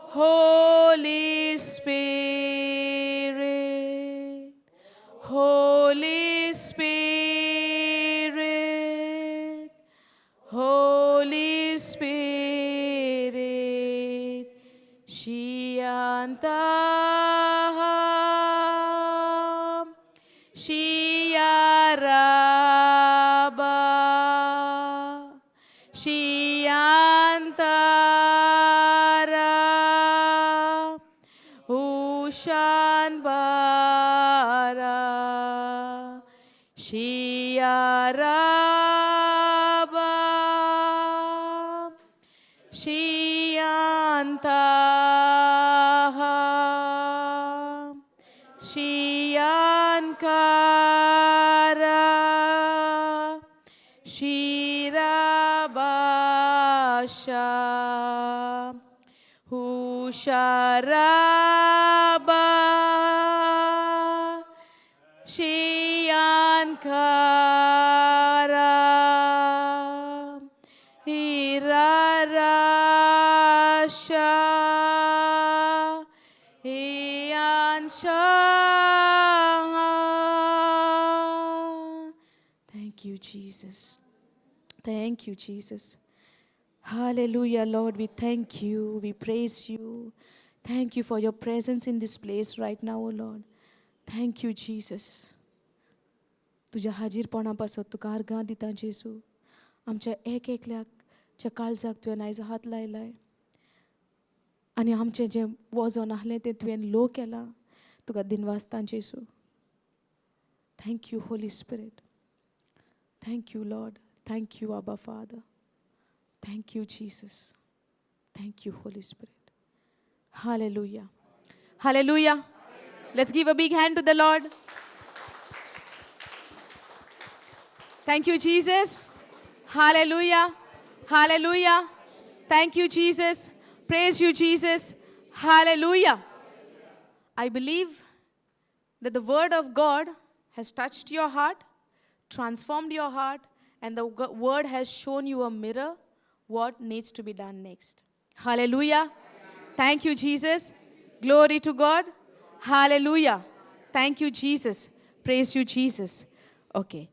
Holy Spirit. Holy Spirit. Holy Spirit. Shiantaham. Shiaraba. Shiantara. Ushanbara. Shiaraba. Shiantaha. Shiankara. Shirabasha. Sharaba Shian Kara Hirarasha Ian Shah. Thank you, Jesus. Thank you, Jesus. Hallelujah, Lord. We thank you. We praise you. Thank you for your presence in this place right now, O Lord. Thank you, Jesus. तुज्या हाजीरपणा पासत तुका अर्गां दिता जेजू. आमच्या एक एकल्याच्या काळजाक तुवें आयज हात लायलाय आनी आमचें जें वजन आहलें तें तुवें लो केलां. तुका दिनवासता जेजू. Thank you, Holy Spirit. Thank you, Lord. Thank you, Abba Father. Thank you, Jesus. Thank you, Holy Spirit. Hallelujah. Hallelujah. Let's give a big hand to the Lord. Thank you, Jesus. Hallelujah. Hallelujah. Thank you, Jesus. Praise you, Jesus. Hallelujah. I believe that the word of God has touched your heart, transformed your heart, and the word has shown you a mirror what needs to be done next. Hallelujah. Thank you, Jesus. Glory to God. Hallelujah. Thank you, Jesus. Praise you, Jesus. Okay.